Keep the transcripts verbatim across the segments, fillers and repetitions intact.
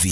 V.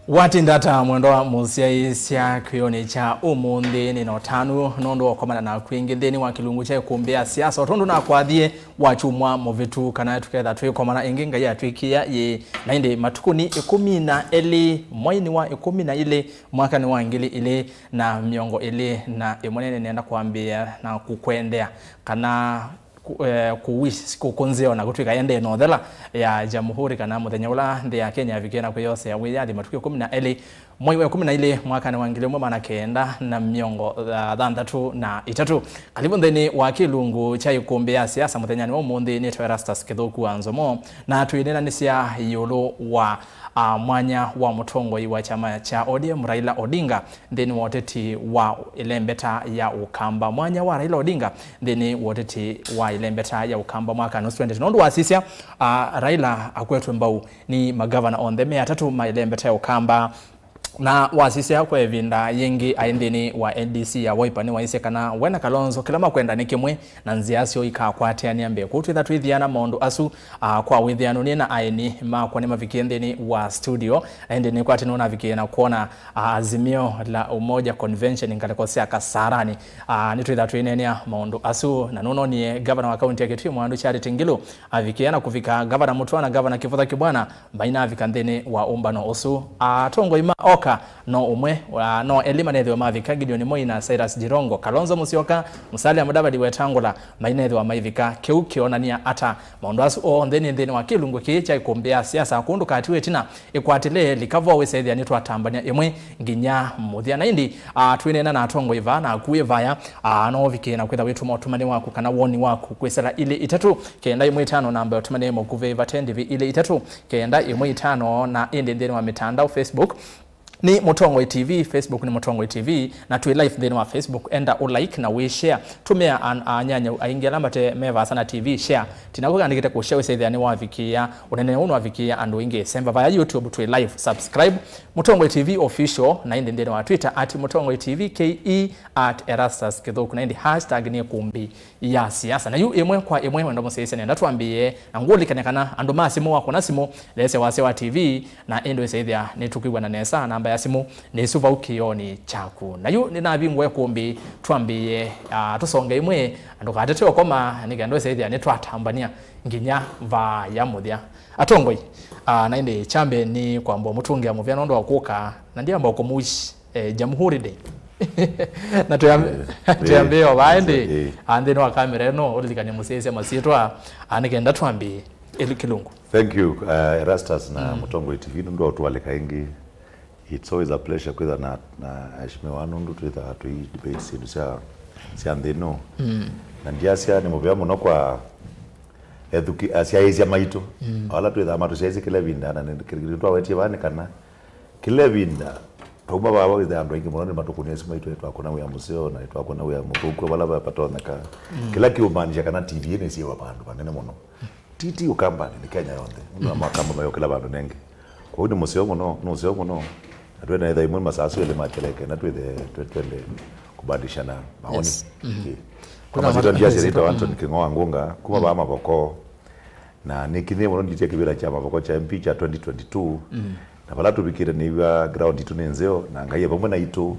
Watinda ata, mwendwa mũsyaĩĩsya? Kĩw'ũnĩ kya ũmũnthĩ nĩ na ũtanu nũndũ wa kũkomana naku ĩngĩ nthĩnĩ wa kĩlungu kya ĩkũmbĩ ya siasa, o tondũ nakwathie wa kyumwa mũvĩtu, kana tũketha twĩkomana ĩngĩ Ngai atwĩkĩa yĩĩ. Na ĩndĩ matukũnĩ ĩkũmi na elĩ, mweinĩ wa ĩkũmi na ilĩ, mwakanĩ wa ngili ilĩ na mĩongo ĩlĩ na ĩmwe, nĩnenda kwambĩĩa na kũkwendea kana ku-, eh, kũwish kũkũnzĩa ona kũtw'ĩka ĩendee na ũthela ya Jamhuri, kana mũthenya ũla nthĩ ya Kenya yavikie na kwĩyosea wĩyathi matukũ ĩkũmi na elĩ, mwei wa ĩkũmi na ilĩ, mwakanĩ wa ngili ĩmwe maana kenda na mĩongo thanthatũ na itatũ. Kalivu nthĩnĩ wa kĩlungu kya ĩkũmbĩ ya siasa mũthenyanĩ wa ũmũnthĩ. Nĩtwa Erastus Kĩthũku wa Nzomo, na twĩneenanĩsya ĩũlũ wa, ah, mwanya wa mũtongoi wa kyama kya O D M Raila Odinga nthĩnĩ wa ũteti wa ĩlembeta ya Ũkamba. Mwanya wa Raila Odinga nthĩnĩ wa ũteti wa ĩlembeta ya Ũkamba mwakanĩ ũsu twendete. Nũndũ wasisya, ah, Raila akwetwe mbau nĩ magavana onthe me atatũ ma ĩlembeta ya Ũkamba. Na wasisya kwa ĩvinda yĩngĩ aĩ nthĩnĩ wa N D C ya Wiper, nĩwaisye kana we na Kalonzo kĩla makwenda nĩ kĩmwe, na nzĩa syoo ikakwatĩanĩa mbee. Kwoou twĩtha twĩthiana maũndũ asu, ah, kwa wĩthĩano. Niĩ na aeni makwa nĩmavikie nthĩnĩ wa studio, na ĩndĩ nĩkwatĩ nũnavikie na kwona, ah, Azimio la Umoja Convention ngalĩko sya Kasarani. Ah, nĩtwĩtha twĩneenea maũndũ asu, na nũnonie ngavana wa kaunti ya Kitui Mwandũ Charity Ngilu avikie na kũvika, ngavana Mũtua na ngavana Kĩvũtha Kĩbwana mainavika nthĩnĩ wa ũmbano ũsu. Atongoi ma oka no ũmwe, ah, no elĩ manethĩwa mavika, Gideon Moi na Cyrus Jirongo. Kalonzo Musyoka, Musalia Mudavadi, Wetangula mainethĩwa maivika. Kĩu kĩonania ata? Maũndũ asu onthe nĩ nthĩnĩ wa kĩlungu kĩĩ kya ĩkũmbĩ ya siasa, kũu ndũkatiwe ĩtina, ĩkwatĩle, lika vo wĩsethĩa nĩtwatambany'a ĩmwe nginya mũthya. Na ĩndĩ, ah, twĩneena na atongoi vaa na akuĩ vaya, ah, no ũvikĩe na kwĩtha wĩtũma ũtũmani waku kana woni waku kwĩsĩla ilĩ itatũ kenda ĩmwe itano, namba ya ũtũmani mũkuvĩ vate ndivi ilĩ itatũ kenda ĩmwe itano, na ĩndĩ nthĩnĩ wa mitandao, Facebook nĩ Mũtongoi T V, Facebook nĩ Mũtongoi T V, na twĩ live nthĩnĩ wa Facebook. Enda ũ like na wĩ share. Tũmĩa an-, anyanya aingĩ ala mate me vaasa na T V, share. Tina kũkandĩkĩte kũ share, wĩsethĩa nĩwavikĩĩa ũnene ũũ, nĩwavikĩĩa andũ aingĩ. Semba vaya YouTube, twĩ live, subscribe Mũtongoi T V Official, na ĩndĩ nthĩnĩ wa Twitter at Mũtongoi T V K E, at Erastus Kĩthũku, na ĩndĩ hashtag nĩ ĩkũmbĩ ya siasa. Na yu ĩmwe kwa ĩmwe, wendo mũsyaĩĩsya, nenda twambĩĩe na ngũlikany'a kana andũ ma simũ, wakũna simũ, leesya wasya wa T V, na ĩndĩ wĩsaĩthĩa nĩtũkwĩw'ana nesa, namba ya simũ nĩ ĩsu vau kĩoonĩ kyaku. Na yu nĩnavingũa ĩkũmbĩ, twambĩĩe, ah, tũsonge ĩmwe, na ndũkatete ũkoma, nĩ kenda wĩsaĩthĩa nĩtwatambany'a nginya vaa ya mũthya. Atongoi, ah, na ĩndĩ kyambe nĩ kwamba ũmũtũngĩa mũvea nũndũ wa kũka, na ndiamba kũmũwish eh, Jamhuri Day. Na twĩambĩĩa o vaa ĩndĩ, eh, ah, nthĩnĩ wa kamera ĩno, ũlilikany'e mũsyaĩĩsya masyĩtwa, ah, nĩ kenda twambĩĩe ĩlu kĩlungu. Thank you, uh, Erastus na Mũtongoi T V nũndũ wa ũtũalĩka ĩngĩ. It's always a pleasure kwĩtha na, na aheshimiwa nũndũ twĩthaa tũi debate syĩndũ sya, sya nthĩ ĩno. Na ndiasya nĩ mũvea mũno kwa ethuki, asyaĩĩsya maitũ. Ala twĩthaa matũsyaĩĩsya kĩla ĩvinda, na nĩ, kĩndũ twawetie vaa nĩ kana kĩla ĩvinda twauma vaa, wĩthĩa andũ aingĩ mũno nĩmatũkũnĩa simũ aitũ, nĩtwakũna wĩa mũseo, na nĩtwakũna wĩa mũthũku vala va-, vatonyeka. Kĩla kĩũmaanisha kana T V nĩsyĩwa vandũ vanene mũno. Ti, ti Ũkambanĩ, nĩ Kenya yonthe. Nũndũ wa Makamba mayũkĩla vandũ nengĩ. Kwoou nĩ mũseo mũno, nĩ mũseo mũno. Na twenda ĩtha ĩmwe masaa asu elĩ makeleke, na twĩthe, twe-, twende kũbadilishana maoni. Yes. Ĩĩ. Kwa majina ndiasya nĩtawa Anthony Kĩng'oa Ngũnga, kuma vaa Mavoko. Na nĩkinyie mũno nditie kĩvĩla kya Mavoko kya M P kya twenty twenty-two. Na vala tũvikĩte nĩw'a ground itũ nĩ nzeo, na Ngai e vamwe naitũ,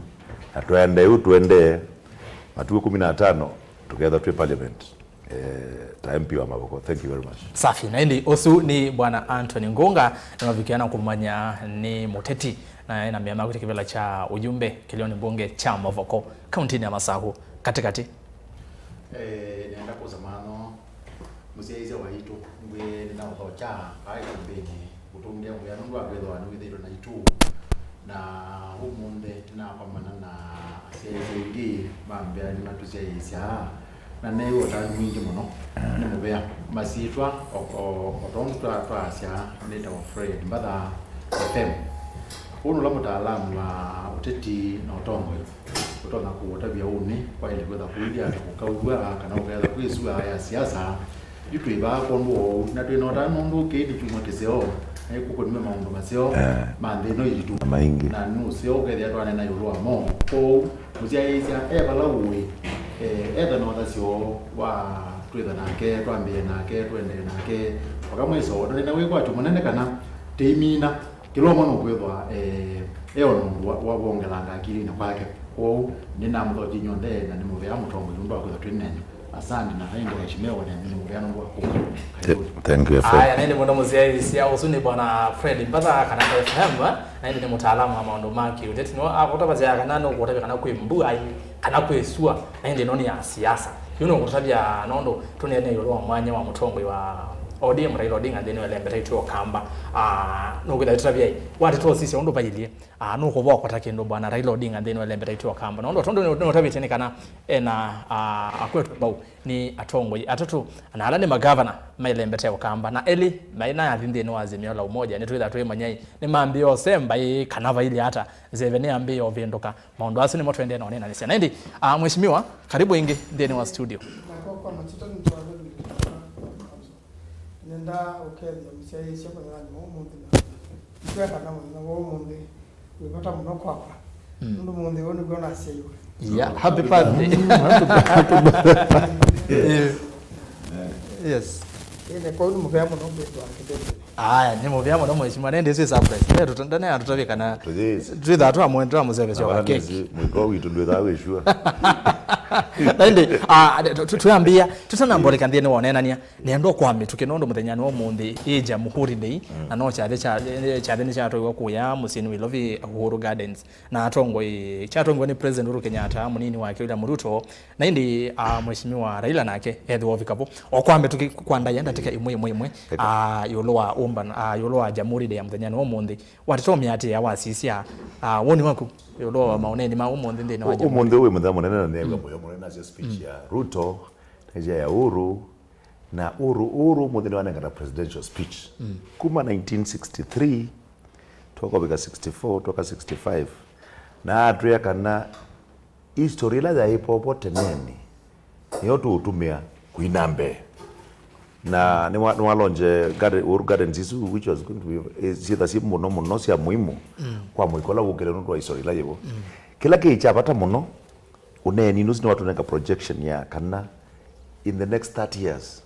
na twaenda yu tũendee matukũ ĩkũmi na atano tũkethwa twĩ parliament, eh, ta M P wa Mavoko. Thank you very much. Safi. Na ĩndĩ ũsu nĩ Bwana Anthony Ngũnga, na mavikĩa na kũmanya nĩ mũteti, na ena mĩama kwĩtĩ kĩvĩla kya ũyumbe kĩlĩonĩ mbunge kya Mavoko, kauntinĩ ya Masaku katĩkatĩ. Eh, nenda kũsa mano mũsyaĩĩsya waitũ, ngwĩe nĩnaũthokya vaa ĩkũmbĩnĩ, ũtũngĩa mũvea nũndũ wa kwĩthĩwa nĩwĩthĩĩtwe naitũ. Na ũmũnthĩ nĩnakomana na asyaĩĩsya aingĩ ma mbea nĩmatũsyaĩĩsya, na neew'a ũtanu mwingĩ mũno. Nĩ mũvea. Masyĩtwa o, o, o tondũ twa-, twaasya, nĩtawa Fred Mbatha F M. Ũũ nĩ ũla mũtaalamu wa ũteti na ũtongoi. Ũtonya kũũtavya ũnĩ, kwaĩle kwĩtha kũilye ata kũkaua kana ũkethwa kwĩ sua ya siasa, Yu twĩ vaa kwondũ wa ũu, na twĩ na ũtanu nũndũ kĩĩ nĩ kyumwa kĩseo, na ĩkũkũnĩw'e maũndũ maseo Eh. ma nthĩ ĩno yitũ. Na maingĩ. Na nĩ ũseo ũkethĩa twaneena ĩũlũ wa mo. Kwoou, mũsyaĩĩsya e vala ũĩ, eh, etha na ũthasyo wa twĩtha nake, twambĩĩe nake, tũendee nake, mpaka mwĩso. Na nĩna wĩkwatyo mũnene kana tĩimina. Kĩla ũmwe nũkwĩthwa, eh, e o na ũndũ wa, wa wongelanga akilinĩ kwake. Kwoou, nĩnamũthokyi inyw'onthe na nĩmũvea mũtongoi nũndũ wa kwĩthwa twĩ nenyu. Asante na aende waheshimiwa na nĩmũvea nũndũ wa kũka. Th- Karibuni. Thank you, F M. Aya, na ĩndĩ mũndũ mũsyaĩĩsya ũsu nĩ Bwana Fred Mbatha kana F M, eh? Na ĩndĩ nĩ mũtaalamu wa maũndũ ma kĩũteti. Nĩwe akũtavasya kana nũkũtavya kana kwĩ mbu ai, kana kwĩ sua, na ĩndĩ ĩno nĩ ya siasa. Yu nũkũtavya nũndũ tũneene ĩũlũ wa mwanya wa mũtongoi wa O D M Raila Odinga nthĩnĩ wa ĩlembeta itũ ya Ũkamba. Ah, nũkwĩthĩa tũtavya ai, watĩ tũsisya ũndũ vailyĩ. Ah, nũkũvokota kĩndũ Bwana Raila Odinga nthĩnĩ wa ĩlembeta itũ ya Ũkamba. Nũndũ tondũ nĩ ũtavĩtye nĩ kana ena, ah, akwetwe mbau nĩ atongoi atatũ, na ala nĩ magavana ma ĩlembeta ya Ũkamba, na elĩ mai na athi nthĩnĩ wa Azimio la Umoja. Nĩtwĩtha twĩmanyai nĩmambĩĩe ũsemba ĩ kana vailyĩ ata, nzeve nĩyambĩĩe ũvĩndũka. Maũndũ asu nĩmo tũendee na ũneenanĩsya. Na ĩndĩ, ah, Mheshimiwa, karibu ĩngĩ nthĩnĩ wa studio. Nakwa kwa matita nĩtwalelile. Nenda ũkethĩa mũsyaĩĩsya mũthenyanĩ wa ũmũnthĩ na nĩkwĩa kana mũthenya wa ũmũnthĩ wĩ vata mũno kwakwa. Mm. Nũndũ mũnthĩ ũũ nĩguo nasyaiwe. Yeah, happy birthday. Mm, happy birthday. Eh, yes. Ĩne, kwoou nĩ mũvea mũno kwĩthwa kĩtete. Aya, nĩ mũvea mũno mheshimiwa, nende ĩsu surprise. Eh, tuta-, ndane atutavye kana Yes. twĩthaa twamwe twamũsevesya Na wa wala keki. Nĩsĩ, mũiko witũ ndwĩthaa wĩ sure. Na ĩndĩ, ah, tu-, tu-, twambĩĩa, tũtanamboleka nthĩnĩ wa ũneenania, nĩenda kwa mĩtũkĩ nũndũ mũthenyanĩ wa ũmũnthĩ ĩ Jamhuri Day, Mm. na no kyathĩ kya, kyathĩ nĩkyatwaiwa kũya mũsyĩnĩ wa Ilovi Uhuru Gardens. Na atongoi, kyatongoiwe nĩ President Uhuru Kenyatta, mũnini wake William Ruto, na ĩndĩ, ah, Mheshimiwa Raila nake ethĩwa ovika vo. O kwa mĩtũkĩ kwa ndaĩa ndatĩka ĩmwe, ĩmwe, ĩmwe, Eka. ah, ĩũlũ wa ũmba, ah, ĩũlũ wa Jamhuri Day ya mũthenyanĩ wa ũmũnthĩ. Watĩta ũmĩatĩĩa wasisya, ah, woni waku ĩũlũ wa maũneeni ma ũmũnthĩ nthĩnĩ wa Ũ-, Jamhuri? Ũmũnthĩ wĩ mũthenya mũnene na nĩew'a Mm. mũyo mũnene nasyo speech Mm. ya Ruto, na ya Uhuru, na Uhuru, Uhuru ũmũnthĩ nĩwanengana presidential speech. Mm. Kuma nineteen sixty-three, twoka ũvika sixty-four, twoka sixty-five. Na atwĩa kana history ĩla yaĩ popo teneni, nĩyo tũũtũmĩa kũina mbee. Na nĩwa-, nĩwalonje garden, Uhuru Gardens isu, which was going to be, eh, syĩtha syĩ mũno mũno sya mũimu Mm. kwa mũiko ũla wũkĩte nũndũ wa history ĩla yĩvo. Mm. Kĩla kĩĩ kya vata mũno ũneeni ũsu nĩwatũnenga projection ya kana in the next thirty years,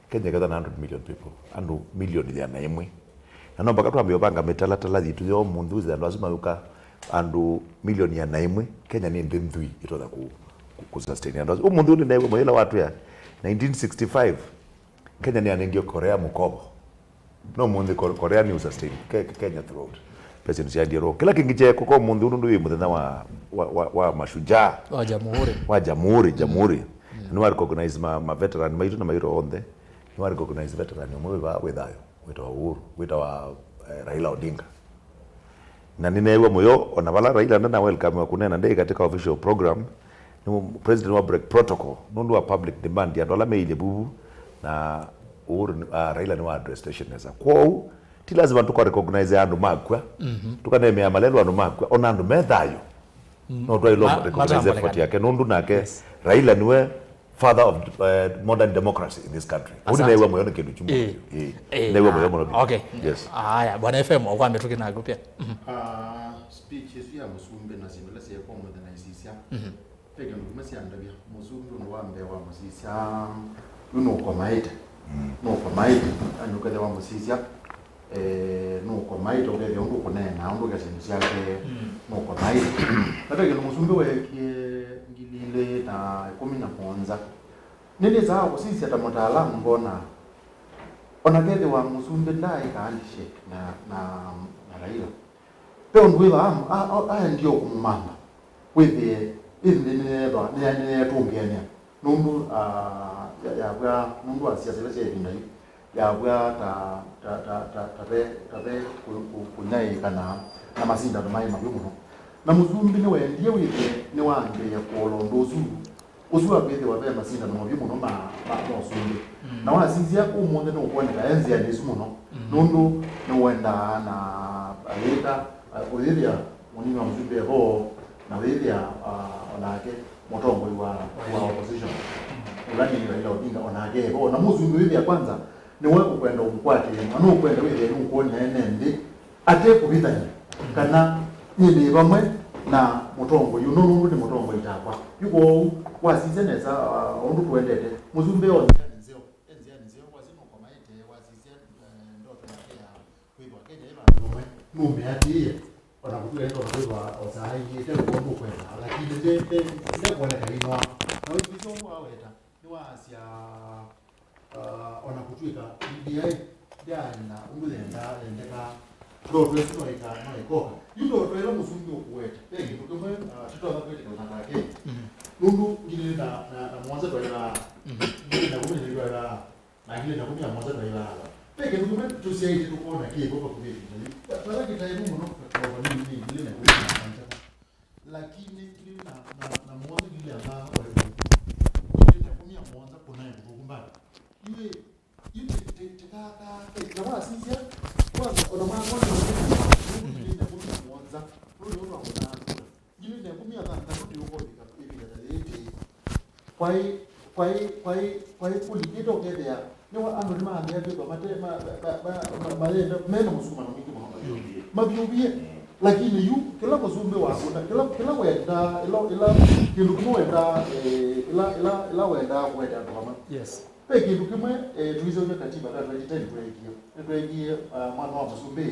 Kenya ĩkethwa na hundred million people, andũ milioni ĩana ĩmwe. Na no mpaka twambie ũvanga mĩtalatala yitũ ya ũmũnthĩ wĩsĩ andũ asu mayũka andũ milioni ĩana ĩmwe, Kenya nĩ nthĩ nthwii ĩtonya kũ, kũ, kũ sustain andũ asu. Ũmũnthĩ ũyũ nĩneew'a mũyĩla watwĩa nineteen sixty-five, Kenya nĩyanengie Korea mũkovo. No ũmũnthĩ Ko-, Korea nĩ ũsustain Ke-, Ke-, Kenya throughout. President syaendie roo. Kĩla kĩngĩ kyeekũka ũmũnthĩ ũũ nũndũ wĩ mũthenya wa, wa, wa, wa mashujaa. Wa Jamhuri. Wa Jamhuri, Jamhuri. Mm. Nĩwa recognize ma, ma veteran maitũ na maitũ onthe. Nĩwa recognize veteran ũmwe wĩ vaa wĩ thayũ, wĩtawa Uhuru, wĩtawa, eh, Raila Odinga. Na nĩneew'a mũyo, ona vala Raila ndana welcome wa kũneena ndĩ katika official program, nĩ president wa break protocol, nũndũ wa public demand ya andũ ala meilye vuvu, na Uhuru, ah, Raila nĩwa address station nesa. Kwoou, ti lazima tũka recognize andũ makw'a, Mhm. tũkanemea malelũ andũ makw'a, ona andũ me thayũ. Mm. No twaĩlwa Ma-, recognize matambũlĩka. Effort yake, nũndũ nake Yes. Raila nĩwe father of, eh, modern democracy in this country. Ũu Asante. Nĩneew'a mũyo nĩ kĩndũ kĩmwe. Eh. Eh. Eh, Nĩneew'a ah, mũyo mũno biũ. Okay. Yes. Aya, Bwana F M, o kwa mĩtũkĩ naku pia. Mhm. Ah, speech ĩsu ya mũsumbĩ na syĩndũ ila syeekwa ũmũnthĩ na isisya. Mhm. Ve kĩndũ kĩmwe syandavya, mũsumbĩ ũndũ wa mbee wa mũsisya, yu nũkomaĩte. Mm. Nũkomaĩte, yani ũkethĩa wa mũsisya, eh, nũkomaĩte, ũkethĩa ũndũ ũkũneena, ũndũ ũkesya syĩndũ syake, Mm. nũkomaĩte. Na ve kĩndũ mũsumbĩ weekie ngili ilĩ na ĩkũmi na mũonza. Nĩnĩsaa kũsisya ta mũtaalamu ngona, ona kethĩwa mũsumbĩ ndaaĩka handshake na, na, na Raila, ve ũndũ wĩthwa am-, a-, a-, aendie o kũmũmantha, wĩthĩe ĩ nthĩ nĩyeethwa, nĩya-, nĩyeetũngĩanĩa, nũndũ, ah, ya-, yavw'a, nũndũ wa siasa ila sya ĩvinda yĩu, yavw'a ta, ta, ta, ta, ta ve, ta ve kũ-, kũ-, kũnyaĩĩka na, na masindano maĩ mavyu mũno. Na mũsumbĩ nĩwendie wĩthĩe nĩwambĩĩe kũola ũndũ ũsu. Ũsu wa kwĩthĩwa ve masindano mavyu mũno ma, ma, ma ũsumbĩ. Mm. Na wasisya ũmũnthĩ nũkwoneka e nzĩanĩ ĩsu mũno, Mm. nũndũ nĩwendaa na ayĩka, a, ũyĩthĩa mũnini wa mũsumbĩ evo, na wĩthĩa, a, onake mũtongoi wa, wa opposition. Mm. Ũla nĩ Raila Odinga, o nake e vo. Na mũsumbĩ wĩthĩa kwanza, nĩwe ũkwenda ũmũkwatĩe, na nũkwenda wĩthĩe nũkwona ene nthĩ, ate kũvithany'a, kana nyie nĩ vamwe na mũtongoi ũno, nũndũ nĩ mũtongoi takwa. Yu kwoou, wasisya nesa, ah, ũndũ tũendete, mũsumbĩ o nzĩanĩ nzeo, e nzĩanĩ nzeo, wasisya nũkomaĩte, wasisya, eh, ndoto yake ya kwĩthwa Kenya ĩ vandũ vamwe, nũmĩatĩĩe, o na kũtw'ĩka ndoto kwĩthwa o saa ingĩ, ĩte ũndũ ũkwenda, lakini nde-, nde-, ndekwoneka ĩnoa. Na wĩkwĩsya ũndũ waweta, nĩwasya, ah, o na kũtw'ĩka B B I ndyaenda ũndũ yendaa yendekaa, ndoto ĩsu no ĩka-, no ĩkoka. Yu ndoto ĩla mũsumbĩ ũkũweta, ve kĩndũ kĩmwe, ah, tũtonya kwĩtĩkana nake. Mhm. Nũndũ ngili na, na, na mũonza twaĩvaa, mhm, ngili na kũmĩ na twaĩvaa, na ngili na kũmĩ na mũonza twaĩvaa. Ve kĩndũ kĩmwe tũsyaĩtye tũkona kĩko vakuvĩ ĩvinda yĩu. Vala kĩtaĩvu mũno, kĩtaĩvu nĩ, nĩ ngili na kũmĩ na mũonza. Lakini ngili na, na, na mũonza ngili ya ngaa wa ĩvuku. Ngili na kũmĩ na mũonza kũnaĩ kũthũku mbali. Iwe, yu ti, ti, ti kaka, eh, na wasisya, kwanza, ona mwana ngili na kũmĩ na mũonza, nũndũ nũndũ wa kũnaa kũla. Ngili na ĩkũmi na thanthatũ nĩ ũkovika ĩvinda ta yĩĩ. Kwaĩ, kwaĩ, kwaĩ, kwaĩ kũlikĩte ũkethĩa, nĩwa andũ nĩmaambĩĩa kwĩthwa mate, ma, ma, ma, ma, ma, mayenda, mena mũsukumano mwingĩ mũno. Mavyũvie. Mavyũvie. Mm. Lakini yu, kĩla mũsumbĩ wakũna, kĩla, kĩla wendaa, ĩla, ĩla, kĩndũ kĩmwe wendaa, eh, ĩla, ĩla, ĩla wendaa kũete andũ vamwe. Yes. Ve kĩndũ kĩmwe, eh, tũiseũvya katiba ka twenty ten tweekie. Nĩtweekie, ah, mwana wa mũsumbĩ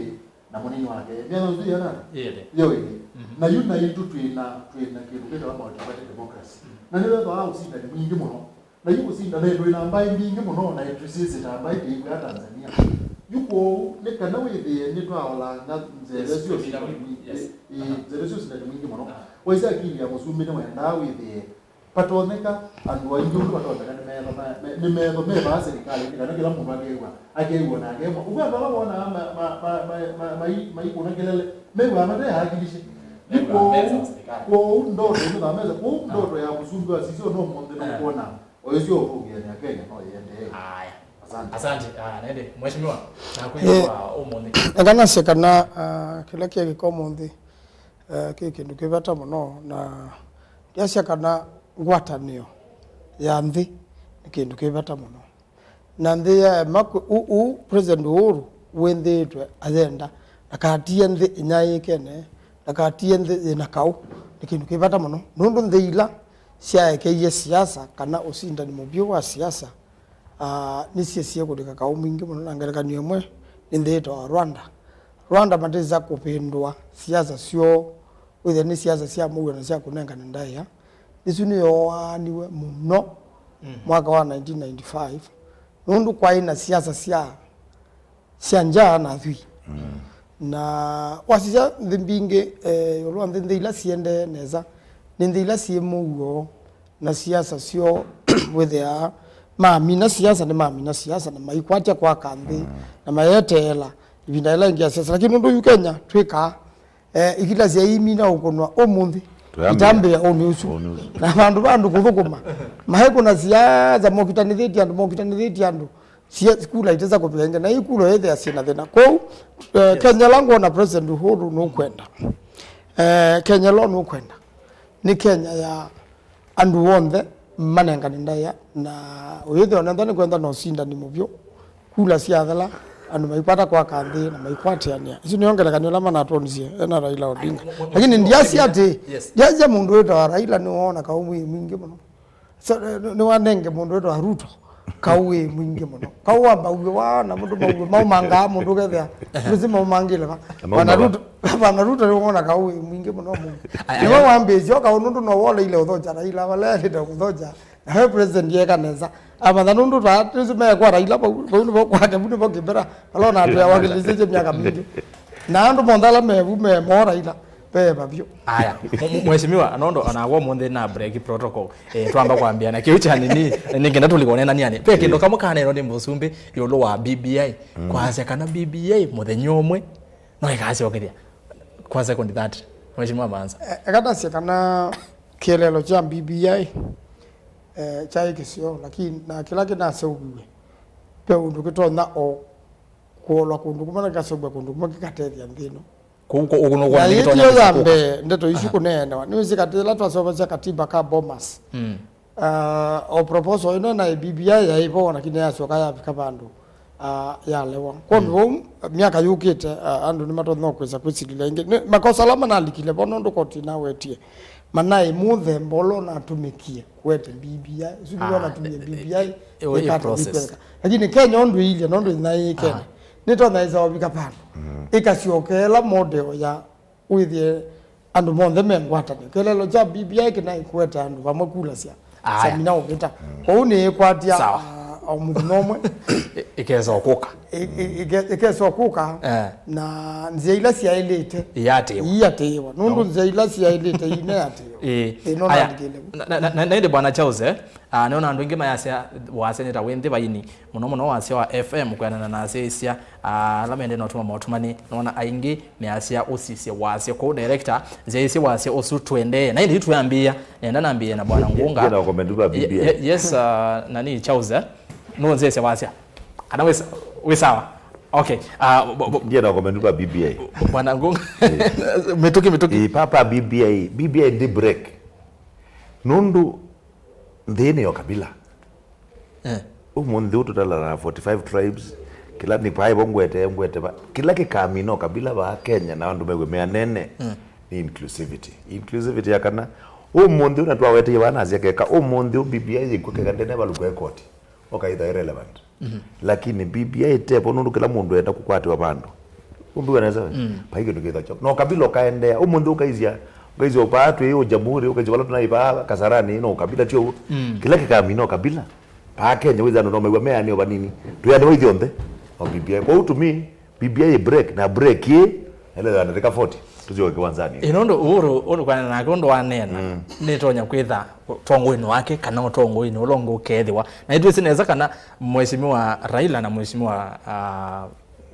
na mũnini wake. Mĩana ũsu yĩana? Ĩĩlĩ. Yo ĩlĩ. Mhm. Na yu naitũ twĩ na, twĩ na kĩndũ kĩtawa multi-party democracy. Mhm. Na nĩwethĩawa ũsindani mwingĩ mũno. Na yu kũsindana twĩ na mbaĩ mbingĩ mũno, na tũsyĩsĩ ta mbaĩ tĩĩkw'a Tanzania. Yu kwoou, nĩ kana wĩthĩe nĩtwaolanga nzeve syo ũsindani mwingĩ. Yes. Ĩĩ, aha, nzeve syo ũsindani mwingĩ mũno. Aha. Waisye akili ya mũsumbĩ nĩwendaa wĩthĩe Vatonyeka andũ aingĩ ũndũ vatonyeka nĩ metho ma-, me-, nĩ metho me vaa serikali, nĩ kana kĩla mũndũ akew'a, akew'a na akemwa. Ũkwenda ala wonaa ma-, ma-, maikũna kelele, mew'aa mate akilishe. Nĩ mew'aa kwoou, mesa serikali. Kwoou ndoto ĩmwe mesa, kwoou ndoto ya mũsumbĩ wa sisio no mũnthĩ no kuona, o ĩsio ũtũngĩanĩa Kenya no yĩendee. Aya. Asante. Asante. Ah, nende, mheshimiwa, nakwĩwa ũmũnthĩ. Eka nasye kana, ah, kĩla kĩekĩka ũmũnthĩ, eh, kĩ kĩndũ kĩ vata mũno, na ndiasya kana ngwatanĩo ya nthĩ nĩ kĩndũ kĩ vata mũno. Na nthĩ yaema kwĩ-, ũ-, ũ President Uhuru wĩnthĩĩtwe ayenda, ndakatie nthĩ ĩnyaĩĩkene, ndakatie nthĩ yĩna kaũ, nĩ kĩndũ kĩ vata mũno. Nũndũ nthĩ ila syaekeie siasa kana ũsindani mũvyũ wa siasa, ah, nĩsyĩsie kũlika kaũ mwingĩ mũno, na ngelekany'o ĩmwe nĩ nthĩ yĩtawa Rwanda. Rwanda matĩsa kũvĩndũa siasa syoo, wĩthĩa nĩ siasa sya mũuo na sya kũnengane ndaĩa. Ĩsu nĩyooaaniwe mũno, mm, mwaka wa nineteen ninety-five, nũndũ kwaĩ na siasa sya, sya nzaa na athwii. Mm. Na wasisya nthĩ mbingĩ, eh, ĩũlũ wa nthĩ, nthĩ ila siendee nesa nĩ nthĩ ila syĩ mũuo, na siasa syoo wĩthĩaa mamina siasa, nĩmamina siasa na maikwatya kwaka nthĩ, mm, na mayeteela ĩvinda yĩla ĩngĩ ya siasa. Lakini nũndũ yu Kenya twĩkaa, eh, ikila sya imina ũkũnwa ũmũnthĩ, itambĩa ũnĩ ũsu. Ũnĩ ũsu. Na vandũ va andũ kũthũkũma, maekũna siasa, mokitanĩthĩtye andũ, mokitanĩthĩtye andũ. Sia-, kula itesa kũvika ĩngĩ, na ikula ĩthĩa syĩna thĩna. Kwoou, eh, yes, Kenya ĩla ngwona President Uhuru nũkwenda. Eh, Kenya ĩla nũkwenda. Nĩ Kenya ya andũ onthe manengane ndaĩa, na ũyĩthĩa onentha nĩkwenda na ũsindani mũvyũ. Kula syathela, andũ maikwata kwaka nthĩ na maikwatĩanĩa. Isu nĩyo ngelekany'o ĩla manatwonisye ena Raila Odinga. Ai, mwe-, mwe-, lakini mwe-, ndiasya atĩ, yes, ndiasya mũndũ wĩtawa Raila nĩwoona kaũ mwingĩ mũno. So, nĩ, nĩ, nĩwanenge mũndũ wĩtawa Ruto kaũ wĩ mwingĩ mũno. Kaũ wa mauĩ wa, na mũndũ mauĩ maumangaa mũndũ ũkethĩa. Nĩsĩ maumangĩle va. Na mauma va? Bwana Ruto, Bwana Ruto nĩwona kaũ wĩ mwingĩ mũno mũno. Aya, nĩwe aya, wambĩĩsye o kaũ nũndũ no woleile ũthokya Raila, vala elĩte kũthokya. Na we president yeka nesa. Amatha nũndũ ta, nĩsĩ mekwa Raila vau, vau nĩvo kwake, vau nĩvo Kĩbera. Alona atĩ awakilĩsĩtye myaka mingĩ. Na andũ monthe ala mevu me mo Raila. Veva vyũ. Aya, mu-, mu-, mheshimiwa, nondo anawo mũnthĩ na break protocol. Eh, twamba kwambia na kĩu kya nini, nĩngenda tũlikonena nĩani. Pe kĩndũ kamwe kaneno nĩ mũsumbĩ ĩũlũ wa B B I. Mm. Kwasya kana B B I mũthenya ũmwe no ĩkasyokethya. Kwa second that, mheshimiwa Manza. Eh, eka ndasye kana kĩeleelo kya B B I, eh, kyaĩ kĩseo, lakini na kĩla kĩnaseuviwe, pe ũndũ kĩtonya o kũolwa kũndũ kũmwe na kĩkaseũvw'a kũndũ kũmwe kĩkatethya nthĩ ĩno. Kũu kũ-, ũkũnũkwa na nĩ kĩtonya ĩtio ya kũsũka mbee, ndeto isu, aha, kũneenewa. Nĩwĩsĩ katĩ ĩla twasomesya katiba ka Bomas. Mm. Ah, o proposal ĩno na B B I yaĩ vo, lakini yasyoka yavika vandũ, ah, yalewa. Kwondũ vau, myaka yũkĩte, ah, andũ nĩmatonya kwĩsa kwĩsilĩla ĩngĩ. Nĩ makosa ala manalikile vo, nũndũ koti nawetie, manaĩ mũthemba ũla ũnatũmĩkie kũete B B I, isu nĩw'o natumie B B I, ĩkatũmĩka. Lakini Kenya ũndũ ĩilye, nũndũ ĩnaĩ Kenya, nĩtonya ĩsa ovika vandũ, ĩkasyokeela model ya wĩthĩe andũ monthe me ngwatanĩo. Kĩeleelo kya B B I kĩnaĩ kũete andũ vamwe kulasya samina ũvĩta. Kwoou nĩĩkwatya, ah, o mũthenya ũmwe. Ĩ-, ĩkesa ũkũka. Ĩ-, ĩ-, ĩke-, ĩkesa ũkũka, na nzĩa ila syaĩlĩte iatĩĩwa. Iatĩĩwa. Nũndũ nzĩa ila syaĩlĩte ineatĩĩwa. Ĩĩ. Ĩno. Aya, nandĩkĩle vu. Na, na, na, na ĩndĩ Bwana Charles, eh? Ah, nĩona andũ aingĩ mayasya wasya nĩ ta wĩ nthĩ vaini, mũno mũno wasya wa F M, kwĩanana na asyaĩĩsya, ah, ala mendee na ũtuma maũtũmani. Nona aingĩ measya ũsisye wasya. Kwoou director, nzyaĩĩsye wasya ũsu tũendee. Na ĩndĩ yu twĩambĩĩa, nenda nambĩĩe na Bwana Ngunga. Ndienda comment va B B I. Ye-, ye-, yes, ah, nani, Charles, eh? Nũnzyaĩĩsye wasya? Kana wĩ sa-, wĩ sawa? Okay. Ah, bo-, bo-, Ndienda comment va B B I. Bwana Ngunga. Mĩtũkĩ, mĩtũkĩ. Ĩ, papa B B I, B B I ndi break. Nũndũ nthĩ nĩ ya ũkabila. Eh. Ũmũnthĩ ũũ tũtalana forty-five tribes, kĩla nĩ paĩ vo ngwete, ngwete va. Kĩla kĩkamina ũkabila vaa Kenya na andũ mew'e me anene, mm, nĩ inclusivity. Inclusivity ya kana, ũmũnthĩ ũũ na twaweteie vaa nasya keka, ũmũnthĩ ũũ B B I yĩkw'o keka ndene valũkwa ĩkoti, ũkaitha irrelevant. Mhm. Lakini B B I ĩtevo nũndũ kĩla mũndũ enda kũkwatĩwa vandũ. Ũmbiwa nesa we? Mm. Pai kĩndũ kĩtha kyo. No kabila ũkaendea. Ũmũnthĩ ũkaisya, ũkaisya paa twĩ ũ jamhuri, ũkaisya vala tũnaĩ paa Kasarani, no kabila tyo. Mm. Kĩla kĩkamina ũkabila. Paa Kenya wĩthĩa andũ no mew'a meanĩo vanini. Twĩanĩwa ithyonthe. O B B I. Kwa hiyo to me, B B I break, na break ĩ, ele ya ndarĩka forty, tũsyoke kĩwanzanĩ. Ĩ, nũndũ Uhuru, ũndũ kwanena nake, ũndũ waneena, mm, nĩtonya kwĩtha ũtongoinĩ wake, kana ũtongoinĩ ũla ũngĩ ũkethĩwa. Na nĩtwĩsĩ nesa kana Mheshimiwa Raila na Mheshimiwa, ah,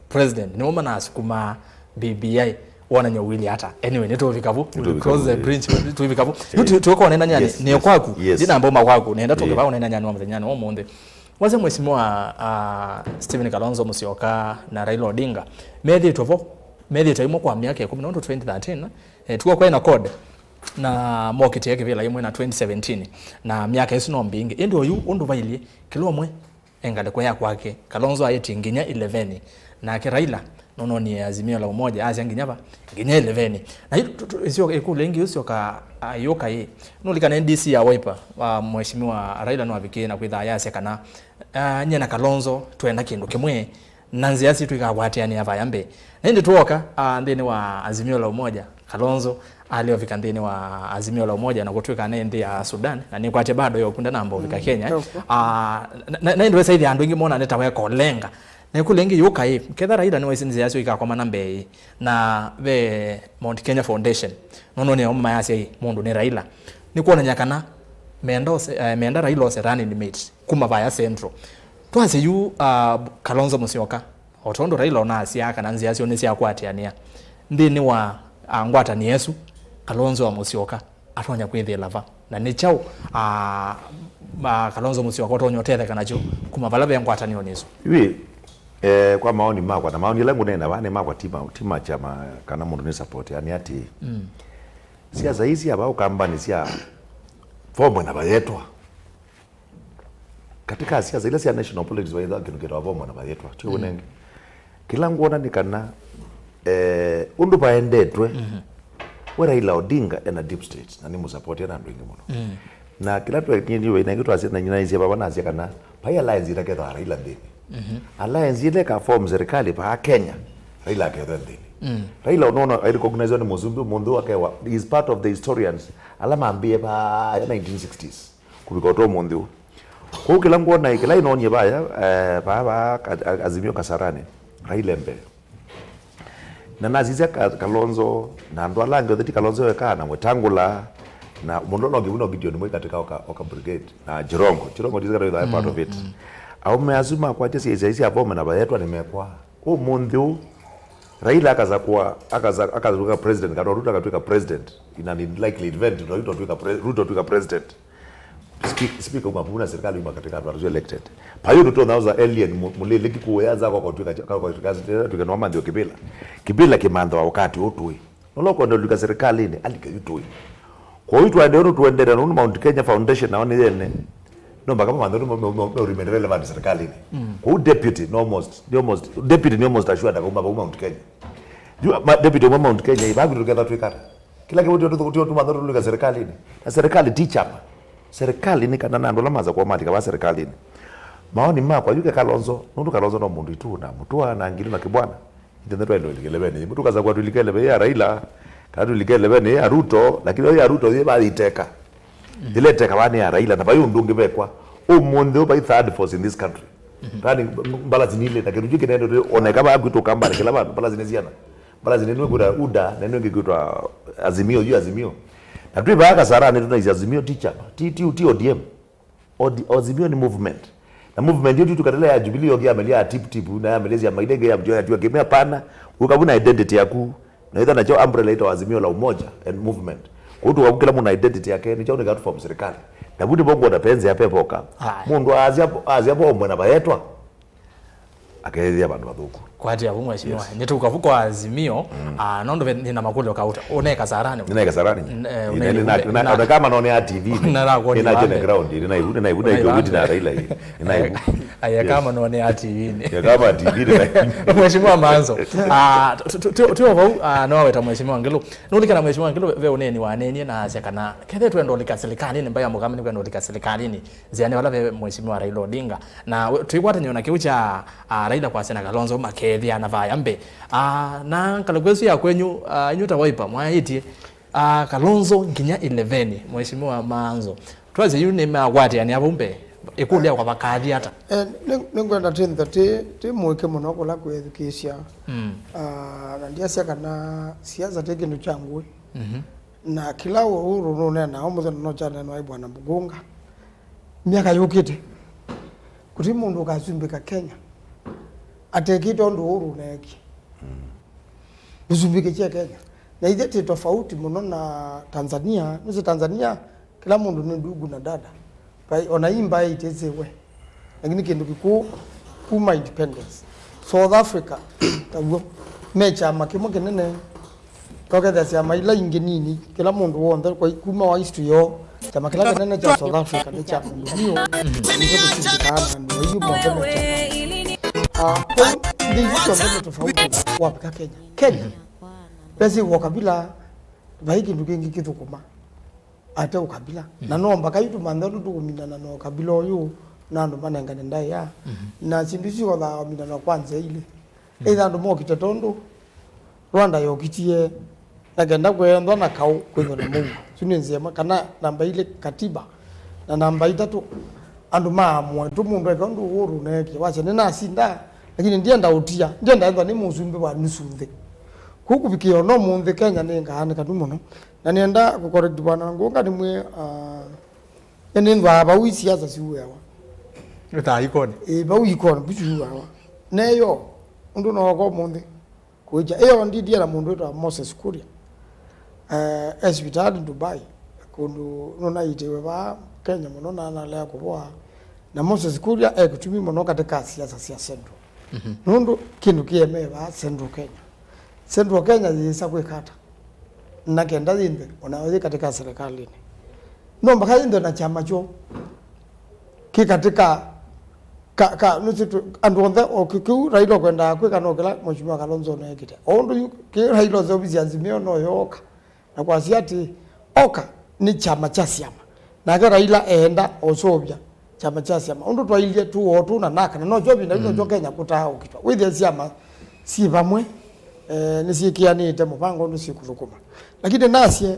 President, nĩmo manasukumaa B B I, wonany'o ũilyĩ ata? Anyway, nĩtũvika vu. We'll cross the bridge, tũvika vu. Yu tu-, tũkonenany'a nĩ kwaku. Yes. Ndinamba uma kwaku, nenda tũke vau ũnenany'a nĩ wa mũthenyanĩ wa ũmũnthĩ. Wasya Mheshimiwa, ah, Stephen Kalonzo Musyoka na Raila Odinga methĩĩtwe vo, methĩĩtwe ĩmwe kwa myaka ĩkũmi, nũndũ twenty thirteen, eh, tuo kwaĩ na CORD, na mokĩtie kĩvĩla ĩmwe na twenty seventeen, na myaka ĩsu no mbingĩ. Ĩndĩ oyu ũndũ vailyĩ, kĩla ũmwe e ngalĩko ya kwake. Kalonzo aĩtye nginya eleven, nake Raila nũnonie Azimio la Umoja, asya nginya va? Nginya eleven. Na yu tu-, tu-, ĩsyo-, ĩkũlyo ĩngĩ ũsyoka, ah, yũka ĩ, nũlikana D C ya Wiper, ah, Mheshimiwa Raila nĩwavikie na kwĩtha yasya kana, ah, nyie na Kalonzo twenda kĩndũ kĩmwe, na nzĩa sitũ ikakwatĩanĩa vaya mbee. Na ĩndĩ twoka, ah, nthĩnĩ wa Azimio la Umoja, Kalonzo alĩovika nthĩnĩ wa Azimio la Umoja na kũtw'ĩka nĩ nthĩ ya Sudan, na nĩkwatya bado yo kunda namba ũvika Kenya. Ah, na, na, na ĩndĩ wesa ĩthĩa andũ aingĩ mona nĩ ta weka ũlenga. Na ĩkũlyo ĩngĩ yũka ĩ, ketha Raila nĩwaisĩ nzĩa syo ikakomana mbee ĩ, na ve Mount Kenya Foundation, nũndũ nĩo mayasya ĩ, mũndũ nĩ Raila. Nĩ kwonany'a kana menda ose-, eh, menda Raila ose running mate kuma vaya Central. Twasye yu, ah, Kalonzo Musyoka, o tondũ Raila onasyaa kana nzĩa syoo nĩsyakwatĩanĩa, nthĩnĩ wa, ah, ngwatanĩo ĩsu, Kalonzo wa Musyoka atonya kwĩthĩĩla va? Na nĩ kyaũ, ah, ah, Kalonzo Musyoka ũtonya ũtetheka nakyo kuma vala ve ngwatanĩonĩ ĩsu? Yu, eh, kwa maoni makwa, na maoni ala ngũneena vaa nĩ makwa, ti ma, ti ma kyama kana mũndũ nĩ support, yani atĩ, mm, siasa ii sya vaa Ũkambanĩ sya vomwe na vayetwa. Katika siasa ila sya national politics, vaitha kĩndũ kĩtawa vomwe na vayetwa. Tio, mm, nenge. Kĩla ngwona nĩ kana, eh, ũndũ vaendetwe, mhm, we Raila Odinga ena deep state, na nĩ mũsupportia na andũ aingĩ mũno. Mm. Na kĩla twekĩnie ndio ina kitu asia na nyina isia baba na asia kana, pai alliance ĩtaketha Raila nthĩnĩ. Mhm. Alliance ĩla ĩka form serikali pa Kenya, Raila akethwa nthĩnĩ. Mm. Raila, unaona, ai recognize nĩ mũsumbĩ, mũndũ akewa, he is part of the historians ala mambie pa nineteen sixties. Kũvika ũtwa ũmũnthĩ ũũ. Kwoou kĩla ngwona, kĩla ĩnonie vaya, eh, vaa, vaa, a-, a-, Azimio Kasarani, Raila e mbee. Na nasisya Ka-, Kalonzo, na andũ ala angĩ othe, ti Kalonzo weka, na Wetangula, na mũndũ ũla ũngĩ wĩna video nĩ mwĩ katika oka, oka brigade, na Jirongo. Jirongo ndisĩ kana wĩthaa part of it. Mm, mm. Aũme asu makwatya syaisya isi avome na vayetwa nĩmekwaa. Ũmũnthĩ ũũ, Raila akasakwa, akasa-, akatw'ĩka president, kana Ruto akatw'ĩka president, in an unlikely event, Ruto atw'ĩka pre-, Ruto atw'ĩka president. Speak-, speaker uma vau na serikali uma katika andũ arĩa elected. Payo Ruto nauza alien mu-, mũlĩlĩki kuya za kwa kwa tuika, kwa kwa tuika, tuika no mandio kibila. Kibila kimantha wa wakati ũtũĩ. Nolo kwenda ulika serikalini, alike yu tũĩ. Kwoou twaendee ũndũ tũendete, nũndũ Mount Kenya Foundation nao nĩ yene. No mpaka mamanthe ũndũ me- me- me- meũremain relevant serikalini. Kwoou deputy nĩ almost, nĩ almost, deputy nĩ almost assured akauma vau Mount Kenya. Yu, ma- deputy ũmwe Mount Kenya, ivaa kwitũ tũketha twĩkata. Kĩla kĩu tio tũmanthe ũndũ tũlika serikalini. Na serikali ti chama. Serikali nĩ kana na andũ ala masa kuomatika va serikalini. Maoni makwa, yuke Kalonzo, nũndũ Kalonzo no mũndũ itũ na mũtũa na ngilu na kĩbwana. Ithe twaile ũlika ĩleveni yĩmwe, tũkasakwa tũlika ĩleveni ya Raila, kana tũlika ĩleveni ya Ruto, lakini yo ya Ruto yĩ vaiteka. Ĩla ĩteka vaa nĩ ya Raila, na vai ũndũ ũngĩ vekwa. Ũmũnthĩ ũũ vai third force in this country. Running balance nile, na kĩndũ kĩu kĩnene, oneka vaa kwitũ Kambanĩ, kĩla vandũ, balance nĩ siana. Balance nĩ ĩmwe kwĩtwa UDA, na ĩno ĩngĩ kwĩtwa Azimio, yu Azimio. Na twĩ vaa Kasarani tũnaisye Azimio ti chama, ti, ti, ti O D M. O D, Azimio nĩ movement. Na movement ĩyo tu katela ya Jubilee yoke yamelia ya tip tip, na yamelia ya maile ya mtio ya tiwa kimya pana. Ukavu na identity yaku. Na itha nacho umbrella ito Azimio la Umoja and Movement. Kwa hiyo tukakukila muna identity yake, ni chao ni form serikali. Na vuti bongo na penzi ya pepoka. Aye. Mundu azia, azia bomwe na bayetwa. Akethia vandu vathuku. Kwati avu mheshimiwa. Yes. Nĩtũka vu kwa Azimio, ah, nũndũ ve- nĩna makũlyo kauta. Ũne Kasarani. Nĩna Kasarani. N- eh, Ina- ũne- nĩna- ũne- nĩna- na- ona kama naone ya T V-inĩ. Nĩna kũona nĩna kĩone ground, nĩna ivu, nĩna ivu, nĩna ivu, nĩna ivu, nĩna ivu, nĩna ivu, nĩna ivu, nĩna ivu. Aye, kama naone ya T V-inĩ. Ya kama T V-inĩ. Mheshimiwa Manzo. Ah, tu- tu- tu- tu- vau, ah, no weta Mheshimiwa Ngilu. Nũlikana Mheshimiwa Ngilu ve ũneni wa nenie na asya kana kethe twenda ũlika serikalini, mbai ya mũkama nĩ kwenda ũlika serikalini. Nziani vala ve Mheshimiwa Raila Odinga. Na we- tũikwatany'a na kĩu kya ah, Raila kwasya na Kalonzo makethĩa na vaya mbee. Ah, na ngalĩko ĩsu ya kwenyu, ah, inyu ta Wiper, mwaĩtye, ah, Kalonzo nginya ĩleveni, Mheshimiwa Manzo. Twasye yu nĩmakwatĩanĩa vau mbee, ĩkũlya kwa vakathi ata? Eh, nĩ- nĩngwenda tĩnthe tĩ tĩ mũĩke mũno kũla kwĩethukĩĩsya. Mm. Ah, na ndiasya kana siasa tĩ kĩndũ kya ngũĩ. Mhm. Na kĩla ũũ nũneenaa ũmũthĩ na no kyaneenwa ĩ Bwana Mugunga. Myaka yũkĩte, kũti mũndũ ũkasumbĩka Kenya atekĩte ũndũ ũũ ũneekie. Nĩsumbĩkĩtye Kenya. Na ithyĩ twĩ tofauti mũno na Tanzania. Nũsĩ Tanzania, kĩla mũndũ nĩ ndugu na dada. Vai, ona imbaĩ itĩsĩwe. Lakini kĩndũ kĩkũũ kuma independence. South Africa, taw'o. Me kyama kĩmwe kĩnene. Tokethĩa syama ila ingĩ nini, kĩla mũndũ w'onthe kwa kuma wa history yoo, kyama kĩla kĩnene kya South Africa nĩ kya mũndũ mio, nĩkyo kĩsindĩkaa na andũ aiũ monthe me kyama. Ah, kwoou nthĩ isu syonthe nĩ tofauti wavika Kenya. Kenya, vesi wa kabila, vai kĩndũ kĩngĩ kĩthũkũma ate ũkabila. Na no mbaka yu tũmanthe ũndũ tũkũminana na ũkabila ũyũ na andũ manengane ndaĩa. Na syĩndũ isu syothaa ũminana kwa nzĩa ilĩ. Either andũ mokite tondũ Rwanda yokitie na kenda kwĩenthwa na kaũ kwĩthwa na mũuo. Isu nĩ nzĩa ĩmwe. Kana namba ilĩ katiba. Na namba itatũ andũ maamũe tu mũndũ eke ũndũ ũũ ũneekie. Wasya nĩnasinda, lakini ndienda ũtia. Ndienda ethwa nĩ mũsumbĩ wa nusu nthĩ. Kũu kũvikĩa ona ũmũnthĩ Kenya nĩ ngaanĩkanu mũno. Na nĩenda kũcorrect Bwana Ngunga nĩmwĩe, ah, nĩnĩnthwaa vau isiasa siueawa. Ĩtaa ikoni. Ĩ, vau ikoni, vu siuawa. Neyo, ũndũ nooka ũmũnthĩ. Kũĩkya. Ĩyo ndindie na mũndũ wĩtawa Moses Kuria. Eh, e sivitalĩ Dubai. Kũndũ nũnaitĩwe vaa Kenya mũno na nalea kũvoa. Na Moses Kuria e kĩtumi mũno katika siasa sya Central. Nũndũ kĩndũ kĩemee vaa Central Kenya. Central Kenya yĩsa kwĩka ata? Na kenda yĩnthe, onayo yĩ katika serikalini. No mpaka yĩnthe na kyama kyo. Kĩ katika, ka, ka, nũsĩ tũ- andũ onthe, o kĩ- kĩu Raila ũkwendaa kwĩka no kĩla Mheshimiwa Kalonzo neekĩte. O ũndũ yu, kĩ Raila ũsya ovisi ya Azimio no yooka. Na kwasya atĩ, oka nĩ kyama kya syama. Nake Raila eenda ũseũvya kyama kya syama. Ũndũ twailye tũoo tũ na naka, na nokyo ĩvinda yĩu nokyo Kenya kũtaa ũkitwa. Wĩthĩe syama syĩ vamwe, eh, nĩsyĩkĩanĩte mũvango ũndũ syĩkũthũkũma. Lakini nasye,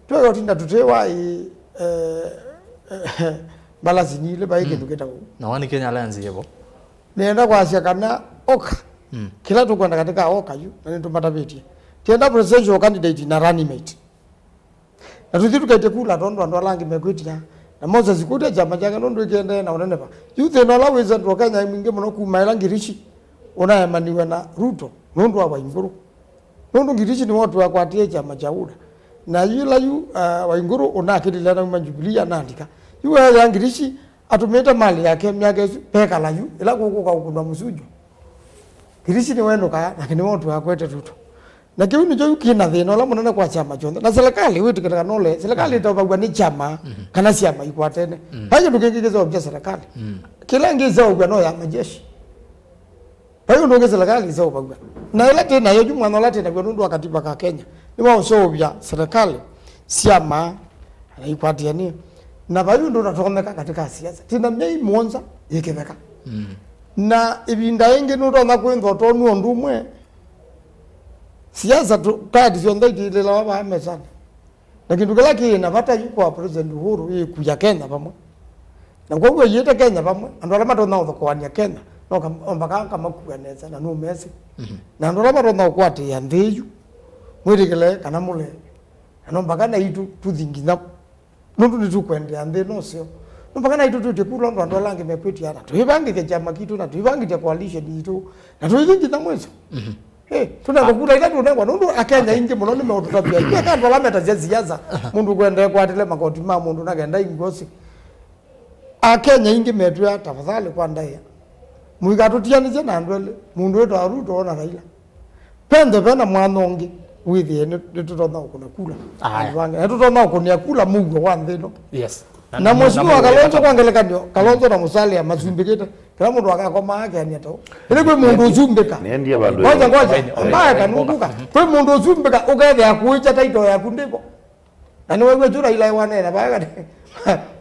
twĩotinda tũtĩwa ĩ, eh, eh, mbalasi nilĩ vai kĩndũ kĩtaũ. Na One Kenya Alliance yĩvo. Nĩenda kwasya kana oka. Kĩla tũkwenda katika oka yu, na nĩtũmatavĩtye. Tienda presidential candidate na running mate. Na tũthi tũkaite kula tondũ andũ ala angĩ mekwĩtia. Na Moses Kuria kyama kyake nũndũ ĩkĩendee na ũneneva. Yu thĩna ũla wĩ Central Kenya mwingĩ mũno kuma ĩla Ngirishi ũnaemaniwe na Ruto nũndũ wa Waingũrũ. Nũndũ Ngirishi nĩwe ũtwakwatie kyama kya UDA. Na yu ĩla yu, ah, Waingũrũ ũnakĩlile na uma Jubilee analika. Yu aya Ngirishi atũmĩte mali yake myaka ĩsu pekala yu ĩla kũkũka ũkũnwa mũsunjo. Ngirishi nĩwenũkaa nake nĩwe ũtwakwete Ruto. Na kĩu nĩkyo yu kĩna thĩna ũla mũnene kwa kyama kyonthe. Na serikali, wĩtĩkĩlĩka nole, serikali ĩseũvaw'a nĩ kyama kana syama ikwatene. Vai kĩndũ kĩngĩ kĩseũvya serikali. Kĩla ĩngĩ ĩseũvw'a no ya majeshi. Vai ũndũ ũngĩ serikali ĩseũvaw'a. Na ĩla twĩ nayo yu, mwanya ũla twĩ naw'o nũndũ wa katiba ka Kenya, nĩ wa ũseũvya serikali, syama, na ikwatĩanĩe. Na vai ũndũ ũtatonyeka katika siasa. Twĩ na myei mũonza yĩ kĩtheka. Na ĩvinda ĩngĩ nũtonya kwĩthwa ũtonw'a ũndũ ũmwe, siasa tu, party syonthe itiilĩlawa vaa mesanĩ. Na kĩndũ kĩla kĩĩ na vata yu kwa President Uhuru ĩkuya Kenya vamwe. Na kwoguo ĩyĩte Kenya vamwe, andũ ala matonya ũthokoany'a Kenya, no kam-, o mpaka kamakua nesa na nũmesĩ. Na andũ ala matonya ũkwatĩĩa nthĩ yu, mwĩtĩkĩle kana mũle, na no mpaka naitũ tũthi nginya, nũndũ nĩtũkwendea nthĩ ĩno seo. No mpaka naitũ twĩtye kula ũndũ andũ ala angĩ mekwĩtya, na tũivangĩthya kyama kitũ, na tũivangĩthya coalition yitũ, na tũithi nginya mwiso. Eh, tũnengwa kula ila tũnengwa, nũndũ Akenya aingĩ mũno nĩmeũtũtavya. Ĩka andũ ala metasya siasa, mũndũ kwenda ekwatĩle makoti ma mũndũ na kenda ingosi. Akenya aingĩ metwĩa, "Tafadhali kwa ndaĩa. Mũikatũtianĩsye na andũ elĩ, mũndũ wĩtawa Ruto na Raila." Pende vena mwanya ũngĩ, wĩthĩe nĩ, nĩtũtonya ũkũna kula. Aya. Andũ angĩ. Nĩtũtonya ũkũnĩa kula mũuo wa nthĩ ĩno. Yes. Na, na, na Mheshimiwa Kalonzo, kwa ngelekany'o, Kalonzo na Musalia masumbĩkĩte. Kĩla mũndũ akakomaa akeanĩa tau. Ĩndĩ kwĩ mũndũ ũsumbĩka. Nĩendie vandũ. Ngoja, ngoja. Ĩndĩ, ĩndĩ, ambaye ĩndĩ, kanunguka. Kwĩ mũndũ ũsumbĩka, ũkethĩa kũĩkya title yaku ndĩvo. Na nĩwew'a tu Raila waneena vaa kati,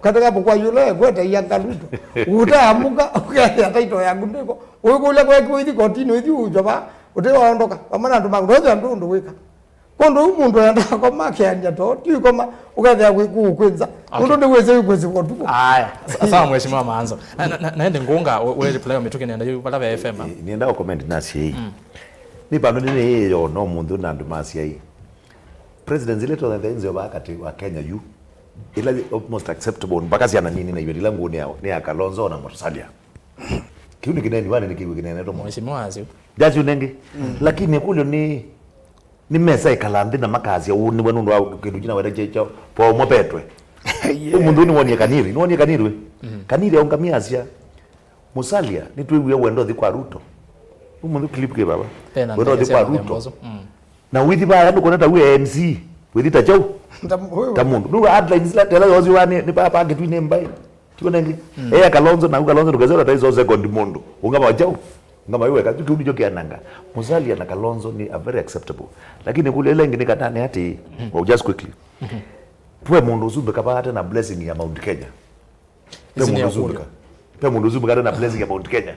kati kapo kwa yũla ekwete ianga Ruto. Ũtaamũka, ũkethĩa title yaku ndĩvo. Ũikũlya kwa kiwĩthi kotini, ũithi ũjwa vaa, ũtĩ waondoka. Vamwe na andũ maku, ndwethĩa ndũ ũndũ wĩka. Kũndũ ũu mũndũ enda akoma akeanĩa too, ti ũikoma, ũkethĩa kwĩ kũũ kwĩ nza. Okay. Nũndũ nĩwĩsĩ wĩkwĩsĩwa ũtukũ. Aya, sa-, sawa, Mheshimiwa Maanzo. Na, na, na, naende ngũnga, we, we reply wa mĩtũkĩ nenda yu vala ve F M. Nĩenda comment nasye ĩĩ. Mm. Nĩ vandũ nĩnĩĩyona ũmũnthĩ na andũ masya ĩĩ. President ĩla ĩtonya nzeo vaa katĩ wa Kenya yu, ĩla almost acceptable, mpaka syana nini na iwetĩ ila ngũũ nĩ ya, nĩ ya Kalonzo na Musalia. Kĩu nĩ kĩneni, wane nĩ kĩw'ĩ kĩnenetwe mũno. Mheshimiwa Azio. Ndasyo nengĩ. Mm. Lakini ĩkũlyo nĩ, nĩ mesa ĩkala nthĩ na makasya ũũ nĩwe nũndũ wa kĩndũ kĩna weta kya, kya, kwa ũmwe petwe. Yeah. Ũmũnthĩ nĩwonie Kaniri, nĩwonie Kaniri we. Mm. Kaniri aũngamie asya, "Musalia, nĩtwĩw'ie wendo ũthi kwa Ruto." Ũmũnthĩ clip kĩ vava. Wendo ũthi kwa Ruto. Mm. Na ũithi vaya ndũkone ta wĩ A N C, wĩthi ta kyaũ? Ta mũndũ. Nũu headlines ila tela yosi wa nĩ, nĩ papa ngĩtwinĩ mbai. Tiwona ĩngĩ? Mm. Eya Kalonzo, na Kalonzo ndũkese ta iso second mũndũ. Ũngama wa kyaũ? Ũngama wĩ weka. Kĩu nĩkyo kĩananga. Musalia na Kalonzo nĩ a very acceptable. Lakini kule ĩla ĩngĩ nĩ katane ati, mm, well, just quickly. Mm-hmm. Twe mũndũ ũsumbĩka vaa ate na blessing ya Mount Kenya. Pe mũndũ ũsumbĩka. Pe mũndũ ũsumbĩka ate na blessing ya Mount Kenya.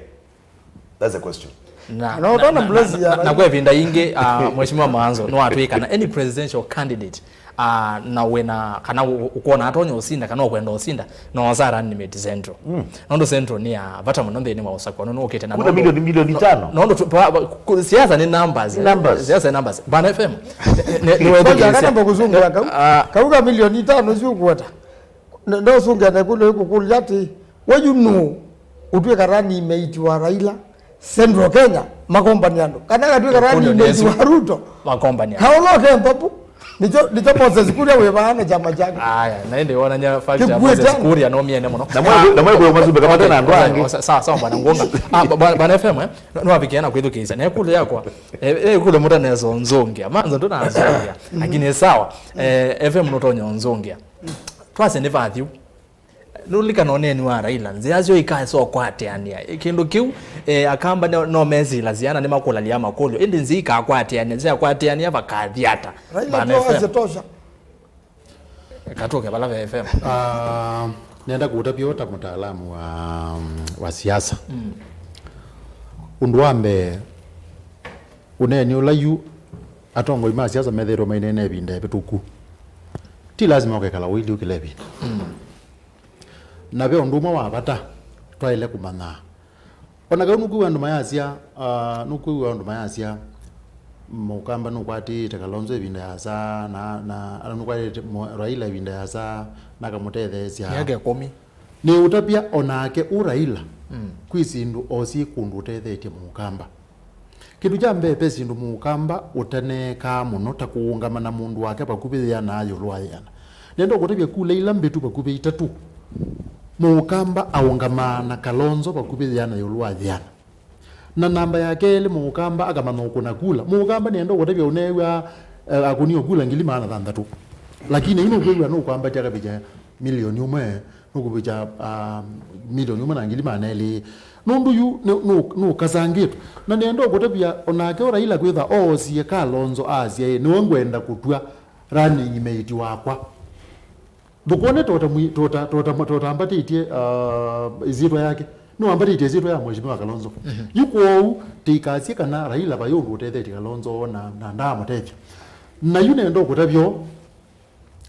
That's a question. Na, na, na, na, na, na kwa ĩvinda yingĩ, ah, Mheshimiwa Maanzo, no atwĩe kana any presidential candidate, ah, na wĩna, kana ũ-, ũkwona atonya ũsinda, kana ũkwenda ũsinda, no sa run mate Central. Mm. Nũndũ Central nĩ ya vata mũno nthĩnĩ wa ũsakũa, nũndũ ũkĩte na nũndũ milioni, milioni itano. Nũndũ tu-, pa, pa, ku-, siasa nĩ numbers. Numbers. Siasa nĩ numbers. Bana F M. Nĩ, nĩ, nĩ wethukĩĩsya. Ngoja, kana kũzungua kau. Ah. Kauga milioni itano cio kuota. Ndo-, ndosungia na ĩkũlyo ĩkũkũlya atĩ, we yu nũũ ũtwĩka running mate wa Raila, Central Kenya, makombani andũ? Kana akatwĩka running mate wa Ruto, makombani andũ. Kaũlo ke mbabu, nĩkyo, nĩkyo Moses Kuria wĩ vaa na kyama kyake. Aya, na ĩndĩ wonany'a fact ya Moses Kuria no miene mũno. Na mwe, na mwe kũyo masumbĩka mate na andũ angĩ. Sa-, sawa, sawa, bwana Ngunga. Ah, ba-, ba-, bwana F M, eh? No, no avikia na kwĩthukĩĩsya. Na ĩkũlyo yakwa, eh, eh, ĩkũlyo mũtanesa ũnzũngĩa. Manzo ndũnanzũngĩa. Lakini sawa, eh, F M nũtonya ũnzũngĩa. Twasye nĩ vathi u. Nũlikana ũneeni wa Raila, nzĩa syo ikaesa ũkwatĩanĩa. Kĩndũ kĩu, eh, Akamba no, no mesilasya na nĩmakũlalya makũlyo. Ĩndĩ nzĩa ikakwatĩanĩa, syakwatĩanĩa vakathi ata? Raila ndio F M. Asitosha. Katũke vala ve F M. Ah, nenda kũtavya ta mũtaalamu wa, wa siasa. Mm. Ũndũ wa mbee, ũneeni ũla yu atongoi ma siasa methĩĩtwe maineena ĩvinda ĩvĩtũku, ti lasima ũkekala ũilyũkĩla ĩvinda. Mm. Na ve ũndũ ũmwe wa vata twaĩle kũmanya. O na kau nũkwĩw'a andũ mayasya, ah, nũkwĩw'a andũ mayasya, Mũkamba nũkwatĩĩte Kalonzo ĩvinda yasa, na, na, ala nũkwatĩĩte Mo-, Raila ĩvinda yasa, na akamũtetheesya. Myaka ĩkũmi. Nĩũtavya o nake ũ Raila, mm, kwĩ syĩndũ o syĩ kũndũ ũtethetye Mũkamba. Kĩndũ kya mbee, ve syĩndũ Mũkamba ũtaneekaa mũno ta kũũngama na mũndũ wake vakuvĩ yĩana ĩũlũ wa yĩana. Nenda ũkũtavya kula ila mbĩtu vakuvĩ itatũ, Mũkamba aũngamaa na Kalonzo vakuvĩ yĩana ĩũlũ wa yĩana. Na namba ya kelĩ, Mũkamba akamanya ũkũna kula. Mũkamba nĩenda ũkũtavya ũneew'a, eh, akũnie kula ngili maana thanthatũ. Lakini yu nũkwĩw'a nũkwambatya akavĩkya milioni ũmwe, nũkũvĩkya, ah, milioni ũmwe na ngili maana elĩ. Nũndũ yu nĩ, nũ-, nũkasangĩtwe. Na nĩenda ũkũtavya onake o Raila kwĩtha oosie Kalonzo asya, "Ĩ, nĩwe ngwenda kũtw'a running mate wakwa." Ndũkwone tota mwi-, tota, tota, tota ambatĩtye, ah, ĩsyĩtwa yake. Nĩwambatĩtye ĩsyĩtwa ya Mheshimiwa Kalonzo. Mhm. Yu kwoou, tĩikasye kana Raila vai ũndũ ũtethetye Kalonzo na, na ndaamũtethya. Na yu nenda ũkũtavya ũũ,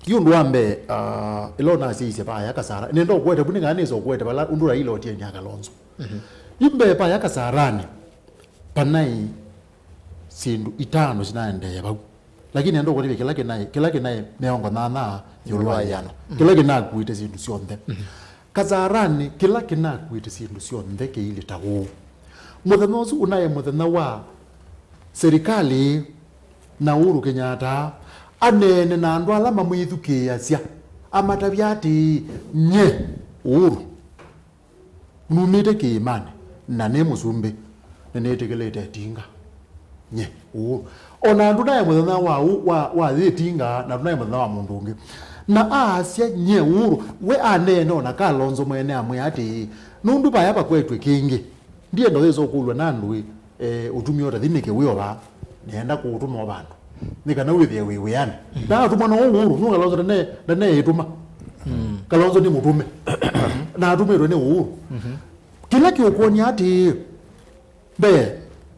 yu ũndũ wa mbee, ah, ĩla ũnasyaisye vaya Kasara, nenda ũkũete vu nĩ kana nĩsa ũkũete vala ũndũ Raila ũtiendea Kalonzo. Mhm. Yu mbee vaya Kasarani, panaĩ syĩndũ itano sinaendee vau. Lakini nenda ũkũtavya kĩla kĩnaĩ, kĩla kĩnaĩ mĩongo nyanya ĩũlũ wa ĩana. Mm. Kĩla kĩnakuĩte syĩndũ syonthe. Mm-hmm. Kasarani, kĩla kĩnakuĩte syĩndũ syonthe kĩilĩ ta ũũ. Mũthenya ũsu ũnaĩ mũthenya wa serikali na Uhuru Kenyatta aneene na andũ ala mamwĩthukĩĩasya, amatavya atĩĩ, "Nye Uhuru, numĩte kĩĩmanĩ, na nĩ mũsumbĩ, nĩnĩtĩkĩlĩte ĩtinga. Nye, ũũ." O na andũ naĩ mũthenya wa ũ-, wa, wa yĩ ĩtinga, na andũ naĩ mũthenya wa mũndũ ũngĩ. Na aasya, "Nye, ũũ." We aneena o na Kalonzo mwene amwĩa atĩĩ, "Nũndũ vaya vakwetw'e kĩngĩ, ndienda wĩsa ũkũlw'a na andũ ĩ." Eh, ũtumie ũtathi nĩkĩ wĩ o vaa? Nĩenda kũũtũma o vandũ. Nĩ kana wĩthĩe wĩ wĩanĩ. Mm. Ndaatũmwa no Uhuru, nũ Kalonzo ndane-, ndaneĩtũma. Mm. Kalonzo nĩ mũtũme. Natũmĩtwe nĩ Uhuru. Mm-hmm. Kĩla kĩũkwony'a atĩĩ, mbee,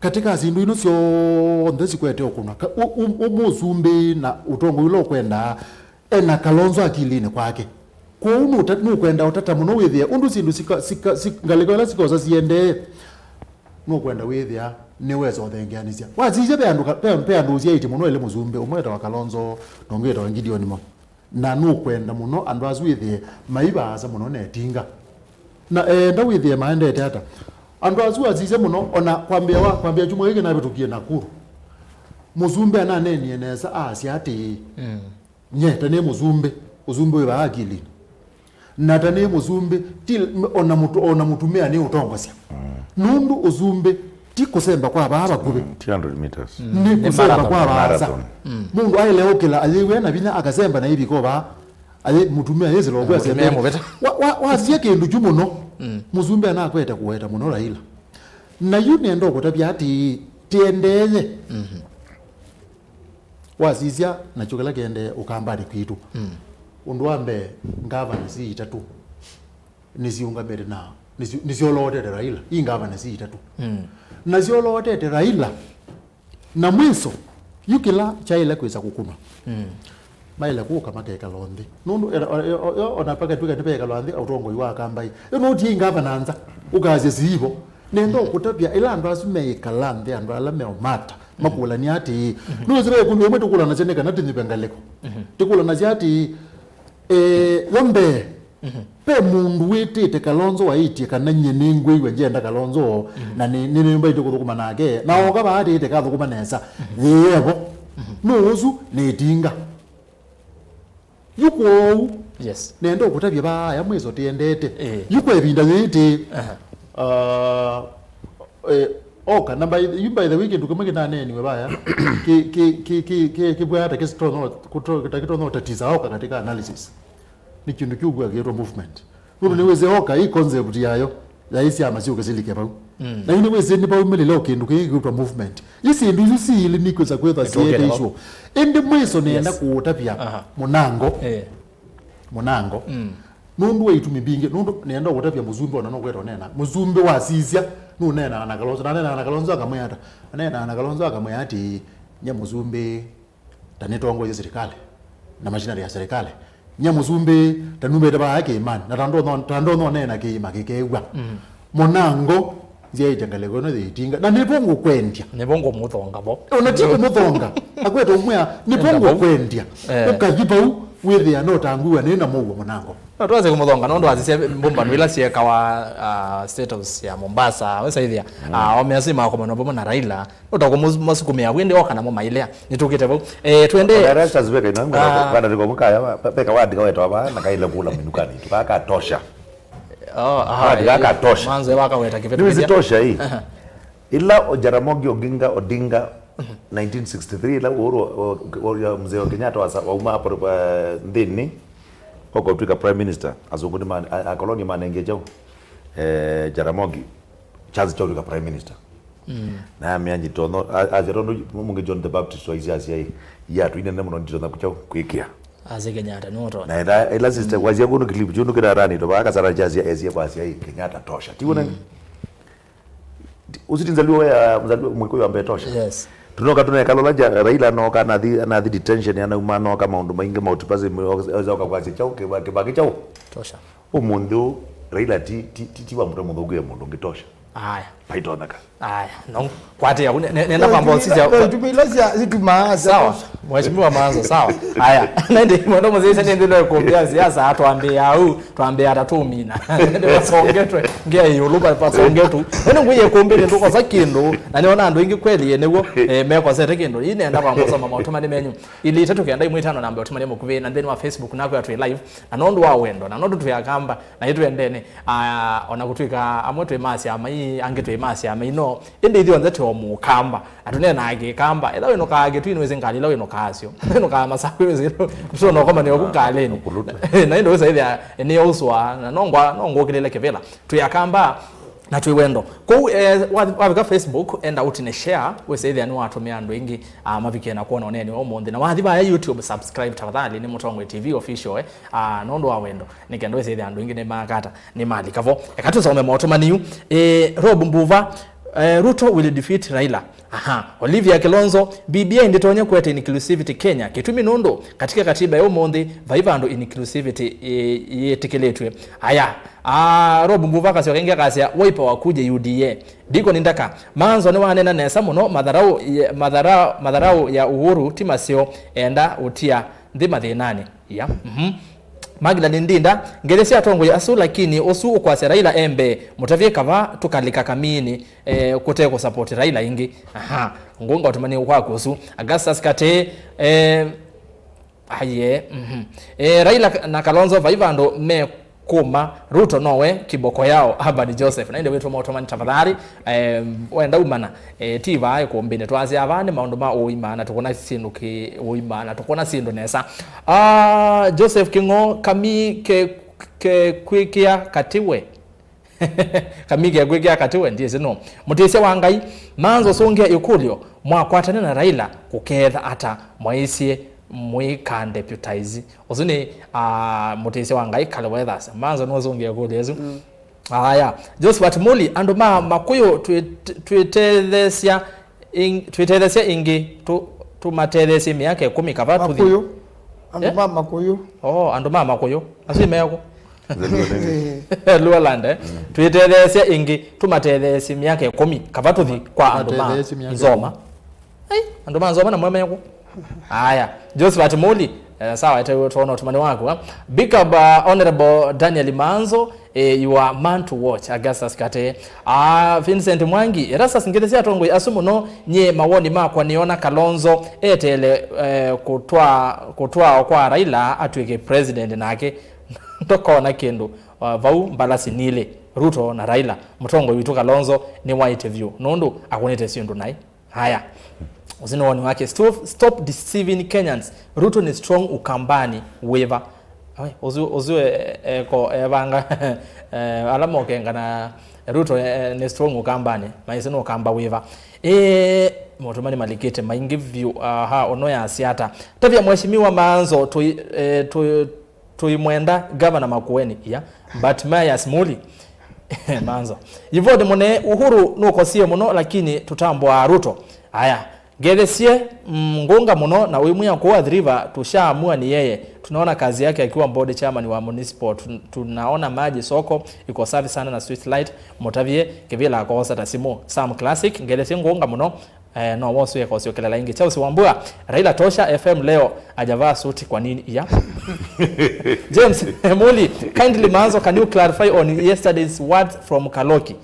katĩ ka syĩndũ ino syonthe sikwete ũkũna, ka-, ũ-, ũ-, ũ-, mũsumbĩ na ũtongoi ũla ũkwendaa, ena Kalonzo akilinĩ kwake. Kwoou nũta-, nũkwenda ũtata mũno wĩthĩe ũndũ syĩndũ sika-, sika-, si-, ngalĩko ila sikosa siendee. Nũkwenda wĩthĩa nĩwesa ũthengeanĩsya. Wasisya ve andũ ka-, ve, ve andũ ũsyaĩtye mũno elĩ mũsumbĩ, ũmwe etawa Kalonzo, na ũngĩ etawa Gideon Mo. Na nũkwenda mũno andũ asu wĩthĩe mai vaasa mũno na ĩtinga. Na eenda wĩthĩe maendete ata. Andũ asu wasisya mũno, ona kwambĩa wa, kwambĩa kyumwa gĩkĩ navĩtũkie Nakuru. Mũsumbĩ ananeenie nesa aasya atĩĩ, mm. Nye, ta nĩ mũsumbĩ, ũsumbĩ wĩ vaa akilinĩ. Na ta nĩ mũsumbĩ, ti ona mũtu-, ona mũtumĩa nĩ ũtongosya. Mm. Nũndũ ũsumbĩ ti kũsemba kwa vaa vakuvĩ. Mm, two hundred meters. Mm. Nĩ kũsemba kwa vaasa. Marathon. Mm. Mũndũ aĩle ũkĩla ayĩw'e na vinya akasemba na iviko vaa. Ayĩ mũtumĩa yĩsĩla ũkwĩa mũtumĩa sembe. Mũvĩta. Wa, wa, wasie kĩndũ kyu mũno. Mm. Mũsumbĩ anakwete kũweta mũno Raila. Na yu nenda ũkũtavya atĩĩ, tĩendeeye. Mhm. Wasisya nakyo kĩla kĩendee Ũkambanĩ kwitũ. Mm. Ũndũ wa mbee, ngavana si itatũ nĩsiũngamĩte na nĩsyo-, nĩsyolootete Raila, i ngavana si itatũ. Mm. Na syolootete Raila, na mwiso, yu kĩla kyaĩle kwĩsa kũkunwa. Mm. Maĩle kũka makekala nthĩ. Nũndũ, e, o, e, o, e, ona pakatw'ĩka nĩvekalwa nthĩ ũtongoi wa Kambai. Ĩ nũtie i ngavana nza, ũkasya siivo. Nenda ũkũtavya, ĩla andũ asu meĩkala nthĩ, andũ ala meũmata, makũlany'a atĩĩ, nũsĩ ve ĩkũlyo ĩmwe tũkũlanasya nĩ kana tĩnyuve ngalĩko. Tũkũlanasya atĩĩ, eh, yo mbee, ve mũndũ wĩtĩte Kalonzo waĩtye kana nyie nĩngwĩw'a ngyenda Kalonzo, na nĩ, nĩ, nĩmbaĩte kũthũkũma nake, na oka vaa atĩĩte kathũkũma nesa, yĩevo, nũũ ũsu? Nĩ ĩtinga. Yu kwoou, yes, nenda ũkũtavya vaa aya mwĩso tĩendete. Eh. Yu kwa ĩvinda yĩĩ tĩ, aha, uh, eh, oka, na by, yu by the way, kĩndũ kĩmwe kĩnaneeniwe vaya, kĩ, kĩ, kĩ, kĩ, kĩ, kĩvwaya ta kĩsitono-, kũto-, ta kĩtonya ũtatisa oka katika analysis. Nĩ kĩndũ kĩu kwa kĩtwa movement. Nũndũ nĩwĩsĩ oka, ĩ concept yayo, yaĩ syama syũke silike vau. Mm. Na yu nĩwĩsĩ nĩvaumĩlĩle o kĩndũ kĩĩ kĩkwĩtwa movement. Ĩ syĩndũ isu siilĩ nikwĩsa kwĩthwa siete isu. Ĩndĩ mwĩso nĩenda kũũtavya mũnango. Eh. Mũnango. Mm. Nũndũ wa itumi mbingĩ, nũndũ nĩenda kũũtavya mũsumbĩ ona nũkwenda ũneena. Mũsumbĩ wasisya, nũneenaa na Kalonzo, na aneenaa na Kalonzo akamwĩa ata? Aneenaa na Kalonzo akamwĩa atĩĩ, nye mũsumbĩ, ta nĩtongoesye serikali na machinery ya serikali. Nye mũsumbĩ, ta numĩte vaa kĩĩmanĩ, na ta ndonya, ta ndonya ũneena kĩĩma kĩkew'a. Mm. Mũnango nzyaĩte ngalĩko ĩno yĩ ĩtinga, na nĩvo ngũkwendya. Nĩvo ngũmũthonga vo. Ona ti kũmũthonga, akwete ũmwĩa, nĩvo ngũkwendya. Eh. Ũkathi vau, wĩthĩa no tangwĩw'a nĩ na mũuo mũnango. No twase kũmũthonga, nũndũ wasisya mbũmbano ila syekawa, ah, State House ya Mombasa, wĩsaĩthĩa, ah, aũme asu makomana vamwe na Raila, ũtakũmasukumĩa wĩndĩ oka namo mailea. Nĩtũkĩte vau. Eh, twende. Ona Erastus veka ina, ah, vana viko mukaya, veka wandika wetwa vaa, na kaile kula minukanĩ. Tukakatosha. Oh, aha, wandika eh, katosha. Manze wakaweta kĩvĩtũkĩthya. Nĩwĩsĩ tosha hii. Aha. Ĩla o Jaramogi Oginga Odinga, nineteen sixty-three, ĩla Uhuru, o, o, o, mzee wa Kenyatta wasa, wauma hapo, eh, nthĩnĩ, oka ũtwĩka prime minister, azungu nĩ ma-, a-, akoloni manengie kyaũ, eh, Jaramogi chance kya ũtwĩka prime minister. Mm. Na amea nji tono, a-, asya tondũ mũngĩ John the Baptist waisye asya ĩ, ya, tũinene mũno nditonya kũkyaũ kwĩkĩa. Asya Kenyatta nũtonya. Na ĩla, ĩla sister, mm, wasya kũndũ clip, kĩu nũkĩraranĩtwe, vaa kasara kyasya, esye kwasya ĩ, Kenyatta tosha. Tiwona? Mm. Usi ti Mzaliwa ya, Mzaliwa Mwikuyu ambaye tosha. Yes. Tunoka tunekala ũla ja-, Raila anoka, anathi, anathi detention, anauma, anoka maũndũ maingĩ, multiparty, oka kwasya kyaũ, Kĩba-, Kĩbakĩ kyaũ. Tosha. Ũmũnthĩ ũũ, Raila ti, ti, ti, ti wa mũtwe mũthũku e mũndũ ũngĩ tosha. Aya. Paitonyeka. Aya. No, kwatĩa, ne-, ne-, nenda kwamba ũsisya. Tumi ila sya, situmaa sya tosha. Sawa. Mheshimiwa Maanzo, sawa. Aya. Nende, mwana mũsisya nende no kumbia siasa, atwambia au. Twambĩa ata tũmina. Nĩ vasongetwe, ngĩa ĩũlũ va-, vasongetwe. Nĩ ngwĩye kũmbĩnĩ ndũkosa kĩndũ, na nĩona andũ aingĩ kweli nĩw'o, eh, mekosete kĩndũ. Ii nenda kwamba ũsoma maũtũmani menyu. Ili itatũ kenda imwe itano namba ũtũmani mũkuvĩ, na nthĩnĩ wa Facebook nakwĩa twĩ live, na nũndũ wa wendo, na nũndũ twĩ Akamba, na itwendene, ah, ona kũtwĩka amwe twĩ ma syama ii, angĩ twĩ ma syama ino, ĩndĩ ithyonthe twĩ o Mũkamba. Na tũneenaa Kĩkamba, ĩla wĩnũkaa Kĩtui nĩwĩsĩ ngalĩ ila wĩnũkaa syo. Wĩnũkaa Masaku, wĩsĩ tũtonya ũkomanĩa ku ngalĩnĩ. Na ĩndĩ wĩsa ĩthĩa nĩyausũa, na no ngwa-, no ngũkĩlĩle kĩvĩla. Twĩ Akamba, na twĩ wendo. Kũu, eh, wa-, wavika Facebook, enda ũtine share, wĩsa ĩthĩa nĩwatũmĩa andũ aingĩ, ah, mavikie na kwona ũneeni wa ũmũnthĩ. Na wathi vaya YouTube, subscribe tafadhali, nĩ Mũtongoi T V Official, eh, ah, nũndũ wa wendo. Nĩ kenda wĩsa ĩthĩa andũ aingĩ nĩmakata. Nĩ malika vo. Eka tũsome maũtũmani yu. Eh, Rob Mbuva, eh, Ruto will defeat Raila. Aha. Olivia Kilonzo, B B I ndĩtonya kũete inclusivity Kenya. Kĩtumi nũndũ, katika katiba ya ũmũnthĩ, vai vandũ inclusivity, eh, yĩtĩkĩlĩtw'e. Aya. Ah, Rob Mbuva akasyoka ĩngĩ akasya, Wiper wakuje U D A. Deacon Ndaka, Maanzo nĩwanena nesa mũno, matharau, ye-, mathara-, matharau ya Uhuru ti maseo, enda ũtia nthĩ mathĩnanĩ. Ya. Mhm. Magdalene Ndinda, ngethi sya atongoi asu, lakini ũsu ũkwasya Raila e mbee, mũtavye kava tũkalika kamini, eh, kũte kũsapoti Raila ĩngĩ. Aha, ngũnga ũtũmani kwaku ũsu. Augustus Kate, eh, aye, mhm. Eh, Raila na Kalonzo vai vandũ me kuma, Ruto nowe kiboko yao, Abadi Joseph. Na ĩndĩ wĩtũma ũtũmani tafadhali, eh, wenda umana, eh, ti vaa ĩkũmbĩnĩ, twasya vaa nĩ maũndũ ma ũima, na tũkona syĩndũ kĩ ũima, na tũkona syĩndũ nesa. Ah, Joseph King'o, kami ke, ke kwĩkĩa katĩ we. Kami ke kwĩkĩa katĩ we, ndiĩsĩ no. Mũtĩsya wa Ngai, Maanzo sũngĩa ĩkũlyo, mwakwatana na Raila kũkeetha ata mwaisye mwĩka deputize? Ũsu nĩ, ah, mũtĩsya wa Ngai, Kale Weathers. Maanzo nũsũngĩa ĩkũlyo ĩsu. Mm. Aya, Josephat Muli, andũ ma Makũyũ twĩ-, twĩtetheesya ĩng-, twĩtetheesya ĩngĩ, tũ-, tũmatetheesye mĩaka ĩkũmi kava tũthi. Makũyũ. Andũ, eh? Ma Makũyũ. Oh, andũ ma Makũyũ. Asu meku. Luoland, eh? Mm. Twĩtetheesya ĩngĩ, tũmatetheesye mĩaka ĩkũmi kava tũthi kwa andũ ma Nzoma. Ai, andũ ma Nzoma namwe meku. Aya, Josephat Muli, eh, sawa, ete tuona ũtũmani waku, ha? Big up, uh, Honorable Daniel Maanzo, eh, you are man to watch, Augustus Kate. Ah, Vincent Mwangi, Erastus, ngethi sya atongoi asu mũno, nyie mawoni makwa nĩona Kalonzo eteele, eh, kũtwa-, kũtwawa kwa Raila atw'ĩke president nake ndakona kĩndũ, uh, vau mbalasi nilĩ. Ruto na Raila, mũtongoi witũ Kalonzo nĩwaĩte vyũ, nũndũ akũnĩte syĩndũ naĩ. Haya. Ũsu nĩ woni wake. Stop, stop deceiving Kenyans. Ruto nĩ strong Ukambani wĩva? Ai, ũsu, ũsu, eh, eh, ko, eh, vanga, eh, ala mokengana Ruto, eh, nĩ strong Ukambani. Maisĩ nĩ Ukamba wĩva? Eh, maũtũmani malikĩte maingĩ vyũ. Aha, ũno yasya ata? Tavya Mheshimiwa Maanzo, tũi-, eh, tũi-, Tũimwenda Gavana Makueni, iya. But Maya Simuli, Manzo. Yivoti mũnene, Uhuru nũkosie mũno, lakini tũtambũaa Ruto. Aya, ngethesye, mm, ngũnga mũno na ũimwĩa kũu Athi River, tushaamua ni yeye. Tunaona kazi yake akiwa board chairman wa municipal. Tun-, tunaona maji soko iko safi sana na street light. Mũtavye, kĩvĩla akoosa ta simũ. Sam Classic, ngethesye ngũnga mũno. Eh, no woswe kwa sio kelele ingi. Chelsea Wambua, Raila tosha F M leo, ajavaa suti kwa nini? Iya. James Emuli, kindly Manzo, can you clarify on yesterday's words from Kaloki?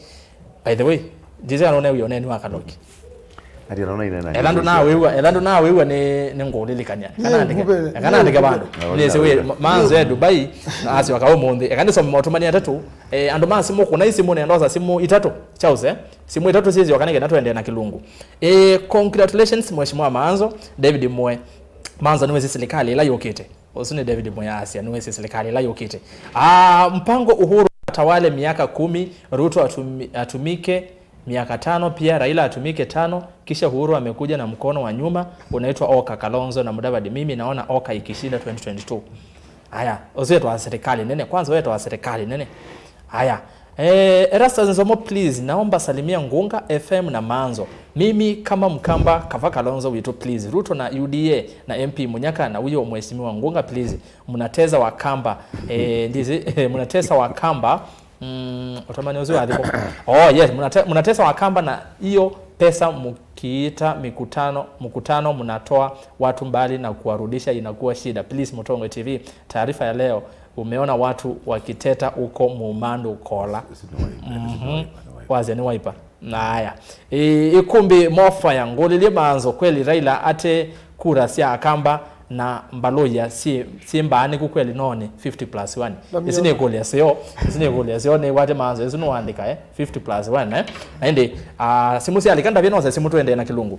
By the way, Jesus anaona huyo nani wa Kaloki. Ethwa ndũnawĩw'a, ethwa ndũnawĩw'a nĩ, nĩ ngũlilikany'a. Eka naandĩke, eka naandĩke vandũ. Nĩsĩ wĩ, ma-, manzo e Dubai, na asyoka ũmũnthĩ. Eka nĩsome maũtũmani atatũ. Eh, andũ ma simũ, kũna isimũ nĩendosa simũ itatũ. Charles, eh? Simũ itatũ syĩsyoka nĩ kana tũendee na kĩlungu. Eh, congratulations, Mheshimiwa Manzo, David Mwe. Manzo nĩwĩsĩ silikalĩ ĩla yũkĩte. Ũsu nĩ David Mwe asya, nĩwĩsĩ silikalĩ ĩla yũkĩte. Ah, mpango Uhuru atawale miaka kumi, Ruto atumi-, atumike miaka tano pia, Raila atumike tano, kisha Uhuru amekuja na mkono wa nyuma unaitwa Oka, Kalonzo na Mudavadi. Mimi naona Oka ikishinda twenty twenty-two. Aya, ũsu wetwa serikali nene. Kwanza wetwa serikali nene. Aya. Eh, Erastus Nzomo, please, naomba salimia Ngunga F M na Manzo. Mimi kama Mkamba, kava Kalonzo witũ, please. Ruto na U D A na M P Munyaka na huyo mheshimiwa Ngunga, please. Mnateza wa Kamba. Eh, ndizi, eh, mnateza wa Kamba. Mm, utamani uzi wa thiko. Oh, yes, mnate-, mnatesa wa Kamba na hiyo pesa mkiita mikutano, mkutano mnatoa watu mbali na kuwarudisha inakuwa shida. Please, Mutongwe T V, taarifa ya leo, umeona watu wakiteta huko Mumandu Kola. Wasya nĩ Wiper. Naya. I-, ikumbi mofaya ngũlĩlye Manzo kweli Raila ate kura sya Akamba na Mbaluya syĩ, syĩ mbaanĩku kweli no nĩ fifty plus one? Ĩsu nĩ ĩkũlyo seo, ĩsu nĩ ĩkũlyo seo nĩ wate Manzo, ĩsu nũandĩka, eh? Fifty plus one, eh? Na ĩndĩ, ah, simũ syalika ndavya nose simũ tũendee na kĩlungu.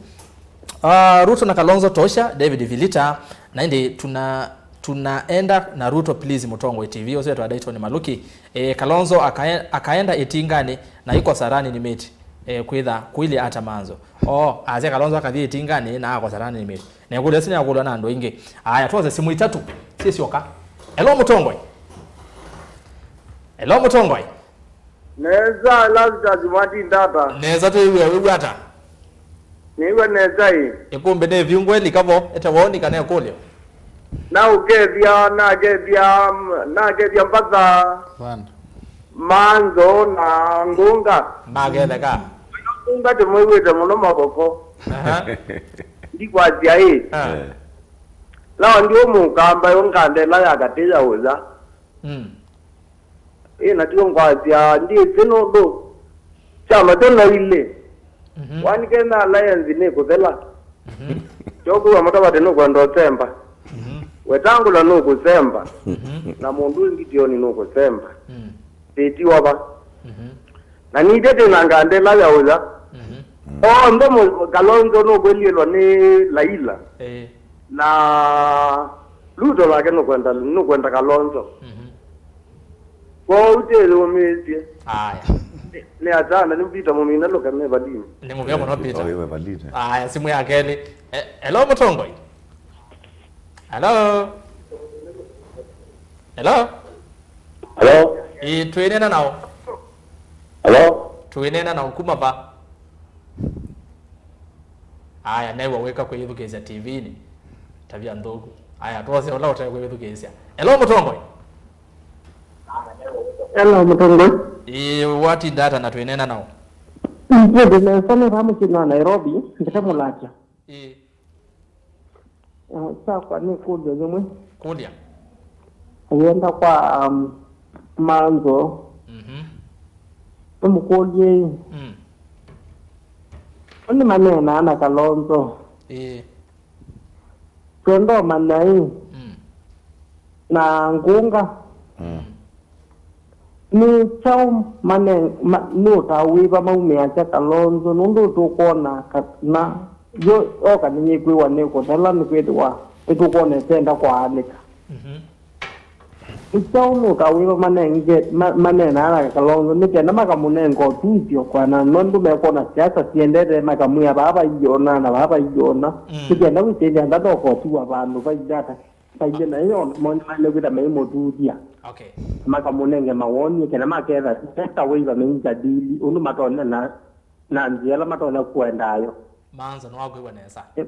Ah, Ruto na Kalonzo tosha, David Vilita, na ĩndĩ tuna, tunaenda na Ruto please, Mutongwe T V, ũsu etwa Dayton Maluki. Eh, Kalonzo akae-, akaenda ĩtinganĩ na ikosa running mate, eh, kwĩtha kwĩlĩ ata Manzo. Oh, asya Kalonzo akathi ĩtinganĩ na akosa running mate. Na ĩkũlyo ĩsu nĩyakũlwa na andũ aingĩ. Aya, twose simũ itatũ syĩsyoka. Hello, Mutongwe. Hello, Mutongwe. Nesa, Lazarus Martin tata. Nesa, twĩw'a, wĩw'a ata? Nĩw'a nesa ĩ. Ĩkumbi nĩ vyungwe lika vo, ete woni kana ĩkũlyo. Na ũkethya, nakethya, nakethya mbatha. One. Manzo na Ngunga. Maketheka. Ngunga tũmwĩw'ĩte mũno mavoko. Aha. Ndikwasya ĩ. Ah. Eh. Lao ndio mũkamba yo ngandela ya katĩ ya ũza. Mm. Ĩ, na tio ngwasya, ndyĩsĩ nũndũ kyama kyo no ilĩ. Mhm. One Kenya Alliance nĩkũthela. Mhm. Kyokuwa Mutavati nũkwenda ũsemba. Mhm. Wetangula nũkũsemba. Mhm. Na mũndũ ũngĩ Tioni nũkũsemba. Mm. Tĩtiwa va. Mhm. Na nithe tĩ na ngandela ya ũya. Mhm. Onthe mũ-, Kalonzo nũkwĩlĩĩlwa nĩ Laila. Eh. Na Ruto nake nũkwenda, nũkwenda Kalonzo. Mhm. Kwoou tĩyũmĩĩsye. Aya. Nĩ, nĩ atana, nĩ Peter Mũmina lũke me valini. Nĩ mũvea mũno Peter. Oĩ we valini. Aya, simũ ya kelĩ. Eh, hello, Mũtongoi. Hello. Hello. Hello. Ĩ, twĩneena nao. Hello. Twĩneena nao kuma va? Aya, newa wĩka kwĩyĩthukĩĩsya T V-inĩ. Tavia nthũku. Aya, twose ũla ũte kwĩyĩthukĩĩsya. Hello, Mũtongoi. Hello, Mũtongoi. Ĩĩ, watinda ata na twĩneena nao? Nĩndĩ nesa nĩ vaa mũsyĩnĩ wa Nairobi, ndĩte mũlatya. Ĩĩ. Ah, kyakwa nĩ kũlya yĩmwe. Kũlya. Ayenda kwa, um, Manzo. Mhm. Nĩmũkũlye. Mm. Nĩ maneenaa na Kalonzo. Ĩĩ. Twenda ũmanya ĩ, mm, na Ngunga, mm, nĩ kyaũ mane-, ma-, nĩ ũtao wĩva maumĩasya Kalonzo, nũndũ tũkwona kana yo oka nĩyĩkwĩwa nĩ kũthela, nĩkwĩthĩwa nĩtũkwona ĩtenda kwaanĩka. Mhm. Nĩ kyaũ nũka wĩva manenge, ma-, maneenaa na Kalonzo, nĩ kenda makamũnenga ũtũĩsyo kwana, nũndũ mekwona siasa siendete, makamwĩa vaa vaiona na vaa vaiona. Mm. Nĩ kenda wĩsĩthya ndathoka ũtua vandũ vailata, vailye nayo, mo nĩmaĩle kwĩtha maimũthuthya. Okay. Makamũnenge mawoni, kenda maketha sekta wĩva meijadili, ũndũ matonya na, na nzĩa ĩla matonya kũendayo. Manzo, nĩwakwĩw'a nesa. Eh,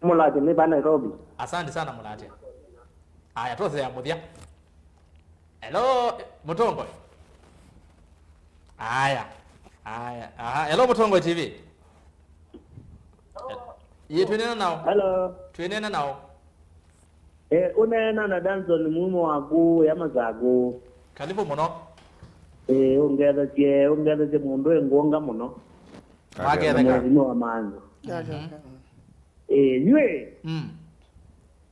Mũlatya nĩ va Nairobi. Asante sana, Mũlatya. Aya, twose ya mũthya. Hello, Mũtongoi. Aya. Aya. Aha, hello, Mũtongoi T V. Ĩĩ, twĩneena nao. Hello. Twĩneena nao. Eh, ũneena na Danson Mumo waku ya Masaku. Karibu mũno. Eh, ũngethesye, ũngethesye mũndũ e Ngunga mũno. Waketheka. Mwezi nĩ wa manzo. Ĩĩ, yu ĩ. Mm.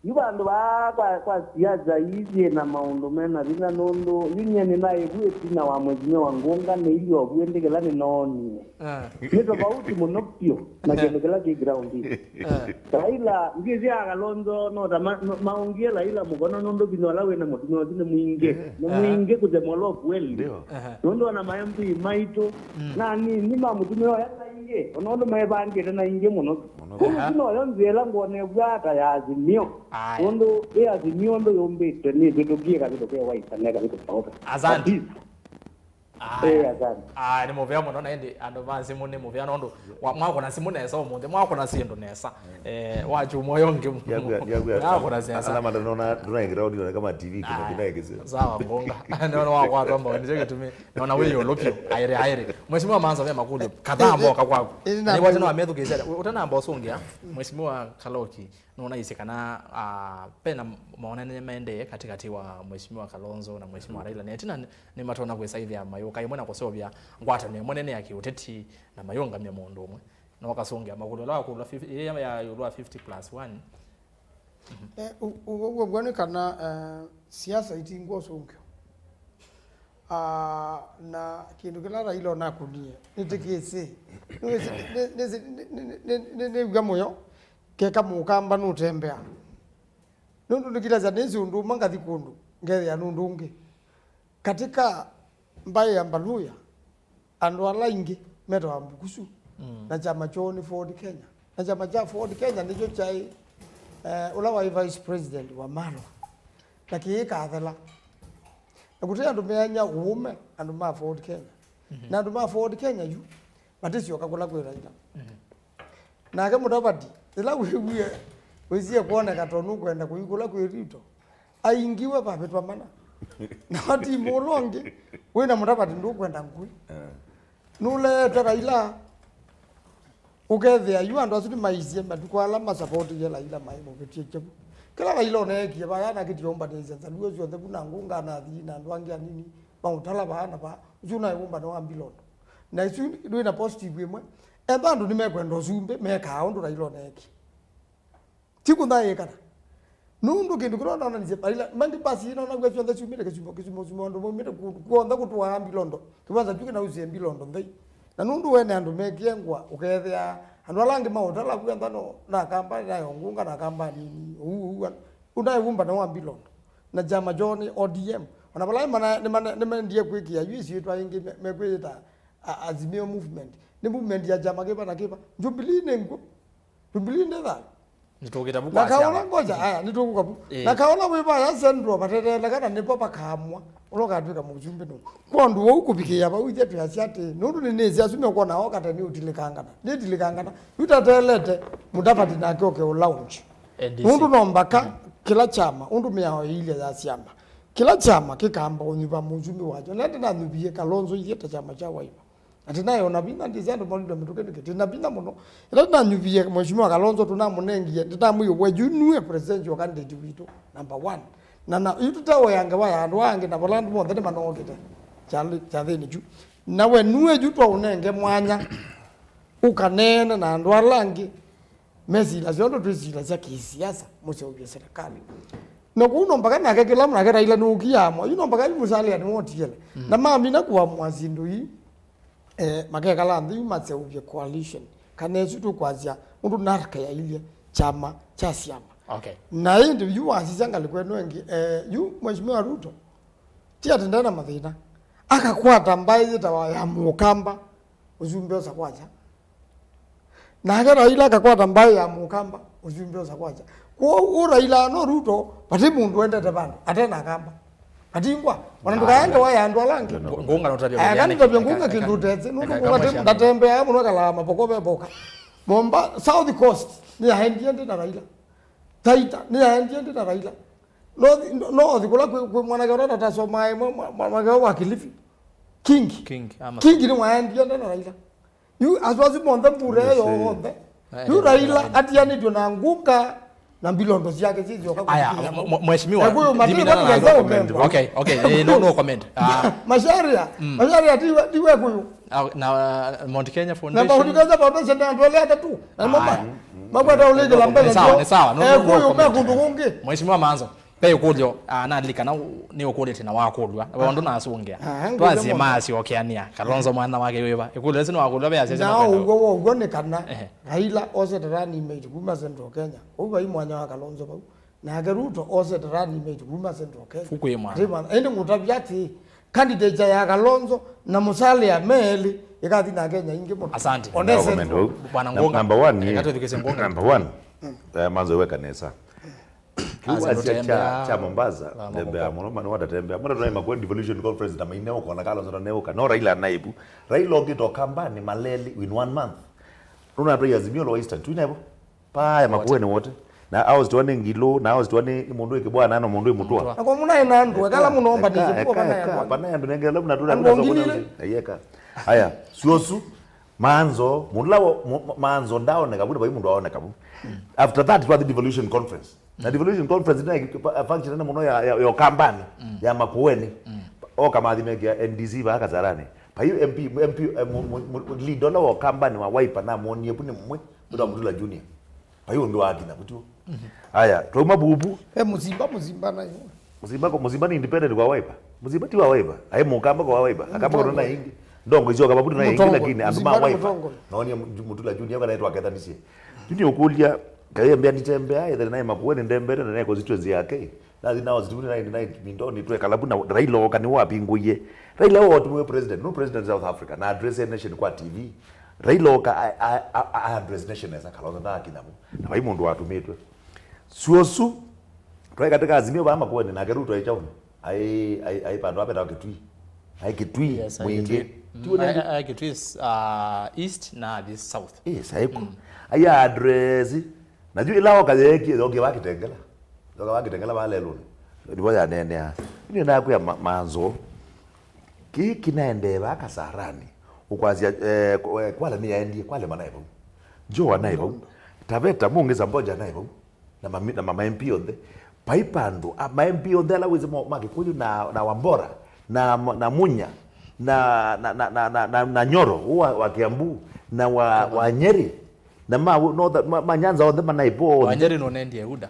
Yu vandũ vaa kwa, kwa siasa ii syĩ na maũndũ me na vinya nũndũ yu nyie nĩnaĩvu ĩtina wa Mheshimiwa Ngunga nĩilye ũvuĩ ndĩ kĩla nĩnoonie. Ah. Nĩ tofauti mũno vyũ na kĩndũ kĩla kĩ ground. Ah. Raila, ngĩsya Kalonzo no ta ma-, no, maũngie Raila mũkono nũndũ vinya ũla wĩ na mũtumĩa ũsu nĩ mwingĩ. Nĩ mwingĩ kusema ũla ũkweli. Ndio. Aha. Nũndũ ona ma M P maitũ, mm, na nini ma mũtumĩa ũyũ na ingĩ, ona ũndũ mevangĩte na ingĩ mũno. Mũno. Kũu, aha, ĩsu noyo nzĩa ĩla ngwonew'a ata ya Azimio. Aya. Nũndũ ĩ Azimio ũndũ yũmbĩtwe nĩ ĩvĩtũkie kavĩtũke waisane kavĩtũke maũka. Asante. Kabisa. Aya. Eh, asante. Aya, nĩ mũvea mũno, na ĩndĩ andũ ma simũ nĩ mũvea nũndũ wa-, mwakũna simũ nesa ũmũnthĩ, mwakũna syĩndũ nesa. Eh, wakyumwa ũyũ ũngĩ. Ndiagwĩa, ndiagwĩa. Mwakũna nesa. Ala mata nona, nona ingira audio kama T V kina, aya, kina egese. Sawa, Ngunga. Nĩ ona wakwatwa mbao, nĩkyo gĩtumi. Nona wĩ yũlũ vyũ. Aĩrĩ, aĩrĩ. Mheshimiwa Manza, ve makulyo kadhaa moka kwaku. Ĩĩ, na nĩwatena wamethukĩĩsya. Ũtanamba ũsũngĩa, Mheshimiwa Kaloki, nũnaisye kana, ah, pena maonanĩthya maendee katĩkatĩ wa Mheshimiwa Kalonzo na Mheshimiwa Raila. Na ĩtina nĩ, nĩmatonya kwĩsaĩthĩa mayũka ĩmwe na kũseũvya ngwatanĩo ĩmwe nene ya kĩũteti na mayũngamya mũndũ ũmwe. Na ũkasũngĩa makulyo ala wakũlwa fif-, ĩla ya ĩũlũ wa fifty plus one. Eh, u-, u-, ũw'o nĩ kana, eh, siasa itingwa ũsũngĩo. Ah, na kĩndũ kĩla Raila onakũnie, nĩtĩkĩsĩ. Nĩwĩsĩ, nĩ-, nĩsĩ, nĩ-, nĩ-, nĩ-, nĩ-, nĩw'a mũyo, keka mũkamba nũtembea. Nũndũ nĩkĩlasya nĩsĩ ũndũ ũmwe ngathi kũndũ, ngethĩa nũndũ ũngĩ. Katika mbaĩ ya Mbaluya, andũ ala aingĩ metawa Mbukusu, mm, na kyama kyoo nĩ Ford Kenya. Na kyama kya Ford Kenya nĩkyo kyaĩ, eh, ũla waĩ vice president wa Malwa. Na kĩĩ kathela. Na kũtĩ andũ meany'a ũũme, andũ ma Ford Kenya. Mhm. Na andũ ma Ford Kenya yu, matĩsyoka kũla kwĩ Raila. Mhm. Nake Mudavadi, yĩla wĩwie, wĩsie kwoneka tondũ nũkwenda kũikũla kwĩ Ruto, aingiwe vavĩtwa mana. Na watimu ũla ũngĩ, wĩna Mudavadi ndũkwenda ngui. Eh. Nũleete Raila, ũkethĩa yu andũ asu nĩmaisye matukũ ala masavotie Raila maĩ mũvĩtye kĩvu. Kĩla Raila ũneekie vaya anakĩtie ũmbanĩsya Nzaluo syonthe vu na Ngunga na Athii na andũ angĩ anini, maũtala vaa na vaa. Ũsu naĩ ũmbano wa Mbilondo. Na isu ndwĩ na positive ĩmwe. Etha andũ nĩmekwenda ũsumbĩ, mekaa ũndũ Raila ũneekie. Ti kũthaĩĩkana. Nũndũ kĩndũ kĩla ũnaonanisye Raila, mangĩ basi ĩno nagw'a syonthe syumĩte kĩsumo, kĩsumo, kĩsumo, andũ maumĩte kũndũ kw'onthe kũtũaa Mbilondo. Kĩwanza kyu kĩnausie Mbilondo nthei. Na nũndũ wene andũ mekie ngũa, ũkethĩa andũ ala angĩ maũtala kw'onthe no, na Kamba, nayo Ngunga, na Kamba nini, ũu, ũu, ũu, ũnaĩ ũmbano wa Mbilondo. Na kyama kyoo nĩ O D M. Ona vala mana-, nĩmana-, nĩmendie kwĩkĩa yu ĩsyĩtwa ĩngĩ me-, mekwĩyĩta A-, Azimio Movement. Nĩ movement ya kyama kĩva na kĩva. Jubilee nĩ ngũ. Jubilee nĩ thayũ. Nĩtũkĩta vu. Na kwa kaona siasa. Ngoja, aya, nĩtũkũka vu. Ĩĩ. Na kaona wĩ vaya Central vateteeleka na nĩpo vakaamwa ũla ũkatw'ĩka mũsumbĩ nũ. Kwa ũndũ ũu kũvikĩĩa vau ithyĩ twĩasya atĩ, nũndũ nĩnĩsĩ asu mekwona o kate nĩũtilĩkangana. Nĩtilĩkangana. Yu tatelete Mudavadi nake oke ũ launch. N D C. Nũndũ no mbaka kĩla kyama, ũndũ mĩao ĩilye ya syama. Kĩla kyama kĩkamba ũnyuva mũsumbĩ wakyo. Na ndĩnanyuvie Kalonzo ithyĩ ta kyama kya Wiper. Na ndĩnaĩ ona vinya ndĩsĩ andũ maũndũ mĩtũkĩ nĩkĩ. Ndĩna vinya mũno. Ĩla ndĩnanyuvie Mheshimiwa Kalonzo tũnamũnengie, ndĩnamwĩie, "We, yu nue presidential candidate witũ, number one." Na, na, yu tũteũea ngewa ya andũ aa angĩ, na vala andũ monthe nĩmanookĩte kyathĩ-, kyathĩnĩ kyu. Na we nue yu twaũnenge mwanya, ũkaneene na andũ ala angĩ. Mesilasya ũndũ twĩsilasya kĩsiasa, mũseũvye serikali. Na kũu no mpaka nake kĩla nake Raila nũkiamwa, yu no mpaka yu Musalia nĩwotiele. Mm. Na mamina kũamũa syĩndũ ii, eh, makekala nthĩ yu maseũvye coalition. Kana ĩsu tũkwasya ũndũ NARC yailye kyama kya syama. Okay. Na ĩndĩ yu wasisya ngalĩko ĩno ĩngĩ, eh, yu Mheshimiwa Ruto, ti atĩ ndena mathĩna. Akakwata mbaĩ yĩtawa ya Mũkamba, ũsumbĩ ũsa kwakya. Nake Raila akakwata mbaĩ ya Mũkamba, ũsumbĩ ũsa kwakya. Kwoou Raila no Ruto, vati mũndũ wendete vandũ, ate na Kamba. Atingwa, ona ndũkaende waya andũ ala angĩ. Ngunga nũtavya. Aya, kana tavya Ngunga kĩndũ ũtesĩ, nũndũ Ngunga ndatembeaa mũno, akalaa mavoko ve voka. Momba, South Coast, nĩyaendie ndĩ na Raila. Taita, nĩyaendie ndĩ na Raila. No, no, no, othi kũla kwĩ, kwĩ mwanake ũla tatasomaa ĩmwe, mwa-, mwa-, mwanake wa Kilifi. Kingi. Kingi, ama Kingi nĩwaendie ndĩ na Raila. Yu asu asu monthe mbura ĩyo yonthe. Eh, yu Raila atianĩtw'e na Ngunga, Na mbilondo syake syĩsyoka Aya, kũvikĩĩa mwe- mwe- mheshimiwa. Ekuyu ndi- matwĩ ndimina na makuya andũ. South Africa. Okay, okay. Eh, no, no comment. Ah, Macharia, Macharia ti we- ti wekuyu. ah, na uh, Mount Kenya Na Foundation. Mount Kenya Foundation nĩ andũ elĩ atatũ. Na mama. Aya. Makwata ũlĩkĩla mbesa. Nĩ sawa, nĩ sawa. No, no, no Ekuyu me comment. Kũndũ kũngĩ. Mheshimiwa Manzo, ve ũkũlyo, ah, nalikana nĩ ũkũlĩte na wakũlw'a. We ũndũ nasũngĩa. Ah, ngũlya. Twasie mũno. Maasyokeania. Kalonzo mwana wake wĩva. Ĩkũlyo ĩsu nĩ wakũlw'a ve asya. Na ũguo wa ũguo nĩ kana Ehe. Raila osete running mate kuma Central Kenya. Ũu vai mwanya wa Kalonzo vau. Nake Ruto osete running mate kuma Central Kenya. Fuku ĩ mwana. Ati mwana. Ĩndĩ ngũtavya atĩ candidature ya Kalonzo na Musalia me elĩ ĩkathi na Kenya ingĩ mũno. Asante. One Central. Bwana Ngunga. Number one, eh, eka twĩthukĩsye Ngunga. Number one, eh, Manzo weka nesa. Kiu wasya kya, kya Mombasa, Ah, tembea mũno, mani watatembea. Mwana tuna Makueni Devolution Conference na maine ũkona Kalonzo na neuka. No Raila naibu. Raila okĩte Ukambani maleli in one month. Nuna twa Azimio lo Eastern, tu naibu. Paya Makueni wote. Na aos tuane ngilo, na aos tuane mundu ikibwana na mundu imutwa. Na kwa muna ina andu ekala muno mba ni eka, eka, eka, pana andu nengela muna tula andũ ngili. Ayeka. Aya, suosu. Manzo, mũndũ la wo- mu- mu- Manzo ndaoneka vu, na vai mũndũ aoneka vu. After that twathi devolution conference. Na devolution conference na function nene mũno ya, ya, ya Ukambani, ya Makueni. Oka mathi mekia N D C va Kasarani. Vai M P, M P, eh, mu- mu- mu- leader ũla wa Ukambani wa Wiper na muonie vu nĩ mwe, mũtwa Mutula Junior. Vai ũndũ wakinya vutuo. Aya, twauma vuvu. E Musimba, Musimba nayo. Musimba ko, Musimba ni independent kwa Wiper. Musimba ti wa Wiper. Ai Mukamba kwa Wiper. Akamba kwa na ingi. Ndongo icio kama butu na ingi, lakini andu ma Wiper. Naonia Mutula Junior kana etwa ketha nisie. Junior ukulia kaye mbea nitembea, ethe na Makueni ndembere na constituency yake. Na thina was tuni na na mindoni twe kalabu na Raila oka ni wapinguye. Raila wa watu president, no president South Africa na address a nation kwa T V. Raila oka a- a- a- a- address nation as a Kalonzo na kinabu. Na vai mundu watumitwe. Suosu Twaĩ katĩ ka Azimio vaa Makueni, nake Ruto aĩ kyaũnĩ. Aĩ, aĩ, aĩ vandũ vaa vetawa Kitui. Aĩ Kitui, yes, aĩ mwingĩ. Kitui. Mm, tiwe aĩ, nĩngĩ? Aĩ Kitui is, uh, east na this south. Yes, aĩ ku. Mm. Aĩ address. Na yu ĩla oka yeekie, yokie wa Kitengela. Yoka wa Kitengela vaa lelũnĩ. Ndivo yaneenea. Nĩ nakwĩa ma, Manzo. Kĩĩ kĩnaendee vaa Kasarani. Ũkwasya, eh, kwa, eh, Kwale nĩyaendie, Kwale manaĩ vau. Joa naĩ vau. Taveta, Mung'ĩ Samboja naĩ vau. Na mami- na ma M P onthe. Vai vandũ, a, ma M P onthe ala wĩsĩ mo- ma Kikuyu na, na Wambora, na, na Munya, na, na, na, na, na, na, na Nyoro, ũũ wa, wa Kiambu, na wa, wa Nyeri, na ma, no, ma, ma Nyanza onthe manaĩ vo onthe. Wanyeri nũnendie UDA.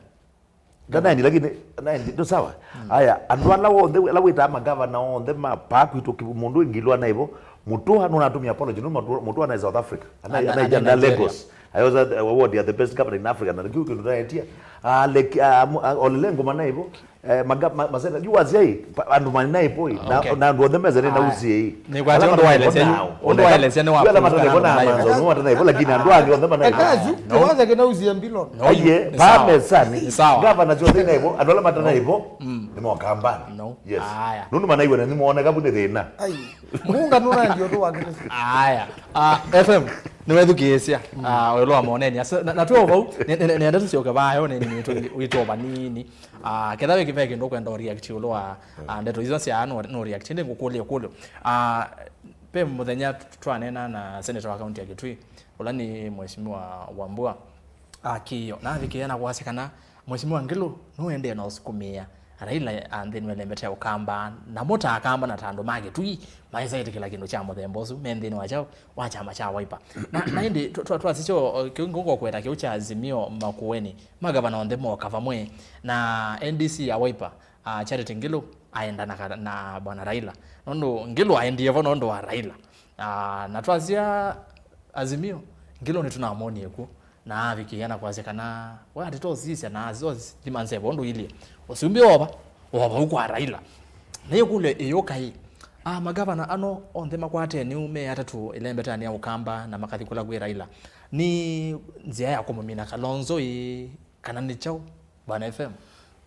Ndanaendi, lakini, naendi, no sawa. Aya, andũ ala onthe, ala wĩtaa magavana onthe ma paa kwitũ ki- mũndũ ingilwa naivo, Mutua nũnatumia apology, no Mutua, Mutua naĩ South Africa. Ana- Ana- anaija ana na Nigeria. Lagos. I was at the award ya the best governor in Africa, na kiu kindu naetia. Ah, leki, ah, mu- ah, olele ngoma naivo. Eh, maga- ma- masena, yu wasiai, pa- andũ mani naivo. Na- Okay. Na andũ onthe mezani na Aya. Usiai. Nĩ kwa ala ũndũ waelesya yu, matanaivona nao. Ũndũ waelesya nĩ wa Ala proof matanaivona kana Manzo, no matanaivona, lakini andũ angĩ onthe manaivo. Ekazu, no. Kiwanza kinauzie mbilo. No, aiye, nĩ pa sawa. Mesani. Nĩ sawa. Gavana cionthe naivo, andũ ala matanaivo, nĩ mokambani. No. Yes. Aya. Nũndũ manaiwe na nĩmooneka vu nĩ thĩna. Ai. Munga nũnaendie ũndũ wake. Aya. Ah, F M, nĩwethukĩĩsya. Ah, ũyũlũ wa moneni. Asa- na- na twĩ o vau, nĩ- nĩ- nĩ- nĩenda tũsyoke vayo nĩ nĩ witũ witũ vanini. Ah, ketha wĩkĩve kĩndũ ũkwenda ũreact ũlũ wa, ah, ndeto izo sya no no react. Ndi ngũkũlya ũkũlyo. Ah, pe mũthenya twanena na senator wa county ya Kitui, ũla nĩ Mheshimiwa Wambua. Akĩo na avikĩĩa na kwasya kana Mheshimiwa Ngilu nũendee na ũsukumĩa Raila anthĩnw'e lembete ya Ũkamba, namo ta Akamba na ta andũ ma Kitui maĩsa ĩtĩkĩla kĩndũ kya mũthemba ũsu me nthĩnĩ wa kyaũ wa kyama kya Wiper. Na, na ĩndĩ twa- twa- twasisyo kĩu ngũkũkweta kĩu kya Azimio Makueni, magavana onthe moka vamwe na N D C ya Wiper, ah, Charity Ngilu aenda na, ka- na bwana Raila. Nũndũ Ngilu aendie vo nũndũ wa Raila. Ah, na twasya Azimio, Ngilu nĩtũnamonie kw'o. Na avikĩĩa na kwasya kana we atĩ tosisya na azothima nzeva ũndũ ilyĩ. Ũsumbĩ wova, wova ũkwa Raila. Na ĩkũlyo ĩyũka ĩ, a magavana ano onthe makwatene me atatũ ĩlembetanĩ ya Ũkamba na makathi kũla kwĩ Raila. Nĩ nzĩa ya kũmũmina Kalonzo ĩ, kana nĩ kyaũ? Bwana F M.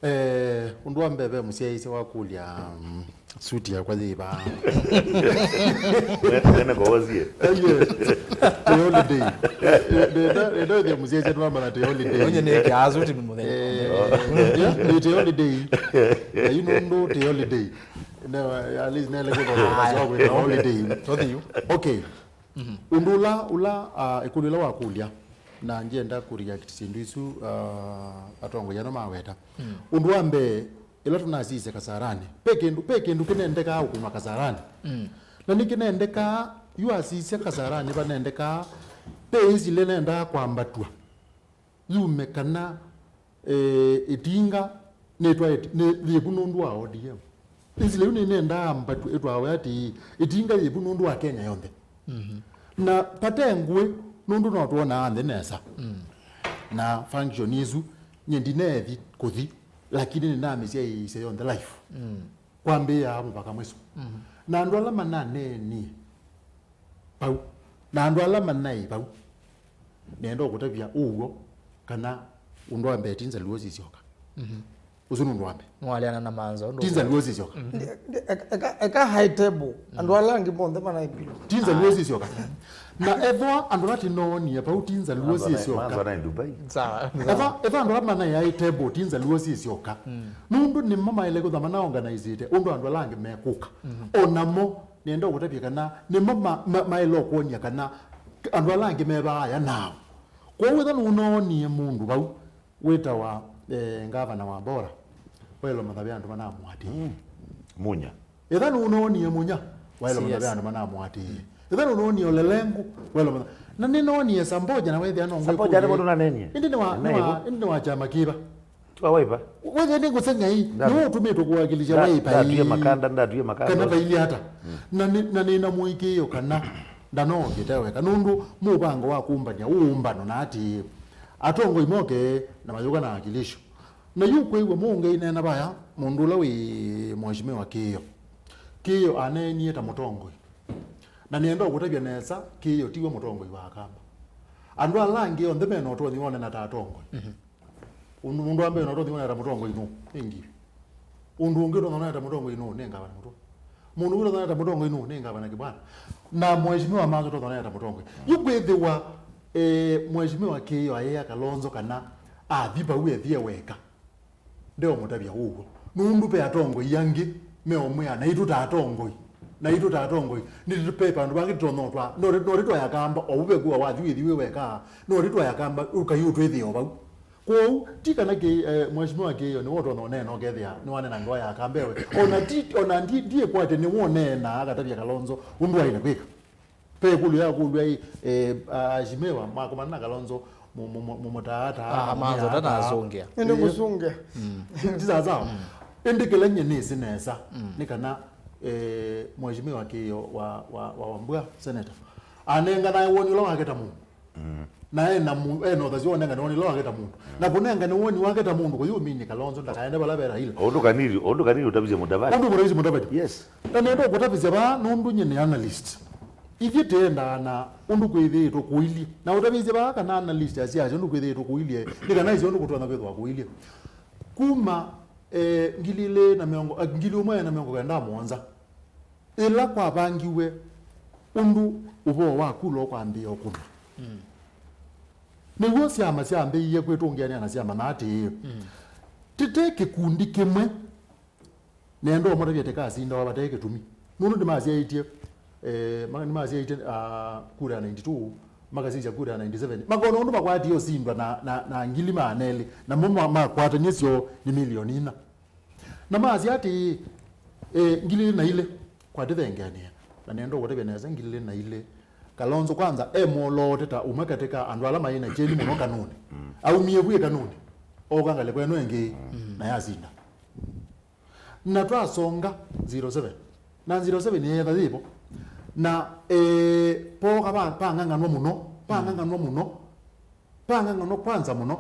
Eh, ũndũ wa mbee ve mũsyaĩĩsya wakũlya, mm, suti yakwa yĩva? Mwene kowosie. Tĩ holiday. Nenda nenda ĩthĩa mũsyaĩĩsya nĩwamana tĩ holiday. Onye nĩ kĩaa suti mũthenya. Eh, yeah, nĩ tĩ holiday. Na yu nũndũ tĩ holiday. Na at least nele kĩthona kwa sababu nĩ holiday. Tothiu. Okay. Ũndũ ũla, ũla, ah, ĩkũlyo ĩla wakũlya, Na ngyenda kũreact syĩndũ isu, ah, atongoi ano maweta. Mm. Ũndũ wa mbee, ĩla tũnasisya Kasarani, pe kĩndũ, pe kĩndũ kĩnendekaa ũkũnwa Kasarani. Mm. Na nĩ kĩnendekaa, yu asisya Kasarani vanendekaa, pe ĩsilĩ nendaa kwambatw'a. Yume kana, eh, ĩtinga nĩtwaĩte, nĩ yĩvu nũndũ wa O D M. Ĩsilĩ yu nĩnendaa mbatw'e ĩtwawe atĩĩ, ĩtinga yĩvu nũndũ wa Kenya yonthe. Mhm. Na vate ngũĩ, nũndũ no twonaa nthĩ nesa. Mm. Na function isu, nyie ndineethi kũthi, lakini nĩnamĩsyaĩĩsye yonthe live. Mm. Kwambĩĩa mũvaka mwĩso. Mhm. Na andũ ala mananeenie vau, na andũ ala manaĩ vau, nenda ũkũtavya ũw'o kana ũndũ wa mbee ti Nzaluo sisyoka. Mhm. Ũsu nĩ ũndũ wa mbee. Nĩwaleana na manzo, ũndũ ti Nzaluo sisyoka. Mhm. Ndi- ndi- eka- eka- eka high table. Andũ ala angĩ monthe manaĩ biũ. Ti Nzaluo sisyoka. Na ethwa andũ ala tinonie vau ti Nzaluo sisyoka. Manzo na Dubai. Sawa. Ethwa ethwa andũ ala manaĩ high table ti Nzaluo sisyoka. Mm. Nũndũ nĩmo maĩle kũtha manaorganizĩte ũndũ andũ ala angĩ mekũka. Mhm. O namo nĩenda ũkũtavya kana nĩmo ma- ma- maĩle ũkwony'a kana andũ ala angĩ me vaaya nao. Kwoou ethwa nũnoonie mũndũ vau wĩtawa, eh, ngavana wa Bora, waĩle ũmanya ve andũ manamũatĩĩe. Mm. Munya. Ethwa nũnoonie Munya, waĩle ũmanya ve andũ manamũatĩĩe. Ethwa nũnoonie Ole Lenku, waĩle ũmanya. Na nĩnoonie Samboja na wethĩa no ngwĩkũlye. Samboja nĩ mũndũ nanenie. Ĩndĩ nĩ wa- nĩ wa- ĩndĩ nĩ wa kyama kĩva? Tiwa Wiper. Wethe nĩ ngũseng'ai, nĩ ũtũmĩtwe kũwakilisha Wiper. Ndatwie makanda, ndatwie makanda. Kana vaili ata. Mm. Na nĩ- na nĩna mũĩkĩĩo kana ndanookĩte weka. Nũndũ mũvango wa kũmbany'a ũũmbano na atĩĩ, atongoi moke na mayũka na wakilisho. Na yu kwĩw'a mũngei nena vaya, mũndũ ũla wĩ Mheshimiwa Kĩĩo. Kĩĩo aneenie ta mũtongoi. Na nĩenda ũkũtavya nesa, Kĩĩo tiwe mũtongoi wa Akamba. Andũ ala angĩ onthe mena ũtonyi wonena ta atongoi. Mhm. Ũndũ mũndũ wa mbee ũtonya ũneta mũtongoi nũũ? Nĩ Ngili. Ũndũ ũngĩ ũtonya ũneta mũtongoi nũũ? Nĩ Ngavana Mũtũa. Mũndũ ũngĩ ũtonya ũneta mũtongoi nũũ? Nĩ Ngavana Kibwana. Na Mheshimiwa Manzo ũtonya ũneta mũtongoi. Yu kwĩthĩwa, eh, Mheshimiwa Kĩĩo aĩa Kalonzo kana athi vau ethĩe weka, ndeũmũtavya ũw'o. Nũndũ ve atongoi angĩ meũmwĩa, naitũ ta atongoi, naitũ ta atongoi, nĩtũ ve vandũ vangĩ tũtonya ũtwaa. No, no tũtwaya Kamba, o ũve kũa wathi wĩthi wĩ weka, no tũtwaya Kamba, ũkai ũtwĩthĩe o vau. Kwoou, ti kana kĩ, eh, Mheshimiwa Kĩĩo nĩwe ũtonya ũneena ũkethĩa nĩwanena ngewa ya Kamba ewe. Ona ti, ona ndi, ndiĩkwatya nĩwe ũneenaa akatavya Kalonzo ũndũ aĩle kwĩka. Ve ĩkũlyo yakũlw'a ĩ, eh, aheshimiwa makomana na Kalonzo mu- mu- mu- mũmũtaataa, ah, Manzo mũmũyaataa. Ndanasũngĩa. Ĩndĩ ngũsũngĩa. Ti sawa sawa. Ĩndĩ kĩla nyie nĩsĩ nesa nĩ kana, eh, Mheshimiwa Kĩĩo wa, wa, wa Wambua, senator, anenganae woni ũla wake ta mũndũ. Na ena mu- ena ũthasyo wa ũnengane woni ũla wake ta mũndũ. Na kũnengane woni wake ta mũndũ kũyũminie Kalonzo ndakaende vala ve Raila. Ũndũ kaniri, ũndũ kaniri ũtavisye Mudavadi. Ũndũ Mudavadi, Mudavadi. Yes. Na nenda ũkũtavisya vaa nũndũ nyie nĩ analyst. Ithyĩ tĩendaa na ũndũ kwĩthĩĩtwe kũilyĩ. Na ũtavisye vaa kana analyst asya asya ũndũ kwĩthĩĩtwe kũilyĩ, nĩ kana ĩsĩ ũndũ kũtonya kwĩthĩwa kũilyĩ. Kuma, eh, ngili ilĩ na mĩongo, eh, ngili ũmwe na mĩongo kenda mũonza, ĩla kwavangiwe ũndũ ũvoo wa kula ũkwambĩĩa ũkũnwa. Nĩw'o syama syambĩĩie kwĩtũngĩanĩa na syamanya atĩĩ, tĩte kĩkundi kĩmwe nenda ũmũtavya tĩkasindawa vate kĩtumi. Nũndũ nĩmasyaĩtye, eh, ma- nĩmasyaĩtye, ah, kura ya ninety-two, makasisya kura ya ninety-seven. Makona ũndũ makwatie ũsindwa na, na, na ngili maana elĩ, namo ma- makwatany'e syoo nĩ milioni ina. Na masya atĩĩ, eh, ngili ilĩ na ilĩ, kwatĩthengeanĩa. Na nenda ũkũtavya nesa ngili ilĩ na ilĩ. Kalonzo kwanza e mwoloote ta ũmwe katĩ ka andũ ala maĩ na kyeni mũno kanũnĩ. Aumie vu ĩkanũnĩ, ooka ngalĩko ĩno ĩngĩ, na yasinda. Na twasonga zero seven. Na zero seven yeetha yĩvo. Na, eh, pooka va- pang'ang'anwa mũno, pang'ang'anwa mũno, pang'ang'anwa kwanza mũno.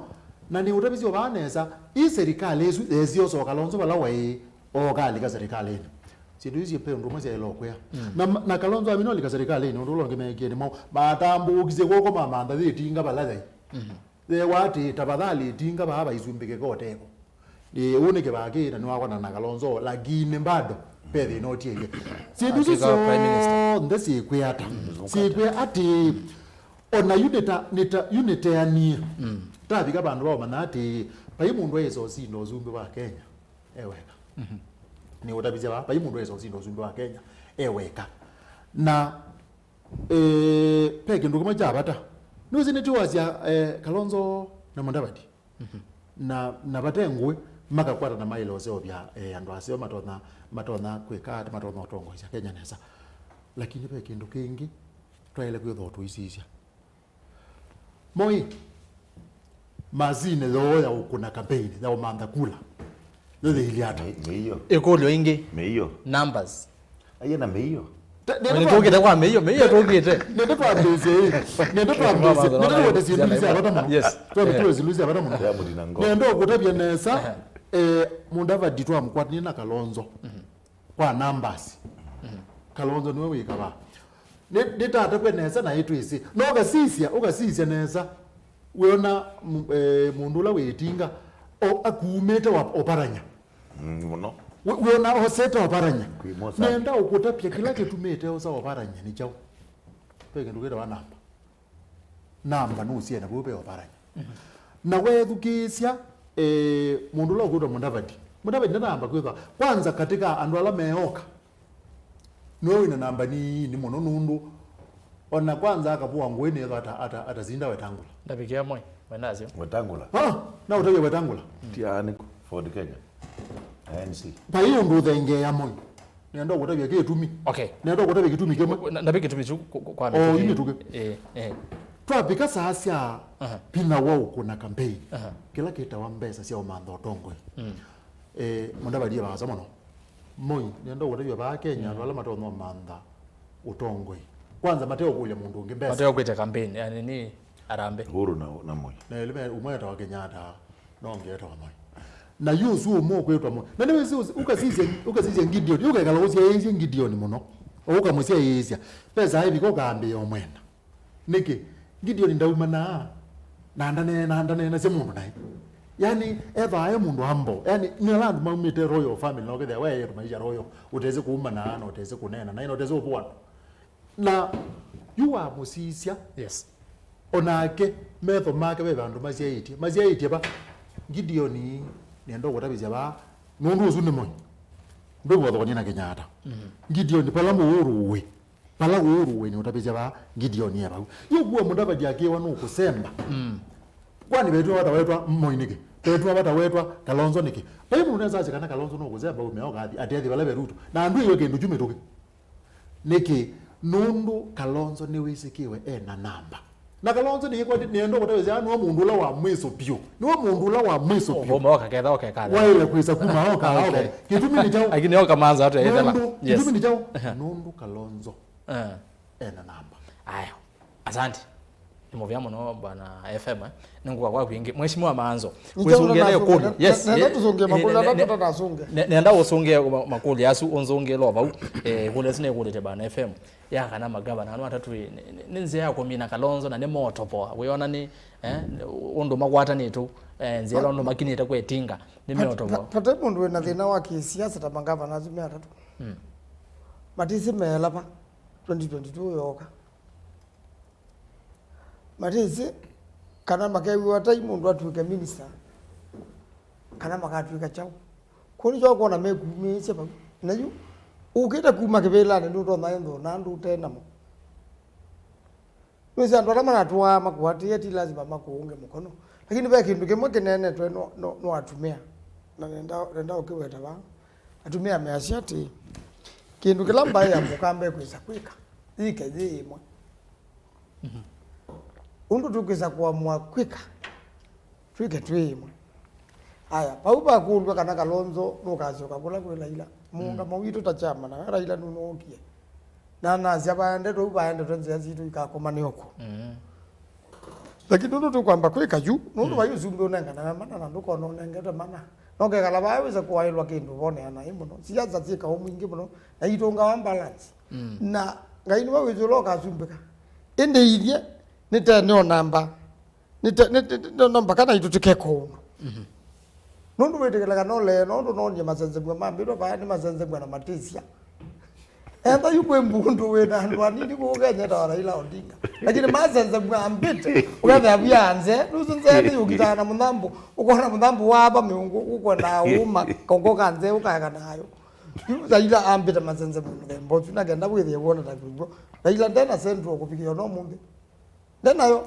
Na nĩũtavisye vaa nesa, ĩ serikali ĩsu yesie ũsoka Kalonzo vala waĩ, ooka alika serikalĩnĩ. Syĩndũ isu ve ũndũ ũmwe syaĩle ũkwĩa. Na, na Kalonzo amina ũlika serikalĩnĩ, ũndũ ũla ũngĩ meekie nĩmo matambũũkisye kw'oko mamantha yĩtinga vala yaĩ. Yeewa atĩ, tafadhali, ĩtinga vaa vaisumbĩke koteko. Ĩ, ũũ nĩ kĩvaa kĩĩ, na nĩwakwana na Kalonzo, lakini bado ve thĩna ũtielye. Syĩndũ isu syonthe syĩkwĩa ata? Syĩkwĩa atĩ, ona yu nĩta- nĩta- yu nĩteanie. Tavika vandũ vaũmanya atĩ, vai mũndũ aĩsa ũsinda ũsumbĩ wa Kenya e weka. Nĩũtavisye vaa, vai mũndũ aĩsa ũsinda ũsumbĩ wa Kenya e weka. Na Eh, ve kĩndũ kĩmwe kya vata. Nĩwĩsĩ nĩtwĩwasya, eh, Kalonzo na Mudavadi. Na, na vate ngũĩ, makakwatana maĩle ũseũvya, eh, andũ aseo matonya, matonya kwĩka ata, matonya ũtongoesya Kenya nesa. Lakini ve kĩndũ kĩngĩ twaĩle kwĩthwa tũisisya. Moi, masini yoo ya ũkũna campaign, ya ũmantha kula, yo yĩilyĩ ata? Mĩ-, mĩio. Ĩkũlyo ĩngĩ. Mĩio. Numbers. Aiye na mĩio. Nĩtũkĩte kwa mĩio, mĩio tũkĩte. Nende twambĩĩsye ĩ. Nende twambĩĩsye. Nende tũwete syĩndũ sya vata mũno. Yes. Twambe tuwe syĩndũ sya vata mũno. Ya mũtinango. Nenda ũkũtavya nesa, eh, Mudavadi twamũkwatanie na Kalonzo. Kwa numbers. Kalonzo nĩwe wĩ kavaa. Nĩ, nĩtatakwe nesa na ĩtwĩsĩ. No ũkasisya, ũkasisya nesa. Wĩona mu-, eh, mũndũ ũla wĩ ĩtinga, o, akumĩte wa Oparanya. Mm, mũno. Wĩ-, wĩona osete Oparanya. Kwĩ mosa. Nenda ũkũtavya kĩla kĩtumĩte osa Oparanya nĩ kyaũ? Ve kĩndũ kĩtawa namba. Namba nũsiene vau ve Oparanya. Na weethukĩĩsya, eh, mũndũ ũla ũkwĩtwa Mudavadi. Mudavadi ndanamba kwĩthwa. Kwanza katika andũ ala meoka, nĩwe wĩna namba nini mũno nũndũ ona kwanza akavũa ngũĩ nĩethwa ata, ata, atasinda Wetangula. Ndavikia Moi, wenasyo. Wetangula. Ah, na ũtavya Wetangula. Ti anĩku. Ford Kenya. A N C. Vai ũndũ ũthengeea Moi. Nenda ũkũtavya kĩtumi. Okay. Nenda ũkũtavya kĩtumi kĩmwe. Na, na kĩtumi kyu kwa, kwa, o, mĩtũkĩ. Ĩ mĩtũkĩ. Eh, eh. Twavika saa sya, aha, vinya wa ũkũna campaign. Aha. Kĩla kĩtawa mbesa sya ũmantha ũtongoi. Mm. Eh, Mudavadi e vaasa mũno. Moi, nenda ũkũtavya vaa Kenya, mm, andũ ala matonya ũmantha ũtongoi. Kwanza, mateũkũlya mũndũ ũngĩ mbesa. Mateũkwĩtya campaign, yani nĩ arambe. Uhuru na, na Moi. Na ĩlĩ me, ũmwe etawa Kenyatta, na ũngĩ etawa Moi. Na yu ũsu ũmwe ũkwĩtwa Moi. Na nĩwĩsĩ ũs-, ũkasisya, ũkasisya Gideon, ũkekala ũsyaĩĩsye Gideon mũno. O ũkamũsyaĩĩsya. Pesa aivika ũkambĩĩa ũmwenda. Nĩkĩ? Gideon ndaumanaa na ndane-, na ndaneenasya mũndũ naĩ. Yani, ethĩawa e mũndũ humble. Yani, nĩ ala andũ maumĩte royal family, na ũkethĩa we eĩtu maisha royal, ũtesĩ kũumanaa na ũtesĩ kũneena naĩ, na ũtesĩ ũvũa andũ. Na yu wamũsisya, yes, onake metho make ve vandũ masyaĩtye. Masyaĩtye va? Gideon, nĩenda ũkũtavĩsya vaa, nũndũ ũsu nĩ Moi. Ndũvothokany'a na Kenyatta. Mhm. Gideon, vala mũũrũwe. Vala ũũrũwe nĩ ũtavĩsya vaa, Gideon e vau. Yu kuwa Mudavadi akĩwa nũkũsemba. Mm. Kwani vetwa vata wetwa Moi nĩkĩ? Vetwa vata wetwa Kalonzo nĩkĩ? Vai mũndũ nesa asya kana Kalonzo nũkũsemba ume okathi, atethi vala ve Ruto. Na andũ iyo kĩndũ kyu mĩtũkĩ. Nĩkĩ? Nũndũ Kalonzo nĩwĩsĩkĩwe e na namba. Na Kalonzo nĩkwati nĩenda kũtavĩsya nĩwe mũndũ ũla wa mwiso vyũ. Nĩwe mũndũ ũla wa mwiso vyũ. Ũmwe oka ketha, oka ekatha. Waĩle kwĩsa kuma oka, okay, oka. Kĩtumi nĩ kyaũ? Lakini oka manza atu ethela. Nũndũ, yes, kĩtumi nĩ kyaũ? Nũndũ Kalonzo, eh, e na namba. Aya. Asante. Nĩ mũvea mũno, Bwana F M, eh. Nĩngũka kwaku ĩngĩ. Mheshimiwa Manzo, wĩsũngĩe na ĩkũlyo. Yes, nenda tũsũngĩe makũlyo ala tũtanasunge. Nenda ũsũngĩe ma-, makũlyo asu, ũnzũngĩe lo vau. Eh, ĩkũlyo ĩsu nĩkũlĩte Bwana F M. Ya kana magavana ano atatũ ĩ, nĩ, nĩ, nĩ nzĩa ya kũmina Kalonzo na nĩ motovoa. Wĩona nĩ, eh, ũndũ makwatanĩte, eh, nzĩa ĩla ũndũ makinĩte kwa ĩtinga, nĩ mĩotovoa. Vate mũndũ wĩna thĩna wa kĩsiasa ta magavana asu me atatũ. Mm. Matĩsĩ meela va twenty twenty-two yooka. Matĩsĩ kana makew'ĩwa tai mũndũ atw'ĩke minista, kana makatw'ĩka kyaũ. Kũu nĩkyo ũkwona mekumĩĩsye vau. Na yu, ũkĩte kuma kĩvĩlanĩ, ndũtonya ĩnthũ na andũ ũte namo. Nĩwĩsĩ andũ ala manatũaa makũatĩĩe ti lazima makũũnge mũkono. Lakini ve kĩndũ kĩmwe kĩneenetwe no, no, no atumĩa. Na nenda, nenda ũkĩweta vaa. Atumĩa measya atĩĩ, kĩndũ kĩla mbaĩ ya mũkamba ĩkwĩsa kwĩka, yĩke yĩ ĩmwe. Mhm. Ũndũ tũkwĩsa kũamũa kwĩka, twĩke twĩ ĩmwe. Aya, vau vakũlw'a kana Kalonzo nũkasyoka kũla kwĩ Raila. Mũũngamo witũ ta kyama, na Raila nũnookie. Na nasya vaendetwe u vaendetwe nzĩa sitũ ikakomane ũkw'o. Mm. Lakini nũndũ tũkwamba kwĩka yu, nũndũ vai ũsumbĩ ũnenganawe mana na ndũkona ũnengete mana. No kekala vaa wĩse kũaĩlwa kĩndũ voneana ĩ mũno. Siasa syĩ kaũ mwingĩ mũno, na itũngawa balance. Mm. Na Ngai nĩwe wĩsĩ ũla ũkasumbĩka. Ĩndĩ ithyĩ, nĩ tene o namba. Nĩ te-, nĩ, nĩ, nĩ, no mpaka naitũ tũkeka ũndũ. Mhm. Nũndũ wĩtĩkĩlaga no lee, nũndũ nonie masensemw'a mambĩtwe vaya nĩ masensemw'a na matĩsya. Etha yu kwĩ mbundu wĩ na andũ anini kũu Kenya ta wa Raila Odinga. Lakini masensemw'a ambĩte, ũkethĩa via nze, nũsu nze nĩ yũkitaa na mũthambũ, ũkona mũthambũ wa ava mĩũngũ, ũkwenda ũma, koko ka nze ũkaeka nayo. Yu Raila ambĩte masensemw'a mũthemba ũsu, na kenda wĩthĩe wona ta kwĩw'o. Raila ndena central kũvikĩa no mũnthĩ. Ndenayo.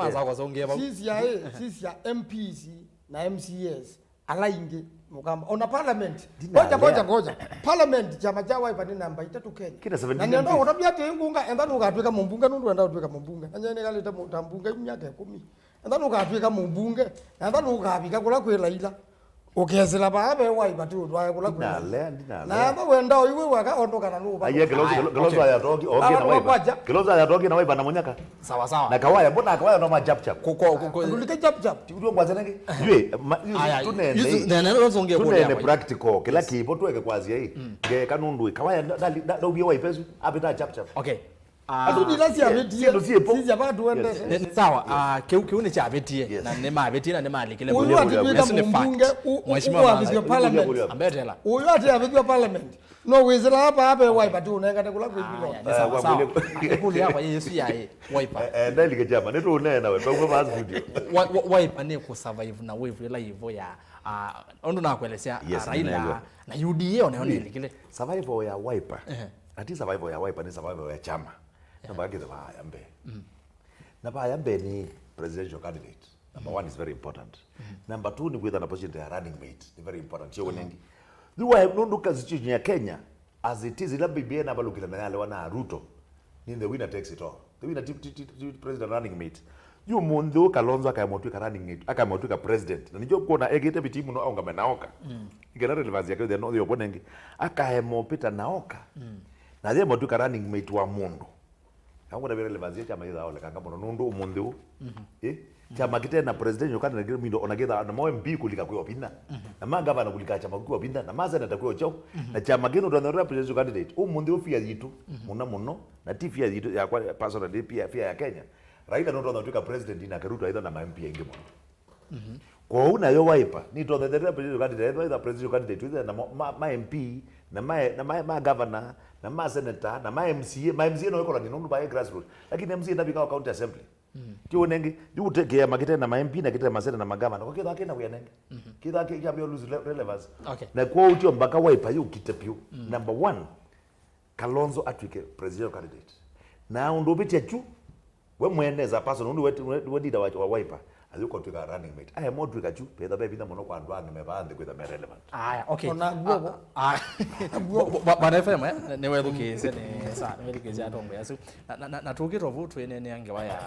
masaa kũsũngĩa vau. C C I A, C C I A, M Ps na M C As, ala ingĩ, mũkamba. Ona parliament. Ngoja, ngoja, ngoja. Parliament, kyama kya Wiper nĩ namba itatũ Kenya. Kĩna seventeen. Na nĩenda kũtavya atĩ ngunga, enda nũkatwĩka mũmbunge, nũndũ enda ũtwĩka mũmbunge. Na nyene nĩkalĩte mũ-, ta mbunge myaka ĩkũmi. Enda nũkatwĩka mũmbunge, na enda nũkavika kũla kwĩ Raila. Ũkesĩla vaa ve Wiper ti ũndũ wae kũla kwĩna. Ndinalea, ndinalea. Na amba wenda ũiwe waka ondũ kana nũva. Aiye, Kalonzo, Kalonzo ayatoki, oke na Wiper. Kalonzo ayatoki na Wiper na Munyaka. Sawa sawa. Na Kawaya, mbona Kawaya no ma chap chap? Kũko, kũko. Ndulike chap chap. Ti kutwa ngwaze nangi. Ywe, tunene. Tunene practical, kila kibo tuweke kwazia hii. Ngeka nundu Kawaya ndali, ndaubia Wiper su, apita chap chap. Okay. Ah, andũ ila syavĩtie, syĩndũ syĩpo. Sisya vatu wendete. Nĩ sawa, ah, kĩu, kĩu nĩkyavĩtie, na nĩmavĩtie, na nĩmalikile. Ũyũ atitwĩka mũmbunge, ũwavĩthw'a parliament. Ambetela. Ũyũ ati avĩthw'a parliament. No wĩsĩla hapa hapa Wiper tu ũnengane kũla kwĩkĩlwa. Nĩ sawa sawa. Ĩkũlyo yakwa yĩ Yesu yaĩ Wiper. Eh, ndalike chama, nĩtũũneena we, twauma va studio. Wiper nĩ kũ survive na wave ĩla ĩvo ya, ah, ũndũ nakuelesya, ah, Raila na U D A onayo nĩlikile. Survival ya Wiper. Ati survival ya Wiper nĩ survival ya chama. Na vakakĩtha vaya mbee. Na vaya mbee nĩ presidential candidate. Number one is very important. Number two nĩ kwĩtha na position ya running mate. Nĩ very important. Sio wenengi. Nĩ wa nũndũ ka situation ya Kenya as it is, ila B B I navalũkĩla na yalewa na Ruto. Nĩ the winner takes it all. The winner ti, ti, ti, ti president running mate. Yu mũnthĩ ũũ Kalonzo akaema ũtw'ĩka running mate, akaema ũtw'ĩka president. Na nĩkyo kuona ekĩte viti mũno aũngame na Oka. Ikena relevance yake thĩna ũyũ ũvonengi. Akaema ũpita na Oka. Na yema ũtw'ĩka running mate wa mũndũ. Kanguna vile levanzia chama itha ole kanga mũno nũndũ ũmũnthĩ ũũ. Eh? Chama kĩte na presidential candidate kĩrĩ mindo ona kĩtha na mo M P kũlika kwĩ obina. Na ma governor kũlika chama kwĩ obina na ma senator kwĩ ochao. Na chama kĩno twa na presidential candidate. Ũmũnthĩ ũũ fear yitũ mũno mũno na ti fear yitũ ya kwa personally pia fear ya Kenya. Raila no twa twĩka president na Ruto aitha na ma M P aingĩ mũno. Kwoou nayo Wiper nĩtonyethete presidential candidate, either presidential candidate, either na ma, ma, ma M P, na ma, na ma, ma governor, na ma senator, na ma M C A, ma M C A no ĩkolani nũndũ vaĩ grassroots. Lakini M C A ndavika county assembly. Ti ũnengi, yu kĩama kĩte na ma M P na kĩte ma senator na ma governor, kwa kĩthaa kĩna wĩa nenge. Kĩthaa kĩ- kĩambia lose rele- relevance. Okay. Na kwoou tio mpaka Wiper yũkite piũ. Number one, Kalonzo atw'ĩke presidential candidate. Na ũndũ ũvĩtya kyu, we mwene as a person, ũndũ we, we, we leader wa, wa Wiper, ayũka ũtw'ĩka running mate. Aya motw'ĩka kyu, petha ve vinya mũno kwa andũ angĩ me vaa nthĩ kwĩtha me relevant. Aya, okay. Ona guo. Ah, ah. Bo-, bo-, Bwana F M, eh, nĩwethukĩĩsye, nĩ, sa, nĩwethukĩĩsye atongoi asu. Na, na, na, na tũkĩte vu twĩneenea ngewa ya,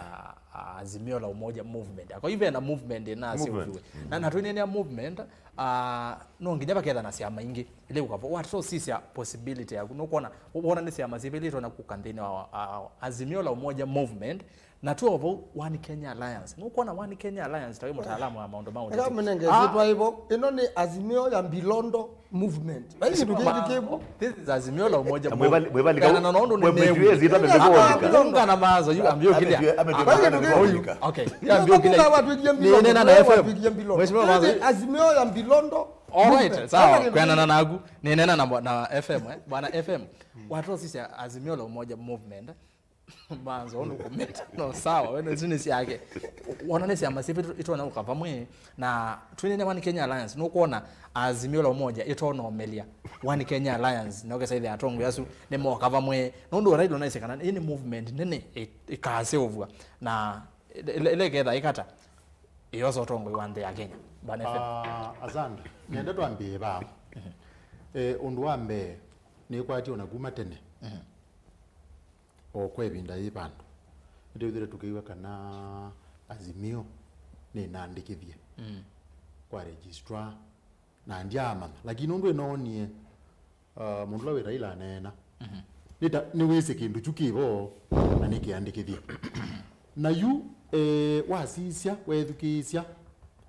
ah, Azimio la Umoja movement. Kwa hivyo na movement ĩna movement. Na, na twĩneenea movement, ah, no nginya vaketha na syama ingĩ. Ĩla ũkavo, watũsisya possibility yaku, nũkwona, wona nĩ syama syĩvĩlĩtwe na kũka nthĩnĩ wa, ah, Azimio la Umoja movement, na tuo vau One Kenya Alliance. Nũkwona One Kenya Alliance, ta wĩ mũtaalamu wa maũndũ ma ũteti. Eka mnenge, ah, sitwa hivyo, ĩno nĩ Azimio ya Mbilondo movement. Vai kĩndũ kĩngĩ kĩvo. This is Azimio la Umoja movement. Kana na nũndũ nĩ nevu. Ungana mazo, yu ambio kilia. Vai kĩndũ kĩngĩ. Okay. Yu ambio kilia. Nĩnena na F M. Mheshimiwa Mazo. Azimio ya Mbilondo. Alright, sawa, kwenana naku. Ninena na, na F M, eh? Bwana F M, watosisya Azimio la Umoja movement. Banzo, onu kumeta. No, sawa, wene zini syake. Wona nĩ syama sipi itona ũka vamwe na twinene One Kenya Alliance. Nũkwona Azimio la Umoja itona ũmelia One Kenya Alliance. Na ũkesaithia atongoi asu nĩ moka vamwe. Nũndũ Raila naisye kana ĩĩ nĩ movement nene ĩ-, ĩkaseũvw'a. Na ĩle ketha ĩkata. Ĩyosa ũtongoi wa nthĩ ya Kenya. Bwana F M. Ah, asante. Nenda twambie vaa. Eh, ũndũ wa mbee, nĩkwatio na kuma tene. O kwa ĩvinda yĩ vandũ. Nĩtwĩthĩre tũkĩw'a kana Azimio nĩnaandĩkĩthie kwa registrar, na ndyaamanya. Lakini ũndũ ĩnoonie, uh, mũndũ ũla wĩ Raila aneena, nĩta nĩwĩsĩ kĩndũ kyu kĩvo na nĩkĩandĩkĩthye. Na yu, eh, wasisya, weethukĩĩsya,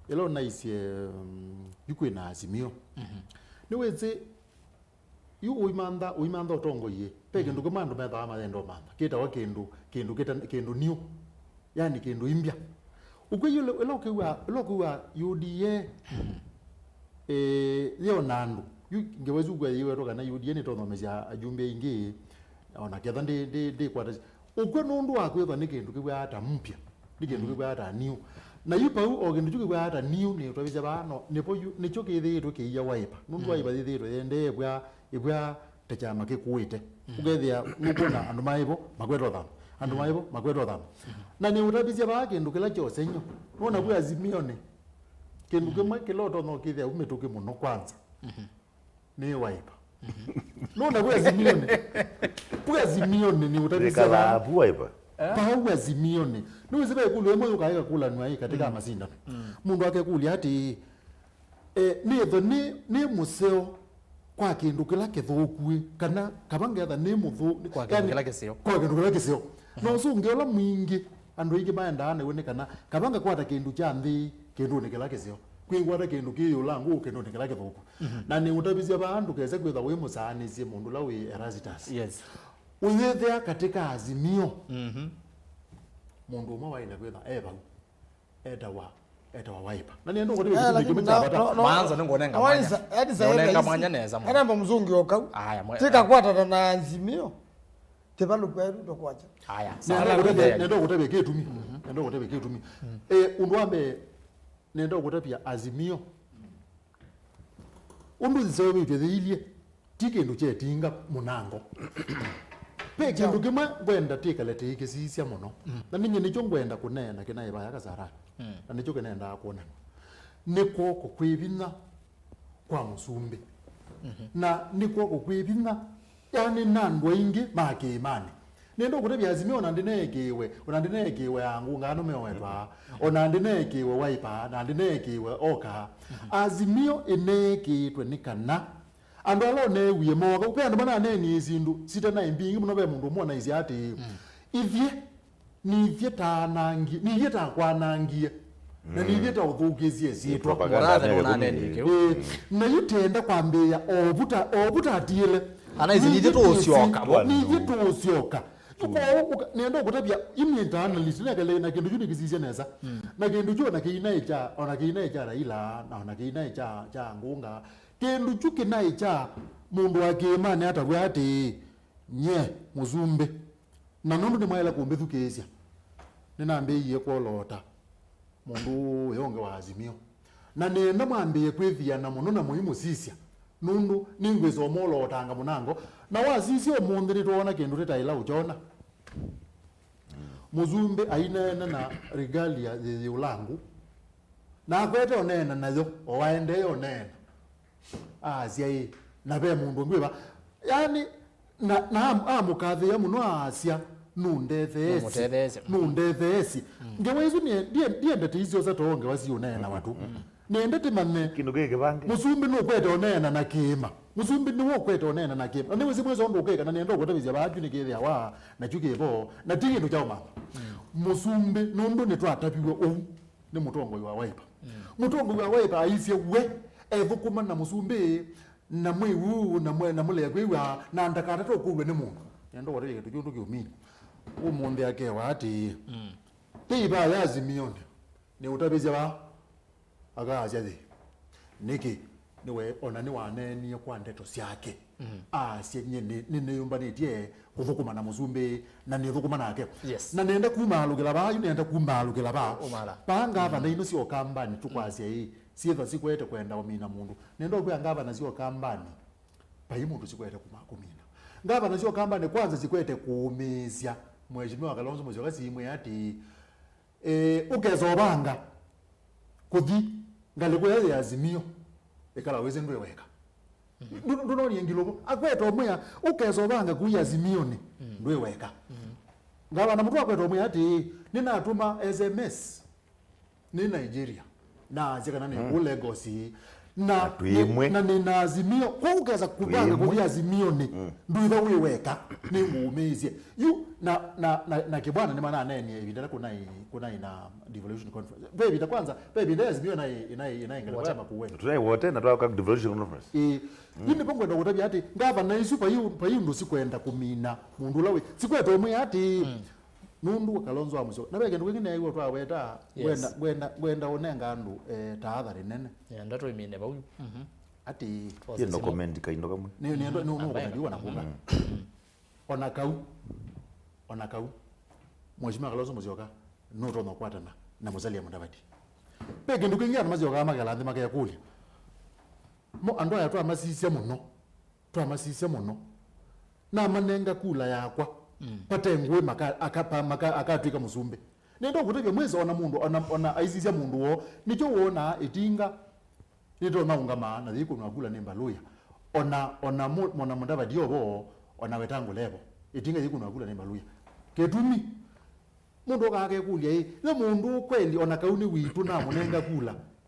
ĩla ũnaisye, um, yu kwĩna Azimio. Nĩwĩsĩ, yu ũimantha, ũimantha ũtongoie, ve kĩndũ kĩmwe andũ methaa mayenda ũmantha, kĩtawa kĩndũ, kĩndũ kĩta, kĩndũ new, yani kĩndũ imbya. Ũkw'o yu ĩla ũkĩw'a, ĩla ũkĩw'a U D A, eh, yeo na andũ. Yu ngewa isu kwa yiwetwa kana U D A nĩtothomesya ajumbe aingĩ, ona ketha ndi, ndi, ndikwata. Ũkw'o nũndũ wa kwĩthwa nĩ kĩndũ kĩw'aa ta mpya, nĩ kĩndũ kĩw'aa ta new. Na yu pau o kĩndũ kyu kĩw'aa ta new nĩ ũtwavisya vaa no, nĩpo yu, nĩkyo kĩthĩĩtwe kĩia Wiper. Nũndũ Wiper yĩthĩĩtwe yendee ĩvw'aa, ĩvw'aa ta kyama kĩkũĩte. Ũkethĩa nũkwona andũ maĩvo makwetwa thama, andũ maĩvo makwetwa thama. Na nĩ ũtavisya vaa kĩndũ kĩla kyosenyo. Nũona vu Azimionĩ, kĩndũ kĩmwe kĩla ũtonya ũkĩthĩa u mĩtũkĩ mũno kwanza nĩ Wiper. Nũona vu Azimionĩ, vu Azimionĩ nĩ ũtavisya vaa. Vau Azimionĩ. Nĩwĩsĩ ve ĩkũlyo ĩmwe yũkaa ĩkakũlanw'a ĩ katĩ ka masindano. Mũndũ akekũlya atĩĩ, Eh, nĩtho nĩ, nĩ mũseo kwa kĩndũ kĩla kĩthũku ĩ, kana kava ngetha nĩ mũthũ-, kwa kĩndũ yani, kĩla kĩseo. Kwa kĩndũ kĩla kĩseo. No ũsũngĩo ũla mwingĩ, andũ aingĩ maendaa nĩw'o nĩ kana, kava ngakwata kĩndũ kya nthĩ kĩndũnĩ kĩla kĩseo, kwĩngwata kĩndũ kĩ ĩũla ngũ kĩndũnĩ kĩla kĩthũku. Na nĩũtavisya vaa ndũkese kwĩtha wĩ mũsaanĩsye mũndũ ũla wĩ Erastus. Yes. Ũyĩthĩa katĩ ka Azimio, mũndũ ũmwe waĩle kwĩtha e vau. Etawa, etawa Wiper. Na nĩenda ũkũtavya kĩtumi kĩmwe kya vata. Maanza nĩngũnenga mwanya. Nĩũnenga mwanya nesa mũno. Ena mũzungi o kau. Aya, mwe-, tikakwatana na Azimio. Tivalu kwetu tũkwakya. Aya, nenda ũkũtavya, nenda ũkũtavya kĩtumi. Nenda ũkũtavya kĩtumi. Eh, ũndũ wa mbee, nenda ũkũtavya Azimio. Ũndũ nzeo wĩtwethĩilye, ti kĩndũ kyetinga mũnango. Ve kĩndũ kĩmwe ngwenda tĩkale tĩikĩsisya mũno, na ninye nĩkyo ngwenda kũneena kĩnaĩ vaya Kasarani, na nĩkyo kĩnendaa kwonanwa. Nĩ kw'oko kwĩ vinya kwa mũsumbĩ, na nĩ kw'oko kwĩ vinya, yani, na andũ aingĩ ma kĩĩmanĩ. Nĩenda ũkũtavya Azimio ona ndĩneekĩĩwe, ona ndĩneekĩĩwe Angũnga nũmeowetwa, ona ndĩneekĩĩwe Wiper, na ndĩneekĩĩwe Oka. Azimio ĩneekĩĩtwe nĩ kana andũ ala ũneewie mooka, ve andũ mananeenie syĩndũ sitanaĩ mbingĩ mũno, ve mũndũ ũmwe ũnaisye atĩĩ, ithyĩ, nithyĩ taanangie, nithyĩ takwanangie, na nithyĩ taũthũkĩsye syĩtwa. Propaganda. Mũrathe nũnanenie kĩu. Ĩĩ, na yu tenda kwambĩĩa o vuta, o vuta atiele. Anaisye, nithyĩ tũũsyoka vo. Nithyĩ tũũsyoka. Kwoou, ũka-, nenda ũkũtavya, yu nĩ ta analyst, nekele na kĩndũ kyu nĩkĩsisye nesa. Na kĩndũ kyu ona kĩinaĩ kya, ona kĩinaĩ kya Raila, na ona kĩinaĩ kya, kya Ngũnga. Kĩndũ kyu kĩnaĩ kya mũndũ wa kĩĩmanĩ atavw'a atĩĩ, nye, mũsumbĩ. Na nũndũ nĩmwaĩle kũmbĩthukĩĩsya, nĩnambĩĩie kwoloota mũndũ ũũ ũngĩ wa Azimio. Na nĩenda mwambĩĩe kwĩthiana mũno na mũimũsisya, nũndũ nĩngwĩsa ũmwolootanga mũnango. Na wasisya ũmũnthĩ nĩtwoona kĩndũ tĩtaĩla ũkyona. Mũsumbĩ aineena na Regalia yĩyĩũlangu, na akwete ũneena nayo, o aendee ũneena. Asya ĩ, na ve mũndũ ũngĩ wĩva? Yani, na, na am-, amũkathĩĩa mũno, asya, "Nũndetheesye. Nũmũtetheesye. Nũndetheesye." Ngewa isu ndiendete isyosa too ngewa siũneenawa tu. Nĩenda tĩmanye. Kĩndũ kĩ kĩvange. Mũsumbĩ nũkwete ũneena na kĩĩma. Mũsumbĩ nĩwe ũkwete ũneena na kĩĩma. Na nĩwĩsĩ mwĩsa ũndũ ũkeka, na nĩenda ũkũtavĩsya vaa kyu nĩkĩthĩawa na kyu kĩvo, na ti kĩndũ kya ũmantha. Mũsumbĩ, nũndũ nĩtwataviw'e ũu nĩ mũtongoi wa Wiper. Mũtongoi wa Wiper aisye we ethũkũma na mũsumbĩ na mwĩu na mwe-, na mũlea kwĩw'a na ndakatate ũkũlw'e nĩ mũndũ. Nenda ũkũtavya kĩndũ kĩu kĩũmini. Ũmũnthĩ akewa atĩĩ, tĩ ivaa ya Azimio nĩ, nĩũtavĩsya vaa? Akaasya yĩ. Nĩkĩ? Nĩwe ona nĩwaneenie kwa ndeto syake. Aasya, "Nyie nĩ, nĩ, nĩnĩyũmbanĩtye kũthũkũma na mũsumbĩ, na nĩthũkũma nake." Yes. Na nenda kumaalũkĩla vaa, yu nenda kumaalũkĩla vaa. Ũmala. Paa ngavana ino sya Ũkambanĩ tũkwasya ĩ, syĩthwa sikwete kwenda ũmina mũndũ. Nenda ũkwĩa ngavana sya Ũkambanĩ, vai mũndũ sikwete kuma kũmina. Ngavana sya Ũkambanĩ kwanza sikwete kũũmĩĩsya Mheshimiwa Kalonzo Musyoka simwĩa atĩĩ, eh, ũkesa ũvanga kũthi ngalĩko ya Azimio, ĩkala wĩsĩ ndwĩ weka. Ndũ-, ndũnonie ngilũvo. Akweta ũmwĩa, ũkesa ũvanga kũi Azimio-nĩ, ndwĩ weka. Ngavana mũtwe akweta ũmwĩa atĩĩ, nĩnatũma S M S nĩ Nigeria, na asya kana nĩ kũ Lagos, na, na twĩ ĩmwe, na nĩ na Azimio. Kwa ũkesa kũvanga kũthi Azimio-nĩ, ndwĩtha wĩ weka, nĩngũũmĩĩsye. Yu, na, na, na, na Kĩbwana nĩmananeenie ĩvinda ĩla kũnaĩ, kũnaĩ na devolution conference. Ve ĩvinda kwanza, ve ĩvinda Azimio ĩnaĩ, ĩnaĩ, ĩnaĩ ngalĩko ya Makueni. Tũnaĩ wote na twaka devolution conference. Ĩĩ. Yu nĩvo ngwenda kũtavya atĩ, ngavana isu vai, vai ũndũ sikwenda kũmina mũndũ ũla wĩ. Sikwenda ũmwĩa atĩ, nũndũ wa Kalonzo wa Musyoka. Na ve kĩndũ kĩngĩ neew'a twaweta, ngwenda, ngwenda, ngwenda ũnenga andũ, eh, tahadhari nene. Yeah, ndeto imine vau. Atĩ, yendo comment kaindo kamwe. Nĩ, nĩ, nĩ, nĩ, nĩ comment yu na Ngũnga. Ona kau, ona kau, Mheshimiwa Kalonzo Musyoka nũtonya kũkwatana na Musalia Mudavadi. Ve kĩndũ kĩngĩ andũ masyokaa makela nthĩ makekũlya. Mo andũ aya twamasisya mũno, twamasisya mũno. Namanenga kula yakwa, vate ngũĩ maka-, aka-, pa-, maka-, akatw'ĩka mũsumbĩ. Nĩenda ũkũtavya mwĩsa ona mũndũ, ona, ona aisisya mũndũ woo, nĩkyo wonaa ĩtinga nĩtonya ũngama na yĩkũnwa kula nĩ mbalũya. Ona, ona mu-, ona Mudavadi ovo, ona Wetangula evo, ĩtinga yĩkũnwa kula nĩ mbalũya. Kĩtumi, mũndũ ũkaa akekũlya ĩ, yo mũndũ kweli ona kau nĩ witũ namũnenga kula,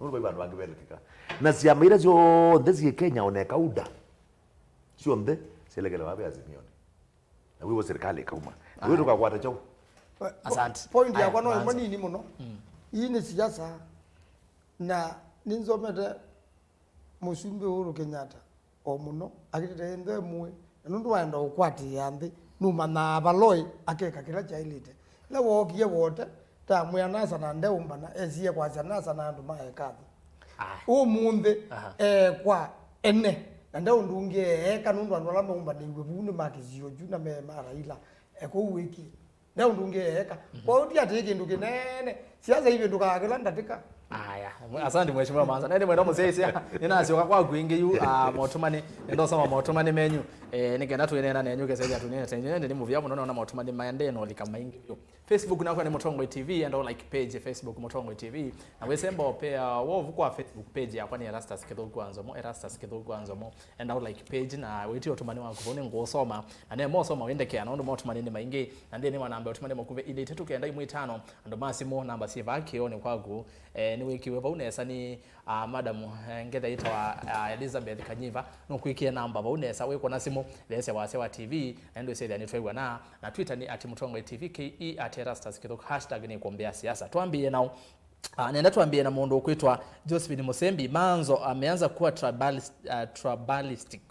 Nũndũ vai vandũ vangĩ velekeka. Na syama ila syonthe syĩ Kenya, o na eka UDA, syonthe syelekele vaa ve Azimio-nĩ. Na wĩw'o serikali ĩkauma. Na wĩ tũkakwata kyaũ? Asante. Point yakwa no ĩmwe nini mũno. Ii nĩ siasa, na nĩnzomete Mũsumbĩ Uhuru Kenyatta o mũno, akĩtetea nthĩ mũĩ, na nũndũ waenda ũkwatĩĩa nthĩ, nũmanyaa valoi akeka kĩla kyaĩlĩte. Ĩla wookie wote, tamwĩa NASA na ndeũmbana, esie kwasya NASA na andũ ma ekathi. Aye. Ũmũnthĩ, aha, ekwa ene, na ndeũndũ ũngĩ eeka nũndũ andũ ala maũmbanĩiw'e vuu nĩ ma kĩsio kyu na me ma Raila. Ekwa ũwĩkie. Nde ũndũ ũngĩ eeka. Kwoou ti atĩ kĩndũ kĩnene. Siasa ivĩndũkaa kĩla ndatĩka. Aya, asante mheshimiwa Manza. Nende mwenda mũsyaisya, nĩnasyoka kwaku ĩngĩ yu, ah, motumani, nĩndosoma motumani menyu. Eh, nĩkenda twĩneena nenyu kesethia tũnene tenyu, nende nĩ mũvia mũno nona motumani maendee na ũlika maingĩ yu. Facebook nakwa nĩ Mũtongoi T V, enda like page Facebook Mũtongoi T V. Na wĩsemba ũpea wovu kwa Facebook page yakwa nĩ Erastus Kĩthũku wa Nzomo, Erastus Kĩthũku wa Nzomo. Enda u like page na wĩtye ũtũmani waku vau nĩngũũsoma. Na nemo ũsoma wĩndekea nũndũ motumani nĩ maingĩ. Na nthĩnĩ wa namba ũtũmani mũkuvĩ ilĩ itatũ kenda imwe itano, andũ ma simũ, namba syĩ vaa kĩonĩ kwaku. Eh, nĩwĩkiwe vau nesa nĩ, ah, madam, eh, ngetha yĩtawa, ah, Elizabeth Kanyiva. Nũkwĩkie namba vau nesa wĩkũna simũ, theesya wasya wa T V, na ndwĩsethya nĩtwew'ana. Na Twitter nĩ at Mũtongoi T V, K E at Erastus Kĩthũku, hashtag nĩ kũmbĩa siasa. Twambĩĩe nao. Ah, nenda twambĩe na mũndũ ũkwĩtwa Josephine Musembi. Manzo ameanza kuwa tribalist-, ah, tribalistic.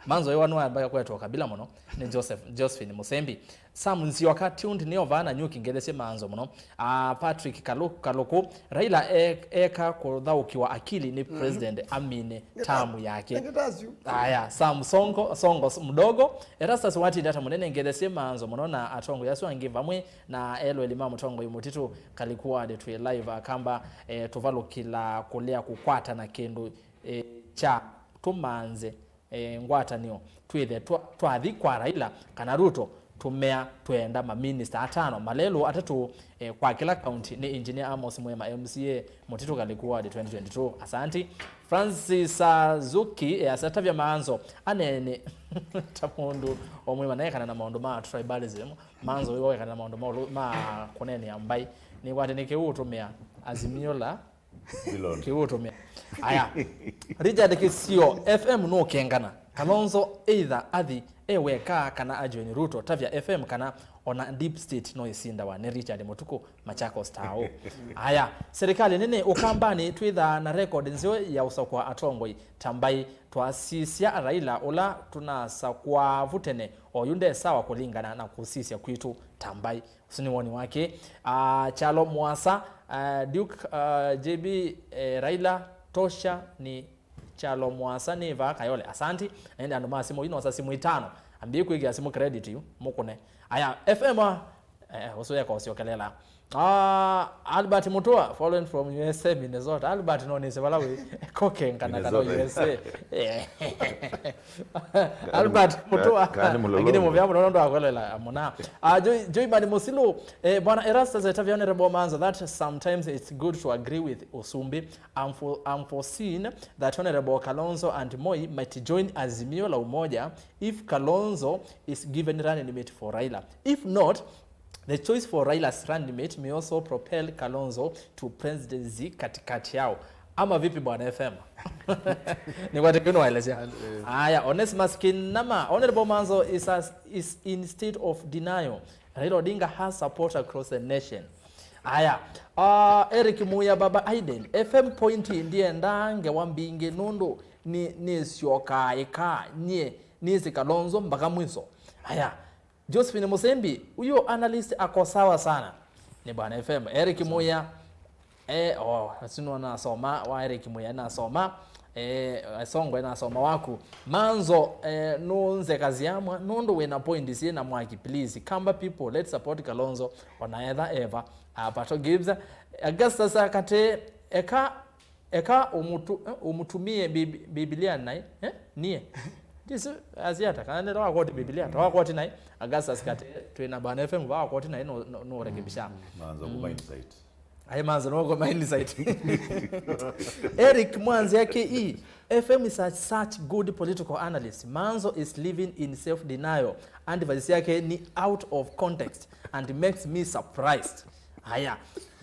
Manzo ĩwa nĩwambia kwetwa kabila mũno nĩ Joseph, Josephine Musembi. Sam Nzioka tuned nĩ ovaa na nyuki ngelesye Manzo mũno. Ah, Patrick Kalu-, Kaluku, Raila e-, eka kũthaũkiwa akili nĩ president amine tamu yake. Aya, Sam Songo, Songo s-, Mdogo, Erastus watinda ta mũnene ngelesye Manzo mũno na atongoi asu angĩ vamwe na elweli ma mũtongoi mũtitũ Kalikuwade twĩ live akamba, eh, tũvalũkĩla kũlea kũkwata na kĩndũ, eh, kya tũmanze, eh, ngwatanĩo twĩthe twa-, twathi kwa Raila kana Ruto tũmea twenda maminista atano malelũ atatũ, eh, kwa kĩla kaunti nĩ Engineer Amos Mwema M C A Mũtitũ Kalikuwade twenty twenty-two. Asanti. Francis Azuki, eh, asatavya Manzo anene ta mũndũ o Mwema naekana na maũndũ ma tribalism. Manzo wĩwa wekana na maũndũ ma ũlũ-, ma kũneenea mbaĩ. Nĩkwatĩ nĩ kĩu ũtũmĩa Azimio la kĩu ũtũmĩa. Aya. Richard Kisio, F M nũkengana. Kalonzo either athi e weka kana ajoin Ruto, tavya F M kana ona deep state no isindawa nĩ Richard Mũtukũ, Machakos Town. Aya, serikali nene Ũkambanĩ twĩthaa na record nzeo ya ũsakwa atongoi ta mbaĩ. Twasisya Raila ũla tũnasakwa vu tene, oyu nde sawa kũlingana na kũsisya kwitũ ta mbaĩ. Ũsu nĩ woni wake. Ah, Kyalo Mwasa, Uh, Duke, uh, J B, eh, Raila, Tosha, ni Kyalo Mwasa, ni vaa Kayole. Asanti. Ende andũ ma simu, inosa simu itano. Ambi kwĩkĩa simu credit yu, mũkũne. Aya, F M, ah, eh, ũsu eka ũsyokelela. Ah, Albert Mutua, following from U S A, Minnesota. Albert, no nĩsĩ vala wĩ. Koke, kana kana Minnesota. U S A. Eh. Albert Mutua. Lakini mũvea mũno nũndũ wa kũeleela mũna. Ah, Joy, Joyman Musilu, eh, Bwana Erastus, etavya Honorable Manzo that sometimes it's good to agree with Usumbi. I'm for, I'm foreseeing that Honorable Kalonzo and Moi might join Azimio la Umoja if Kalonzo is given running mate for Raila. If not, the choice for Raila's running mate may also propel Kalonzo to presidency katikati yao. Ama vipi, Bwana F M? Nĩkwatĩkĩu nĩwaelesya. Aya, Onesimus Kinama, Honorable Manzo is, a, is in state of denial. Raila Odinga has support across the nation. Aya, uh, Eric Muya, Baba Aiden, F M point ndiendaa ngewa mbingĩ nũndũ nĩ, nĩsyokaa ĩkaa, nyie nĩsĩ Kalonzo mpaka mwiso. Aya, Josephine Musembi, huyo analyst ako sawa sana. Ni Bwana F M. Eric Muya, eh, oh, sino nasoma, wa Eric Muya nasoma. Eh, Songwe nasoma waku. Manzo, eh, nũnzekasya mwa, nũndũ wĩna point syĩ na mwaki, please. Kamba people, let's support Kalonzo, ona etha eva. Ah, Pato Gibbs. Augustus Akate, eka Eka ũmũtu-, eh, ũmũtumie Bib-, Biblia naĩ, eh? Niĩ. Ndisi asiata, kana nĩ tawakoti Biblia, tawakoti naĩ. Augustus Kate, twĩ na Bwana F M, wakoti naĩ, no, no, no rekebisha. Manzo kuma insight. Ai, Manzo, no kuma insight. Eric Mwanzia K E, F M is a such good political analyst. Manzo is living in self-denial. Advice yake ni out of context and makes me surprised. Haya.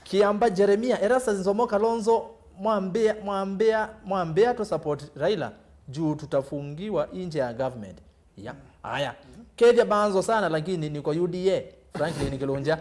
Kiamba Jeremia, Erastus Nzomo Kalonzo, mwambia, mwambia, mwambia tu support Raila, juu tutafungiwa nje ya government. Ya, haya. Kethia Manzo sana, lakini niko U D A. Franklin Kilunja.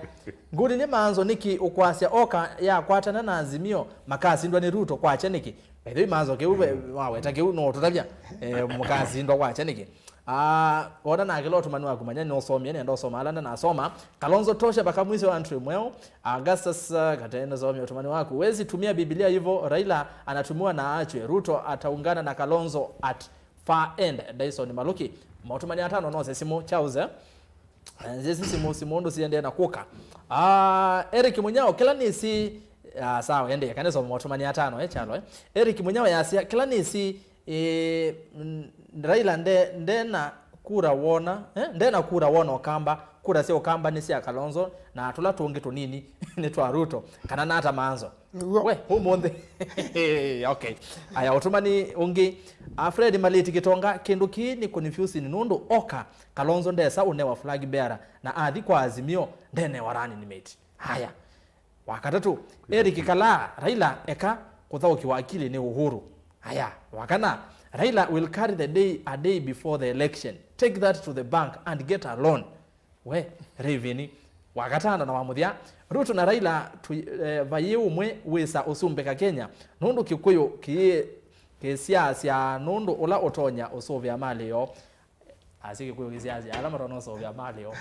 Ngudi ni Manzo niki ukwasya oka ya kwatana na Azimio, makasindwa ni Ruto kwacha niki? By the way, Manzo kiu we, waweta kiu no tutavya. Eh, mukasindwa kwacha niki? Ah, wona nake lo tumani waku manya nĩ ũsomie, nenda ũsoma ala ndanasoma. Kalonzo Tosha mpaka mwisho, Andrew Mweo, Augustus, uh, Katende, somia utumani waku. Wezi tumia Biblia hivyo, Raila anatumiwa na achwe. Ruto ataungana na Kalonzo at far end. Dyson Maluki, mautumani atano nose simu, Charles, eh? Eh, nzesi simu, simu ndo siendee na kuka. Ah, Eric Munyao, kila nisi, ah, sawa, ende, kane soma mautumani atano, eh, chalo, eh. Eric Munyao yasia, kila nisi, Ĩĩ, n-, Raila nde-, ndena kura wona, eh, ndena kura wona Ũkamba, kura sya Ũkamba nĩ sya Kalonzo, na tũla tũngĩ tũnini nĩ twa Ruto, kana nata Manzo. Nĩw'o. We, ũmũnthĩ. Okay. Aya, ũtũmani ũngĩ. A Fred Malĩti Kĩtonga, kĩndũ kĩĩ nĩ confusing nũndũ oka, Kalonzo ndesa ũnewa flag bearer, na athi kwa Azimio, ndenewa running mate. Aya. Wa katatũ, Eric Kalaa, Raila eka kũthaũkiwa akili nĩ Uhuru. Aya, wa kana, Raila will carry the day a day before the election. Take that to the bank and get a loan. We, Reveni. Wa katano na wa mũthya, Ruto na Raila tu, eh, vayĩ ũmwe wĩsa ũsumbĩka Kenya, nũndũ Kĩkũyũ kĩĩ kĩsyaasya nũndũ ũla ũtonya ũsũvĩa malĩ yoo. Asi Kĩkũyũ kĩsyaasya ala matonya ũsũvĩa malĩ yoo.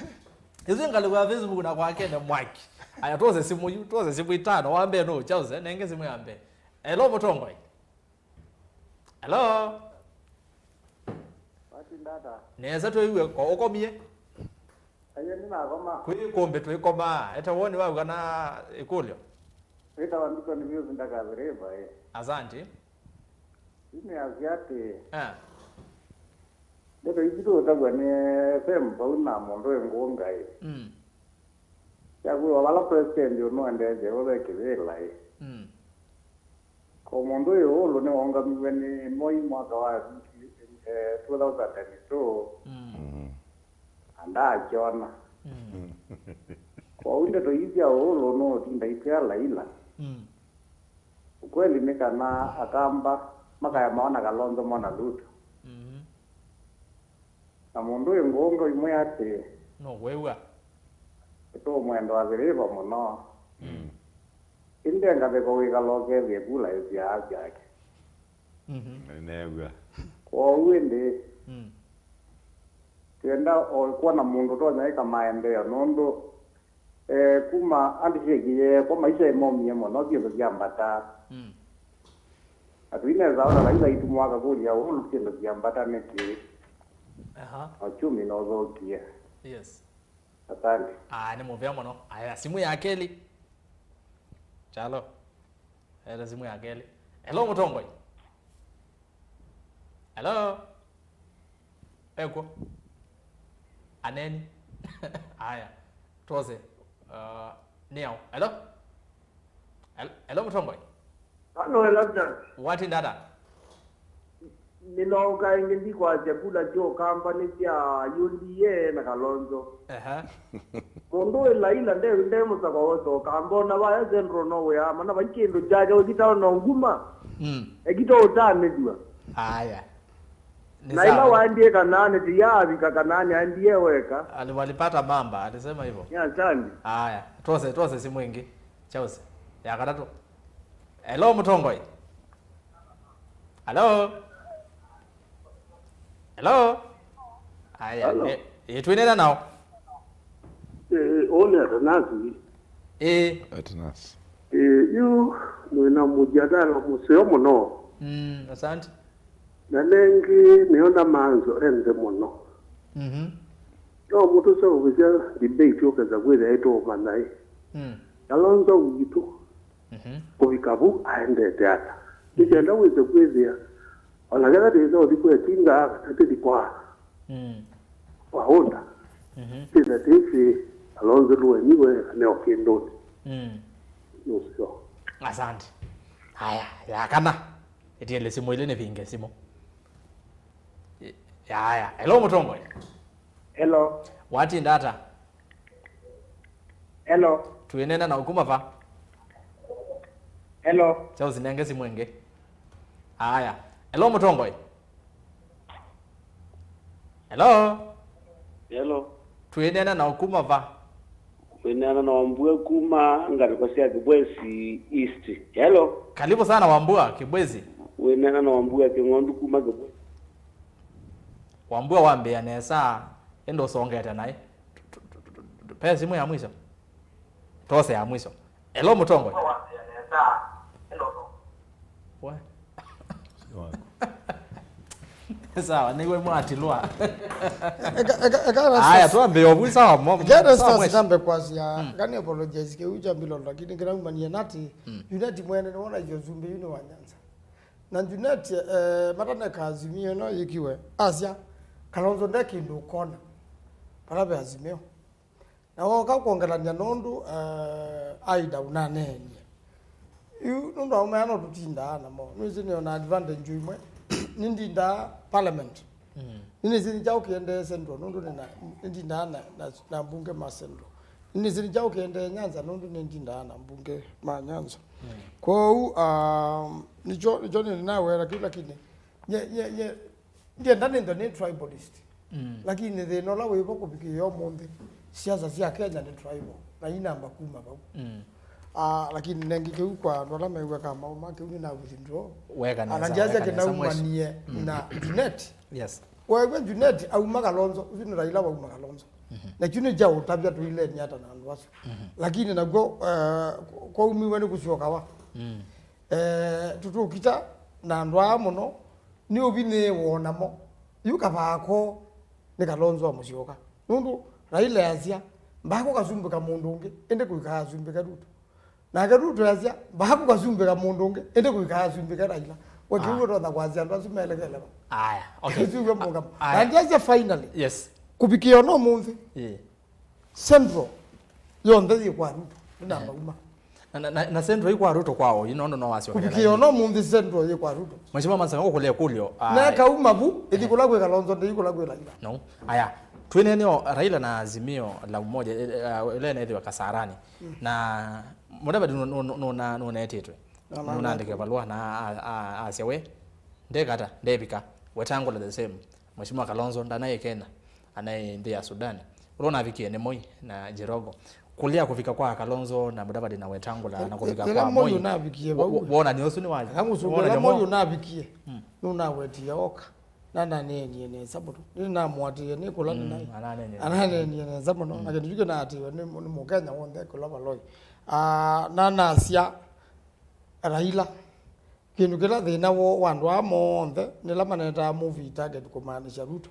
Ĩsu ngalĩko ya Facebook na kwakene mwaki. Aya, twose simu yu, twose simu itano, wa mbee no Charles, eh, nenge simu ya mbee. Hello, mũtongoi. Hello. Wati ndata. Nesa twĩw'e, ko ũkomie? Aye, nĩnakoma. Kwĩ kũmbĩ twĩkomaa. Ete woni waku kana ĩkũlyo? Wĩtawa Nduka nĩ Vyũsi ndakathĩrĩva, eh. Asante. Yu nĩasya atĩĩ, ah, ndeto isu tũũtavw'a nĩ F M vau na mũndũ wĩ ngũngaĩ. Mm. Yakwĩwa vala president ũnũendeesya ĩvo ve kĩvĩlaĩ. Mm. Ko mũndũ ũyũ Uhuru nĩwaũngamiw'e nĩ Moi mwaka wa, eh, two thousand and two. Mm. Mm. Na ndaakyona. Mm. Kwoou ndeto ii sya Uhuru nũũtinda itwĩa Raila. Mm. Ukweli nĩ kana Akamba makaya maona Kalonzo mona Ruto. Mhm. Na mũndũ wĩ ngũnga ũimwĩa atĩĩ, nũkwĩw'a? Nĩtũũmwenda athĩrĩva mũno. Mm. Ĩndĩ ngathĩko wĩkala ũkethĩe kula ĩsyaa syake. Mhm. Nĩneew'a. Kwoou ĩndĩ, mm, twĩenda o kwona mũndũ ũtonya ĩka maendeeo, nũndũ Eh, kuma andũ syekĩe kwa maisha ĩmomie mũno, syĩndũ syambata. Mm. Atũinesa ona laila itũmwa kakũlya ũũ syĩndũ syambata nĩkĩ? Aha. Uchumi no thũkie. Yes. Asante. Ah, nĩ mũvea mũno. Aya, simu ya kelĩ. Chalo. Ela simu ya kelĩ. Hello, mũtongoi. Hello. Ekwo. Aneni. Aya. Tuose. Uh, nĩao. Hello. Hel- Hello, mũtongoi. Ano, hello, John. What in data? Nĩnooka ĩngĩ ndikwasya kula kyo kamba nĩ sya U D A na Kalonzo. Ehe. Mũndũ wĩ Laila nde nde mũsakwa wose ũkamba ona vaya Central no wĩa mana vai kĩndũ kyake ũkitaona nguma. Mm. Ekito ũtanĩthw'a. Aya. Ni na ila sawa. Waendie Kanaani ti yaavika Kanaani aendie weka. Ali- walipata mamba, alisema hivyo. Ya chani. Aya, tuose tuose simu ĩngĩ. Chause. Ya katatu. Hello, mũtongoi. Hello. Hello. Aya. Hello. Eh, eh, twinena nao. Eh, one Atanasi. Eh. Atanasi. Eh, yu mwina mujadala museo muno. Mm, asante. Na nengi niona manzo ende muno. Mhm. No mũtũseũvĩsya debate ũkesa kwĩthĩa ĩtũũmanya ĩ. Mm. Kalonzo witũ. Mhm. Kũvika vu aendete ata? Nĩkenda wĩse kwĩthĩa ona ketha tĩsa ũthi kwetinga kana tĩthi kwa. Mm. Waũnda. Mhm. Tĩsa tĩsĩ Kalonzo nĩwenyiwe kana o kĩndũnĩ. Mm. Nũseo. Asante. Haya, ya kana. Ĩtiele simu ile nĩvinge simu. Yaya. Hello, mũtongoi. Hello. Watinda ata? Hello. Twinena na ukuma va? Hello. Chao zinenge simu ĩngĩ. Aya. Hello, mũtongoi. Hello. Hello. Twinena na ukuma va? Wĩneena na Wambua kuma ngalĩko sya Kĩbwesi East. Hello. Karibu sana Wambua, Kĩbwesi. Wĩneena na Wambua Kĩng'ondu kuma Kĩbwesi. Wambua wambĩa nesa, ĩndĩ ũsongete naĩ. Tu- tu- tu- tu- tu- Pe simu ya mwisho. Tose ya mwisho. Hello, mũtongoi. We. Sawa, nĩwe mwatilwa. Eka- eka- eka Aya, Erastus- twambe ovu, sawa, mo- eka Erastus sawa, mweshi. Tambe kwasya, mm, kani apologize kĩu kya mbilo, lakini kĩnaumanie nati, mm, Junet mwene nĩwona ithyo zumbi yu nĩ wa Nyanza. Na Junet, eh, mataneka Azimio no yĩkiwe, asya, Kalonzo nde kĩndũ ũkona. Pala ve Azimio. Na wooka kwongelany'a nũndũ, eh, Aida ũnaneenie. Yu nũndũ aũme aa no tũtindaa namo. Nĩsĩ nĩ ona advantage ĩmwe. Nĩndindaa parliament. Mm. Nĩnĩsĩ nĩ kyaũ kĩendee Central nũndũ nĩna- nĩndindaa na, na, na mbunge ma Central. Nĩnĩsĩ nĩ kyaũ kĩendee Nyanza nũndũ nĩndindaa na mbunge ma Nyanza. Mm. Kwoou, um, nĩkyo nĩkyo nĩnawela kĩu, lakini nye, nye, nye, Ndienda nĩthwe nĩ tribalist. Mm. Lakini thĩna ũla wĩvo kũvikĩĩa ũmũnthĩ, siasa sya Kenya nĩ tribal, na inamba kuma vau. Mm. Ah, lakini nengi kĩu kwa andũ ala mew'e kamaũ ma kĩu nĩna withdraw. Weka nesa, ana ndiasya weka nesa, mweshi. Kĩnaumanie, mm, na Junet. Yes. Wewe Junet auma Kalonzo, ũsu nĩ Raila wauma Kalonzo. Mhm. Na kĩu nĩ kya ũtavya tũileni ata na andũ asu. Mhm. Lakini naguo, eh, kwaumiwe nĩ kũsyoka wa. Mm. Eh, tũtũkita na andũ aa mũno, nĩ ũvinyĩĩo namo. Yu kavaa koo nĩ Kalonzo wa Musyoka. Nũndũ Raila easya, mbaa kũkasumbĩka mũndũ ũngĩ, ĩndĩ kũikaa asumbĩke Ruto. Nake Ruto easya, mbaa kũkasumbĩka mũndũ ũngĩ, ĩndĩ kũikaa asumbĩke Raila. We kĩu, ah, ũtonya kwasya andũ asu melekele va? Aya, okay. Kĩu w'o mũngamo. Aya. Na ndiasya finally. Yes. Kũvikĩa ona ũmũnthĩ. Yeah. Central yonthe yĩ kwa Ruto, nĩ namba uma. Na, na, na, na Central yĩ kwa Ruto kwao, yu nondo no wasyo. Kũvikĩa ona ũmũnthĩ Central yĩ kwa Ruto. Mheshimiwa Mansanga, ngũkũlya ĩkũlyo, ah, na kauma vu, ĩthi kũla kwĩ Kalonzo, ndĩi kũla kwĩ Raila. No. Aya, twĩneeneo Raila na Azimio la Umoja, eh, eh, ĩla ĩneethĩwa Kasarani. Mm. Na Mudavadi nũ- nũ- nũ- nũna- nũneetĩtwe. Na, na, nũnaandĩke valũa na a- a- asya we, ndekata, ndevika. Wetangula the same. Mheshimiwa Kalonzo ndanaĩ Kenya, anaĩ nthĩ ya Sudan. Ũla ũnavikie nĩ Moi na Jirogo. Kũlea kũvika kwa Kalonzo na Mudavadi na Wetangula na kũvika kwa Moi. Ũnavikie vau. Wo- wo- wonany'o ũsu nĩ wa- wonany'o Moi mwa- ũnavikie. Mm. Nũnawetie oka. Nananenie nesa mũno. Nĩnamũatĩĩe nĩ kũla nĩnaĩ. Mm, ananenie. Ananenie nesa mũno. Mm. Na kĩndũ kĩu kĩnaatĩĩwe nĩ, nĩ Mũkenya w'onthe kũla valoi. Ah, nanasya Raila. Kĩndũ kĩla thĩna wa, wa andũ aa monthe, nĩla manetaa moving target kũmaanisha Ruto.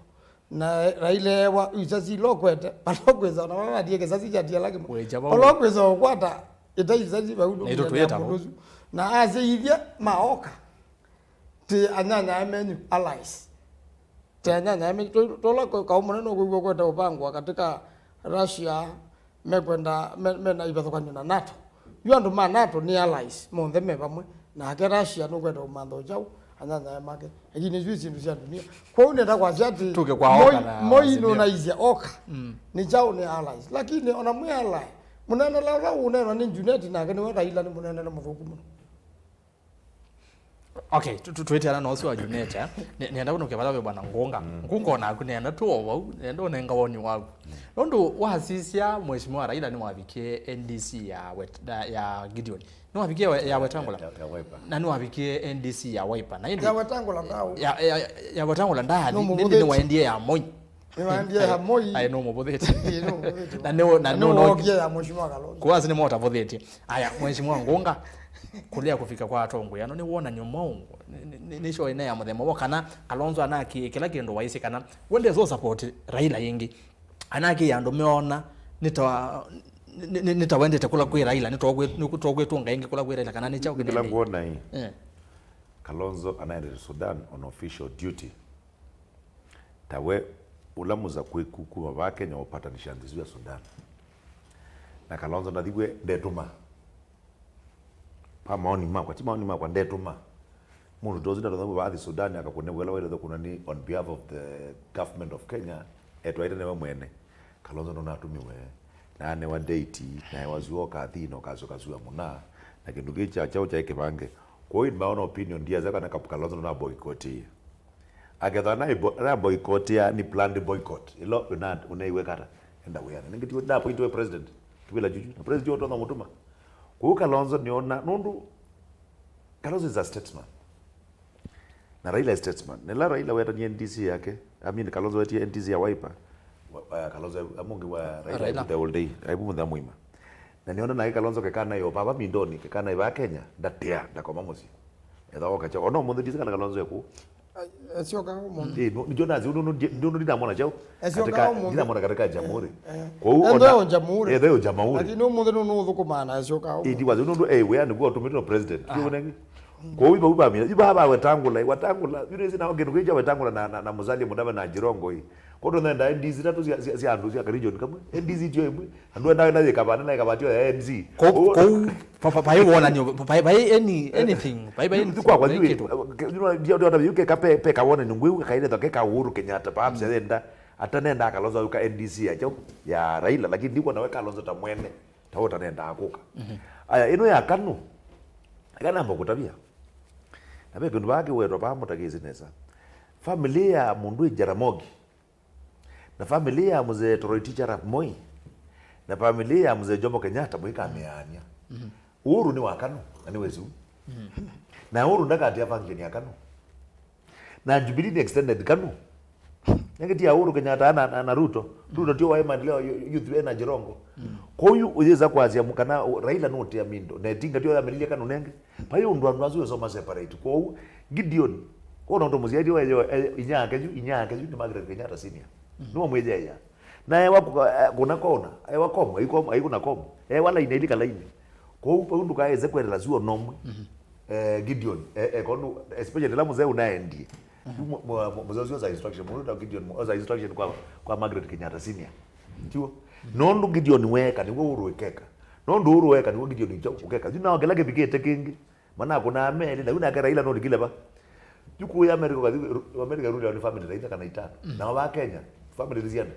Na Raila ewa isasi ila ũkwete, vala ũkwĩsa, na vala atie kĩsasi kyatia laki mo. Wĩkya vau. Vala ũkwĩsa ũkwata ĩta isasi vau. Na ĩtũ nũmĩnyanĩa twĩta mũndũ vau. Ũsu. Na asyaithye maoka. Ti anyanyae menyu allies. Ti anyanyae menyu, to-, tola ko-, kau mũnene ũkwĩw'a kwete ũvangwa katika Russia, mekwenda, me-, mena ivathũkany'o na NATO. Yu andũ ma NATO nĩ allies, monthe me vamwe. Nake Russia nũkwenda ũmantha ũkyaũ anyanyae make. Lakini isu syĩndũ sya dunia. Kwoou nenda kwasya atĩ Tuke kwa Moi, oka na Moi Azimio. Nũnaisye oka. Mm. Nĩ kyaũ nĩ allies. Lakini ona mwĩ ally, mũnene ũla ũneenwa nĩ Junet nake nĩwe Raila nĩ mũnene na mũthũku mũno. Okay, tu- tu- twĩtĩana na ũsu wa Junet, eh? Nĩ- nĩenda kũnũkĩa vala ve bwana Ngunga. Ngunga onaku nĩenda tu o vau, nĩenda ũnenga woni waku. Nũndũ wasisya Mheshimiwa Raila nĩwavikie N D C ya Wet- ya- ya Gideon. Nĩwavikie we- ya Wetangula. Ya- ya Wiper. Na nĩwavikie N D C ya Wiper. Na ĩndĩ Ya Wetangula ndau. Ya- ya- ya Wetangula ndaathi, Nũmũvũthĩtie. Nĩndĩ nĩwaendie ya Moi. Nĩwaendie ya Moi. Aĩ, nũmũvũthĩtie. Ĩĩ, nũmũvũthĩtie. Na nĩwo- na Na nĩwo- nĩwookie ya Mheshimiwa Kalonzo. Kuwasi nĩmo ũtavũthĩtie. Aya, Mheshimiwa Ngunga, kũlea kũvika kwa atongoi ano nĩ wonany'o mwaũ? Nĩ- nĩ- nĩ- nĩ show ĩna ya mũthemba w'o kana Kalonzo anakĩe kĩla kĩndũ waisye kana we ndesa support Raila ĩngĩ? Anakĩe andũ meona nĩ ta nĩ- nĩ- nĩ ta wendete kũla kwĩ Raila, nĩ ta ũkwĩ- nĩ ta ũkwĩtũnga ĩngĩ kũla kwĩ Raila kana nĩ kyaũ kĩnene? Kĩla ngwona ĩ, eh, Kalonzo anaendete Sudan on official duty. Tawe ũla mũsakũĩku kuma vaa Kenya ũpatanisha nthĩ isu ya Sudan. Na Kalonzo ndathi we ndetũma. Kwa maoni makwa, ti maoni makwa, ndetũma. Mũndũ ta ũsu ndatũma vaathi Sudan akakũne wĩla waĩle kũna nĩ on behalf of the government of Kenya, etwaĩte nĩwe mwene. Kalonzo ndũnatũmiwe. Na anewa date, na ewa zuo kathi, na ũkasyoka sua mũna. Na kĩndũ kĩ kya kyaũ kyaĩ kĩvange. Kwoou in my own opinion, ndiasya kana Kap- Kalonzo ndũna boycott ĩĩ. Akethwa na ibo- na boycott ya ni planned boycott. Ilo una- unaiwe kata. Enda wĩana. Ningĩ tiwe nda appointwe president. Kĩvĩla juju. Na president yoto na mũtũma. Kũu Kalonzo niona nũndũ Kalonzo is a statesman. Na Raila is statesman. Nĩla Raila wetanie N D C yake. I mean, Kalonzo wetie N D C ya Wiper. Wa- wa- Kalonzo amungi wa Raila. Raila. The whole day. Aibu mutha muima. Na niona nake Kalonzo kekana yo baba mindoni, kekana iba Kenya. Ndatea, ndakoma mũsyĩ. Etha woka chao. Ona mũndũ ndisi kana Kalonzo eku. Esyoka ũmũnthĩ. Ĩ, nũ- nĩkyo nazi, nũ- nũ- nũ- nũ- ndinamwona chao. Esyoka katika- ũmũnthĩ. Ndinamwona katika jamhuri. Eh. Kwoou ethwe ona- yo jamhuri. Ethwe yo jamhuri. Lakini ũmũnthĩ nũ- nũthũkũmaa na esyoka ũmũnthĩ. Ĩndi wazi nũndũ eh, wĩa nĩguo ũtũmĩtwe president. Ah. Kĩu nengĩ. Kwoou iba ubamia, iba haba Wetangula, Wetangula. Yu nĩsi nao kĩndũ kĩu kya Wetangula na, na, na Musalia Mudavadi na Jirongo ĩ. Kwoou nenda N D C tatu cia, cia, cia andũ cia region kamwe. N D C tio ĩmwe. Andũ enda na yĩkavana na yĩkavatio ya N C. Kwoou, kwoou, pa- pa- paĩ wonany'o, pa- pa- paĩ any- anything, paĩ paĩ anything, kwa kwa paĩ kĩndũ. Yu keka pe pe kawona ni ngwiu kaile to keka Uhuru Kenyatta perhaps yenda atanenda Kalonzo yuka N D C ya chao ya Raila, lakini ndiko nawe Kalonzo ta mwene ta utanenda akuka. Aya, ino ya Kanu. Kana mbo kutavia. Na be kindu baki wetwa ba mutakisi nesa. Family ya mundu Jaramogi. Na family ya mzee Toroitich arap Moi, na family ya mzee Jomo Kenyatta mũikamĩaany'a. Uhuru nĩ wa Kanu, na nĩ wĩsu. Na Uhuru ndakatia function ya Kanu. Na Jubilee nĩ extended Kanu. Nĩngĩ ti ya Uhuru Kenyatta na, na, na Ruto. Ruto tio waĩ maendeleo yu- youth ena Jirongo. Kwoou ũyĩsa kwasya mũ- kana Raila nũtia mindo. Na ĩtinga tio yamĩlilye Kanu nengĩ. Vai ũndũ andũ asu esoma separate. Kwoou Gideon, wona ũndũ mũsyaĩtye weyo, e, inya yake yu, inya yake yu nĩ Margaret Kenyatta Senior. Nĩwe mwĩyeea. Na ewa kũka- e, kũna kona, ewa komo, aikona komo. Ewa laini, ailika laini. Kwoou vau ndũkaĩse kwelela zuo nomwe. Eh, Gideon, e, e, kondu, especially la mzee unaendie. Mu- mu- mu- Mzee ũcio osa instruction, mũndũ ta Gideon, osa instruction kwa, kwa Margaret Kenyatta Senior. Tiwo? Nũndũ Gideon weka, nĩguo Uhuru ekeka. Nũndũ Uhuru weka, nĩguo Gideon ũkeka. Yu nao kĩla kĩvikĩte kĩngĩ. Manakũnaa meli, na yu nake Raila nũlikile va? Yu kũya America, ũkathi Ru- America rule ni family ta itha kana itano. Na wa Kenya, family ni siana?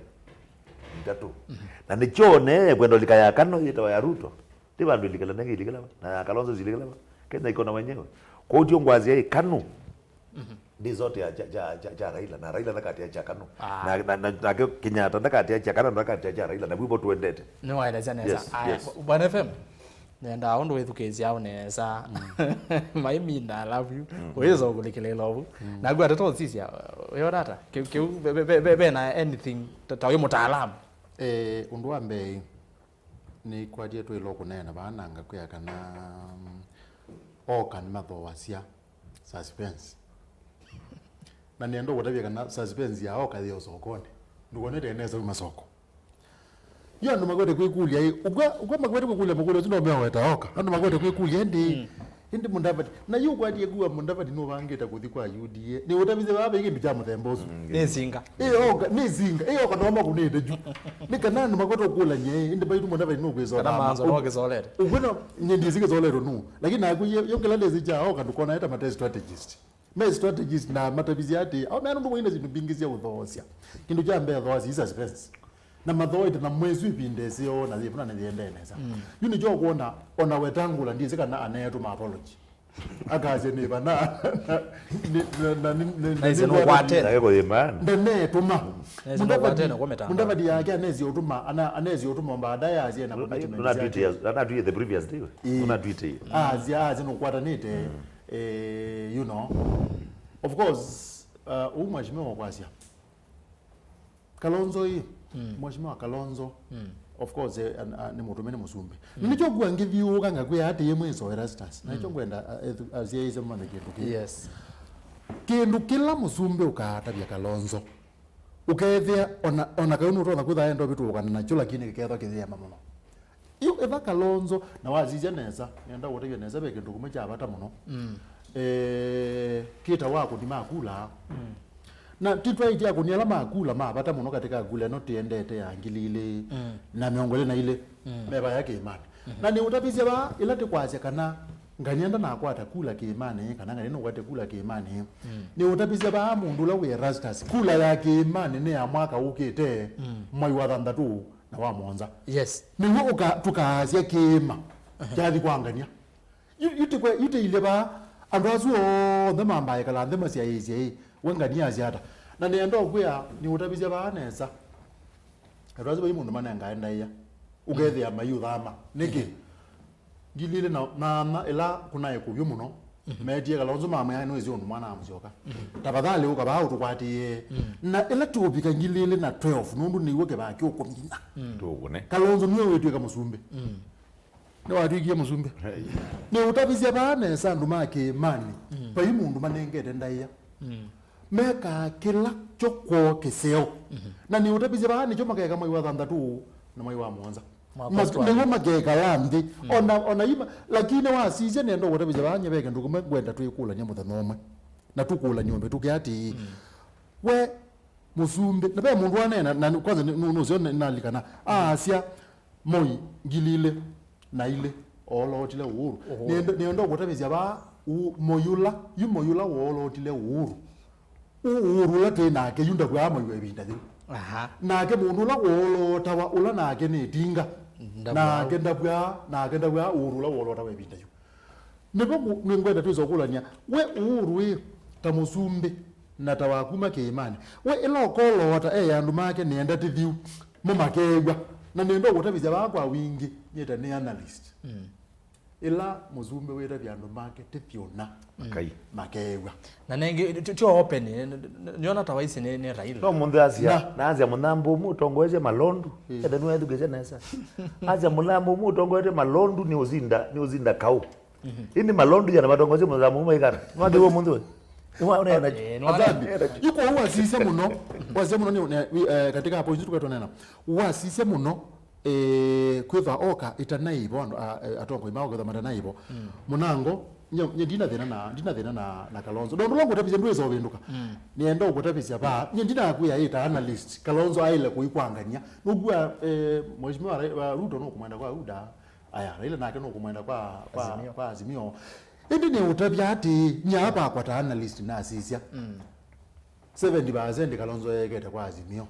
Itatu. Na nĩkyo ne kwenda ũlika ya Kanu yĩtawa ya Ruto. Ti vandũ ilikala nenge ilikala va? Na ya Kalonzo ilikala va? Kenya iko na wenyewe. Kwa hiyo ngwazi ya Kanu. Ndi zote ya cha, cha, cha, cha Raila. Na Raila ndakatia cha Kanu. Ah. Na, na, na, nake Kenyatta ndakatia cha Kanu, ndakatia cha Raila. Na hivyo tuendete. Nĩwaelesya nesa. Yes, aya, yes. Bwana F M. Nendaa ũndũ wĩthukĩĩsya nesa. Maimina, I love you. Ũyĩsa ũkũlikĩlĩla ũvu. Naku atata ũsisya, wĩona ata? Kĩu, kĩu, ve, ve, ve, ve, ve na anything, ta, ta wĩ mũtaalamu? Eh, ũndũ wa mbee, nĩkwatie twĩlwa kũneena vaa na ngakwĩa kana, mm, oka nĩmathooasya suspense. Na nĩenda ũkũtavya kana suspense ya oka yĩ ũsokonĩ. Ndũkwonete nesa uma soko. Yu andũ makwete kwĩkũlya ĩ, ũkw'a, ũkw'a makwete kwĩkũlya makũlyo asu no meoweta oka. Andũ makwete kwĩkũlya ĩndĩ, ĩndĩ Mudavadi. Na yu ũkwatie kuwa Mudavadi nũvangĩte kũthi kwa U D A. Nĩ ũtavĩsye vaa ve kĩndũ kya mũthemba ũsu. Nĩ singa. Ĩ oka, nĩ singa. Ĩ oka no makũnĩte yu. Nĩ kana andũ makwete kũkũlany'a ĩ, ĩndĩ vaitu Mudavadi nũkwĩsona. Kana manzo no kĩsolete. Ũkwĩna nyendisi kĩsoletwe nũ. Lakini naku yo kĩla ndĩsĩ kya oka ndũkona eta mate strategist. Me strategies na matavisye atĩ, au me nũndũ waina syĩndũ mbingĩ sya ũthoosya. Kĩndũ kya mbee, thooa syi suspense. Na mathooete na mwĩsu ĩvinda ĩseo na yĩvuna na yĩendee nesa. Yu nĩkyo ũkwona, ona wetangũla, ndiĩsĩ kana aneetũma apology. Akasya nĩ vana, na, na, na, na, na, na, Naisye nũkwatene. Nake kũyĩmana. Ndanetũma. Naisye Mudavadi, nũkwatene kwa mĩtandao. Mudavadi yake anesye ũtũma, ana, anesye ũtũma baadaye asye na commitment syake. Unatwite, unatwite the previous day. Ĩĩ. Unatwite. Asya, asya nũkwatanĩte. Eh, you know, of course, uh, uu mheshimiwa wakwasya Kalonzo ĩ, mheshimiwa Kalonzo, of course, eh, an- a- nĩ mũtũme, nĩ mũsumbĩ. Na nĩkyo kua ngĩthiũũka ngakwĩa atĩ yĩ mwĩso Erastus. Na nĩkyo ngwenda, uh, ethu- asyaĩĩsya manye kĩndũ kĩĩ. Yes. Kĩndũ kĩla mũsumbĩ ũkatavya Kalonzo, ũkethĩa ona, ona kau nũtonya kwĩthĩa enda ũvĩtũũkana nakyo, lakini kĩkethwa kĩyĩema mũno. Yu ĩtha Kalonzo, na wasisya nesa, nĩenda gũtavya nesa, ve kĩndũ kĩmwe kya vata mũno. Eh, kĩtawa akũni ma kula. Na ti twaĩtye akũni ala ma kula ma vata mũno katika kula ĩno tĩendete ya ngili ilĩ na mĩongo ĩlĩ na ilĩ, me vaya kĩĩmanĩ. Na nĩũtavisye vaa, ĩla tĩkwasya kana Ngai nĩenda nakwata kula kĩĩmanĩ, kana Ngai nũkwate kula kĩĩmanĩ. Nĩũtavisye vaa mũndũ ũla wĩ Erastus, kula ya kĩĩmanĩ nĩ ya mwaka ũkĩte, mwai wa thanthatũ na wa mũonza. Yes. Nĩw'o ũka- tũkaasya kĩĩma kyathi kwa ngania. Yu- yu tĩkwe- yu tĩilye vaa, andũ asu onthe mambaa ĩkala nthĩ masyaĩĩsye ĩ, we ngania asya ata? Na nĩenda ũkwĩa, nĩũtavisye vaa nesa. Andũ asu vai mũndũ manengae ndaĩa. Ũkethĩa maiũthama. Nĩkĩ? Ngili ilĩ na nyanya ĩla kũnaĩ kũvyũ mũno, metie Kalonzo mamwĩa nũĩsĩ ũndũ mwana amũsyoka. Tafadhali ũka vaa ũtũkwatĩĩe. Na ĩla tũũvika ngili ilĩ na twelve, nũndũ nĩw'o kĩvaa kĩũkũmina. Tũkũne. Kalonzo nĩwe wĩtw'ĩka mũsumbĩ. Nĩwatw'ĩkie mũsumbĩ. Hey. Nĩũtavisye vaa nesa andũ ma kĩĩmanĩ. Vai mũndũ manengete ndaĩa. Mekaa kĩla kyo kwoo kĩseo. Na nĩũtavisye vaa nĩkyo makeka mwai wa thanthatũ na mwai wa mũonza. Mwaka Mas- ũsu nĩw'o makekala nthĩ. Ona, ona ima, lakini wasisya nĩenda ũkũtavisya vaa nye ve kĩndũ kĩmwe ngwenda twĩkũlany'a mũthenya ũmwe. Na tũkũlany'a ũmbe tũke atĩĩ, we mũsumbĩ, na ve mũndũ waneena, na nĩ- kwanza nĩ- nũ- nũseo nĩ- nalikana, aasya, Moi ngili ilĩ na ilĩ oolootile Uhuru. Uhuru. Nĩenda- nĩenda ũkũtavisya vaa, u- Moi ũla, yu Moi ũla woolootile Uhuru. Uhuru ũla twĩ nake yu ndavw'aa Moi wa ĩvinda yĩu. Aha. Nake mũndũ ũla woolootawa ũla nake nĩ Tinga. Ndavw'aa. Nake ndavw'aa, nake ndavw'aa Uhuru ũla woolootawa ĩvinda yĩu. Nĩvo ngũ- nĩngwenda twĩsa ũkũlany'a, we Uhuru ĩ ta mũsumbĩ na ta wa kuma kĩĩmanĩ. We ĩla ũkoloota e andũ make nĩenda tĩthiu, mo makeew'a. Na nĩenda ũkũtavisya vaa kwa wingĩ, nyie ta nĩ analyst. Ĩla mũsumbĩ wĩtavya andũ make tĩthiũna, Makai. Makeew'a. Na nengĩ ti- tio open, n- n- n- nĩona ta waisi nĩ, nĩ Raila. No mũndũ asya, na asya mũthambũ ũmwe ũtongoetye malondu, ethe nĩwethukĩsya nesa. Asya mũthambũ ũmwe ũtongoetye malondu nĩ ũsinda, nĩ ũsinda kaũ. Ĩndĩ malondu yana matongoesye mũthambũ ũmwe ikana. Nĩwathiwa mũndũ we. Nĩwa- nĩwa- Eh, nĩwa- Athani, yu kwoou wasisya mũno, wasisya mũno nĩ, nĩ, eh, katika points tũkwetwa nena. Wasisya mũno, eh, kwĩthwa oka ĩtanaĩvo, andũ, a- eh, atongoi mao kwĩthwa matanaivo. Mũnango, nye- nye ndina thĩna na, ndina thĩna na, na Kalonzo. Ndondũ longo ũtavisya ndwĩsa ũvĩndũka. Nĩenda ũkũtavisya vaa, nye ndinakwĩa ĩta analyst, Kalonzo aĩle kũikwangania. Nũkua, eh, Mheshimiwa Ra- wa Ruto nũkũmwenda kwa UDA. Aya, Raila nake nũkũmwenda kwa, kwa Azimio. Kwa Azimio. Ĩndĩ nĩ ũtavya atĩ, nyie vakwa ta analyst nasisya. Seventy percent Kalonzo ekete kwa Azimio.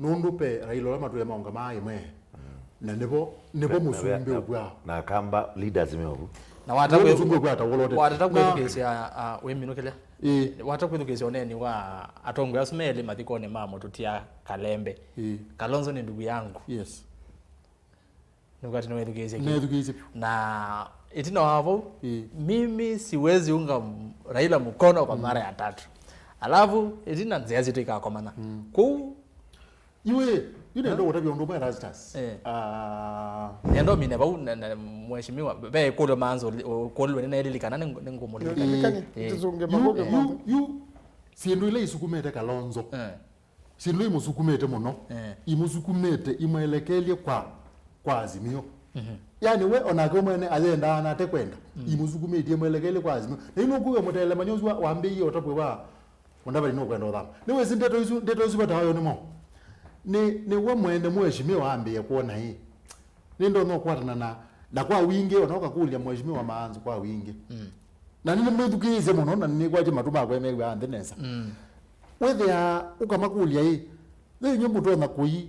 Nũndũ pe Raila ũla matũe maũnga maa ĩmwe. Na nĩvo, nĩvo mũsumbĩ ũkw'a. Na Kamba leaders meovu. Na wata nĩvo kwĩ- mũsumbĩ ũkw'a ta wolote. Watata kwĩthukĩĩsya, ah, wĩminũkĩlya. Ĩĩ. Wata kwĩthukĩĩsya ũneeni wa atongoi asu me elĩ mathikonĩ ma mũtũtia Kalembe. Ĩĩ. Kalonzo ni ndugu yangu. Yes. Nĩkwati nĩwethukĩĩsye kĩu. Nethukĩĩsye vyũ. Na ĩtina wa vau, ĩĩ, mimi siwezi unga m-, Raila mkono kwa mara ya tatu. Alafu ĩtina nzĩa sitũ ikakomana. Kũu Iwe, yu nenda ũtavya ũndũ ũmwe Erastus. Eh. Ah, nenda ũmine vau na, na mheshimiwa, ve ĩkũlyo manzo, ũkũlyo nĩ naĩlilikana nĩ, nĩngũmũlilikana. Lilikani, eh, tũzunge yu, maũndũ yu, monthe. Yu, syĩndũ ila isukumĩte Kalonzo. Eh. Syĩndũ imũsukumĩte mũno. Eh. Imũsukumĩte imwelekelye kwa, kwa Azimio. Mhm. Yani we onake mwene ayendaa na ate kwenda. Mm. Imũsukumĩtie imwelekelye kwa Azimio. Na yu nũkuwe mũtelemany'o ũsu wa, wambĩie ũtavw'e wa Mudavadi nũkwenda ũthama. Nĩwĩsĩ ndeto isu, ndeto isu vata wayo nĩmo. Nĩ, nĩwe mwene mheshimiwa ambĩe kwona ĩ. Nĩndonya ũkwatana na, na kwa wingĩ, ona ũkakũlya mheshimiwa Maanzo kwa wingĩ. Mm. Na nĩnĩmwĩthukĩĩsye mũno, na nĩnĩkwatye matũ makwa mew'aa nthĩ nesa. Mm. Wĩthĩa ũkamakũlya ĩ, ve inyuĩ mũtonya kũi,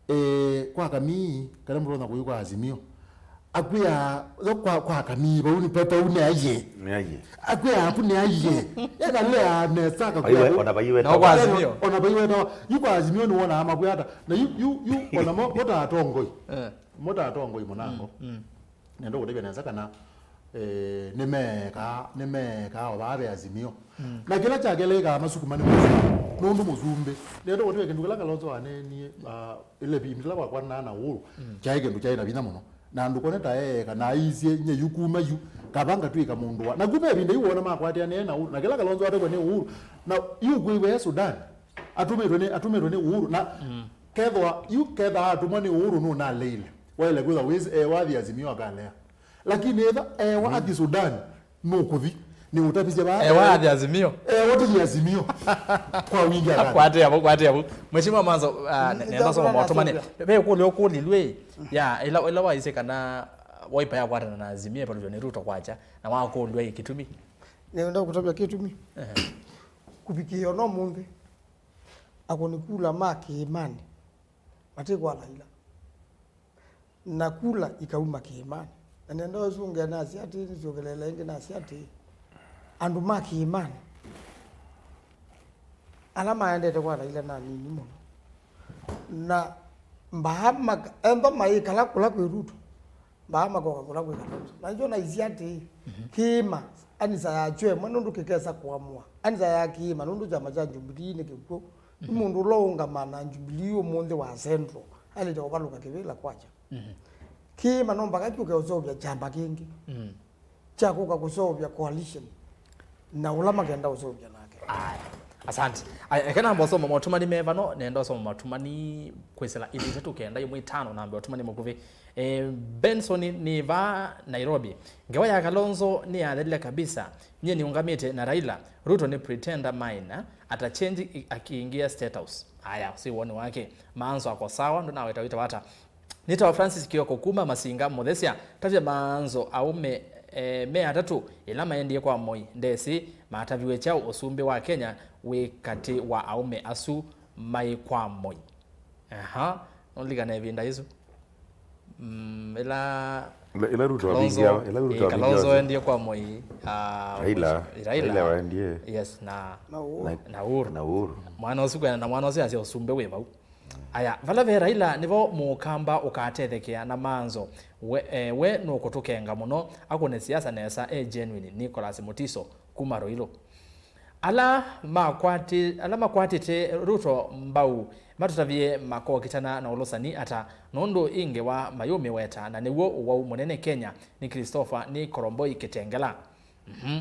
eh, kwa Kamii, kana mũtonya kũi kwa Azimio. Akwĩa, yo kwa, kwa Kamii, vau nĩ pe-, vau nĩ aiye. Nĩ aiye. Akwĩa, aku nĩ aiye. Ekalea nesa, akakwĩa. Vaiwe, ona vaiwe. Na kwa Azimio. Ona vaiwe tawa. Yu kwa Azimio nĩ wona amakwĩa ata. Na yu, yu, yu, ona mo, mo ta atongoi. Eh. Mo ta atongoi mũnango. Mm, mm. Nenda kũtavya nesa kana, eh, nĩmeekaa, nĩmeekaa o vaa ve Azimio. Mm. Na kĩla kyakeleekaa masukuma nĩ mũsumbĩ, nũndũ mũsumbĩ. Nenda kũtavya kĩndũ kĩla Kalonzo waneenie, ah, ĩla ĩvinda ĩla wakwanaa na Uhuru, mm, kyaĩ kĩndũ kyaĩ na vinya mũno. Na ndũkone ta eeka, na aisye, "Nye yu kuma yu, kava ngatw'ĩka mũndũ wa." Na kuma ĩvinda yu wona makwatĩanĩe na Uhuru, na kĩla Kalonzo atavw'a nĩ Uhuru, na yu kwĩw'e Sudan, atũmĩtwe nĩ, atũmĩtwe nĩ Uhuru, na, mm, kethwa, yu ketha atũmwa nĩ Uhuru nũnaleile. Waĩle kwĩthwa wĩsĩ, e, wathi Azimio akalea. Lakini etha ewa, mm, athi Sudan, nũkũthi. Nĩ ũtavisye vaa. Ewa athi Azimio. Ewa athi Azimio. Kwa wingi akana. Kwate avo, kwate avo. Mheshimiwa Maanzo, ah, ne-, nenda soma maũtũmani. Ve kũlyo kũlilwe. Ya, ila, ila waisye kana Wiper yakwatana na Azimio ĩvalũlyo nĩ Ruto kwakya, na wakũlw'a ĩ kĩtumi. Nĩenda kũtavya kĩtumi. Ehe. Kũvikĩa ona ũmũnthĩ, akũni kula ma kĩĩmanĩ matikwata ila. Na kula ikauma kĩĩmanĩ. Na nenda ũsũngĩa nasya atĩ, nĩsyokeleela ĩngĩ nasya atĩ, andũ ma kĩĩmanĩ ala maendete kwa Raila na nini mũno. Na mbaa maka-, ethwa mayĩkala kũla kwĩ Ruto, mbaa makoka kũla kwĩ Kalonzo. Na nĩkyo naisye atĩ, mhm, kĩĩma, anisa ya kyo ĩmwe nũndũ kĩkesa kũamũa. Anisa ya kĩĩma nũndũ kyama kya Jubilee nĩ kĩkw'ũ. Nĩ mũndũ ũla ũũngamaa na Jubilee ũmũnthĩ wa Central, aĩlĩte kũvalũka kĩvĩla kwakya. Mhm. Kĩĩma no mpaka kyũke ũseũvya kyama kĩngĩ, mm, kya kũka kũseũvya coalition na ũla makenda ũseũvya nake. Aya. Asante. Aya, eka namba ũsoma maũtũmani me vano, nenda ũsoma maũtũmani kwĩsĩla ĩlĩ itatũ kenda ĩmwe itano, namba ũtũmani mũkuvĩ. Eh, Benson nĩ vaa Nairobi. Ngewa ya Kalonzo nĩyathelile kabisa. Nyie nĩũngamĩte na Raila. Ruto nĩ pretender minor, ata change i-, akĩingĩa State House. Aya, ũsu woni wake. Maanzo ako sawa, ndũnaweta wĩta wata. Nĩtawa Francis Kioko kuma Masinga Mũthesya. Tavya Maanzo aũme, eh, me atatũ ĩla maendie kwa Moi. Ndesĩ mataviwe kyaũ ũsumbĩ wa Kenya wĩ katĩ wa aũme asu maĩ kwa Moi. Aha, nũlikana ĩvinda ĩsu. Mm, ĩla Ĩla, ĩla Ruto Kalonzo, avingia, ĩla Ruto eh, avingia Kalonzo wasi. Endie kwa Moi, ah, Raila, Raila. Raila waendie. Yes, na, na Uhuru. Na, na Uhuru. Na Uhuru. Mwana ũsu kwena, na mwana ũsu asya ũsumbĩ wĩ vau. Aya, vala ve Raila nĩvo mũkamba ũkatethekea na Maanzo. We, eh, we nũkũtũkenga mũno, akũne siasa nesa, e genuine, Nicholas Mutiso, kuma Ruiru. Ala makwati-, ala makwatĩte Ruto mbau matũtavye makokitana na ũlũsani ata, nũndũ ĩ ngewa mayũmĩweta, na nĩw'o ũwau mũnene Kenya nĩ Christopher, nĩ Koromboi Kitengela. Mhm.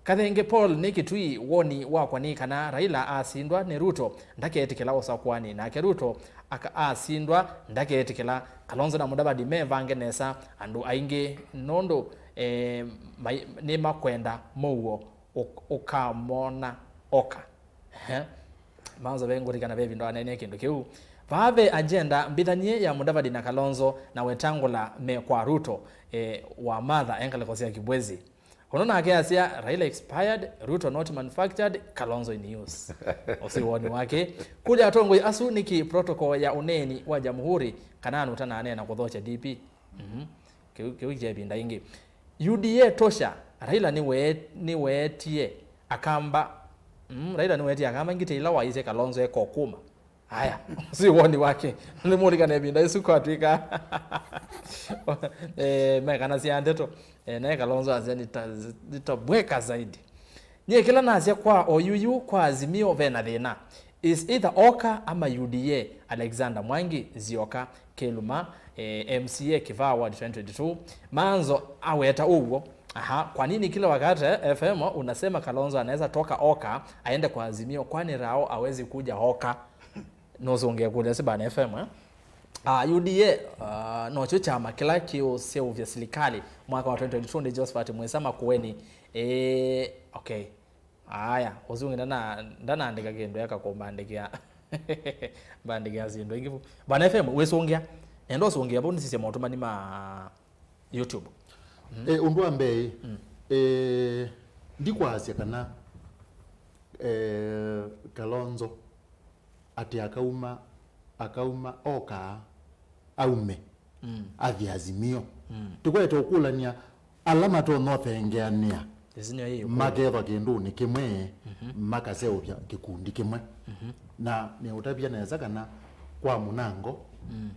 Kathenge Paul nĩ Kitui, woni wakwa nĩ kana Raila asindwa nĩ Ruto, ndaketĩkĩla ũsakũani, nake Ruto aka-, asindwa ndaketĩkĩla. Kalonzo na Mudavadi mevange nesa, andũ aingĩ nũndũ, eh, mai-, nĩmakwenda mũuo. Ũk-, ũkamona oka. Ehe. Maanzo ve ngũlikana ve ĩvinda waneenea kĩndũ kĩu. Vaa ve agenda mbithanie ya Mudavadi na Kalonzo na Wetangula me kwa Ruto, eh, wa Martha e ngalĩko sya Kibwezi. Ũno nake asya, Raila expired, Ruto not manufactured, Kalonzo in use. Ũsu woni wake. Kũlya atongoi asu nĩkĩ protocol ya ũneeni wa Jamhuri kana nũtananeena kũthokya D P? Mhm. Kĩu, kĩu kya ĩvinda ĩngĩ. U D A tosha, Raila nĩwe-, nĩweetie akamba, mm, Raila nĩweetie akamba ngitĩ ila waisye Kalonzo eka ũkũma. Aya, ũsu wĩ woni wake. Nĩmũlikana ĩvinda ĩsu kwatw'ĩka, eh, mekanasya ndeto, eh, naye Kalonzo asya nita-, nitabweka zaidi. Nyie kĩla nasya kwa oyuyu kwa Azimio vena thĩna. Is either oka ama U D A, Alexander Mwangi, Nzioka, Keluma, eh, M C A Kivaa Ward twenty twenty-two, Manzo aweta ũw'o. Aha, kwa nini kila wakati, eh, F M unasema Kalonzo anaweza toka oka, aende kwa Azimio, kwani Rao hawezi kuja oka? Nũsũngĩe kũlya si bana F M, eh? Ah, U D A, ah, nokyo kyama kĩla kĩũseũvya silikalĩ mwaka wa twenty twenty-two nĩ Josephat Mwĩsa Makueni. Eh, okay. Aya, ũsu ũngĩ ndana-, ndanaandĩka kĩndũ eka kũmbandĩkĩa. Mbandĩkĩa syĩndũ ingĩ vu. Bana F M, wĩsũngĩa. Nenda ũsũngĩa vau nĩsisye motũmani ma YouTube. Mm. Eh, ũndũ wa mbee, mm, eh, ndikwasya kana, eh, Kalonzo atĩ akauma, akauma oka aume, mm, athi Azimio. Mm. Tũkwete ũkũlany'a ala matonya ũthengeanĩa. Ĩsu nĩyo yĩ ũkũlyo. Makethwa kĩndũnĩ kĩmwe, mhm, makaseũvya kĩkundi kĩmwe. Mhm. Na nĩũtavya nesa kana kwa mũnango, mm,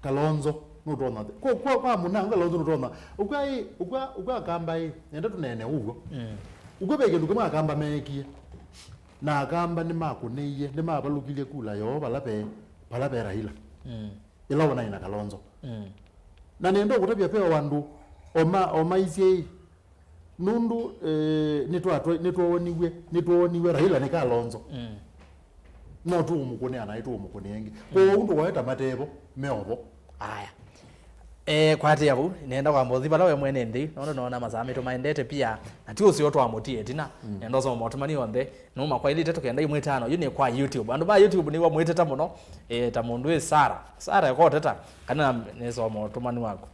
Kalonzo nũtonya kwa, kwa, kwa mũnango Kalonzo nũtonya. Ũkw'a ĩ, ũkw'a, ũkw'a Akamba ĩ, nenda tũneene ũw'o. Mm. Ũkw'a ve kĩndũ kĩmwe Akamba meekie. Na Akamba nĩmakũnĩie, nĩmavalũkilye kula yoo vala ve, vala ve Raila. Mm. Ĩla wonai na Kalonzo. Mm. Na nenda ũkũtavya ve o andũ, o ma, o maisye ĩ, nũndũ, eh, nĩtwatwe-, nĩtwooniw'e, nĩtwooniw'e Raila nĩ Kalonzo. Mm. No tũũmũkũnĩa naĩ tũũmũkũnĩa ĩngĩ. Mm. Kwoou ndũkoe ta matevo, me ovo. Aya. Eh, kwatĩa vau, nenda kwamba ũthi vala we mwene nthĩ, nũndũ noona masaa maitũ maendete pia, na ti ũseo twamũtie ĩtina. Mm. Nenda ũsoma motũmani onthe, nũma kwa ilĩ itatũ kenda imwe itano, yu nĩ kwa YouTube. Andũ ma YouTube nĩw'o mwĩteta mũno, eh, ta mũndũ wĩ Sara. Sara ekoteta, kana nĩsoma ũtũmani waku.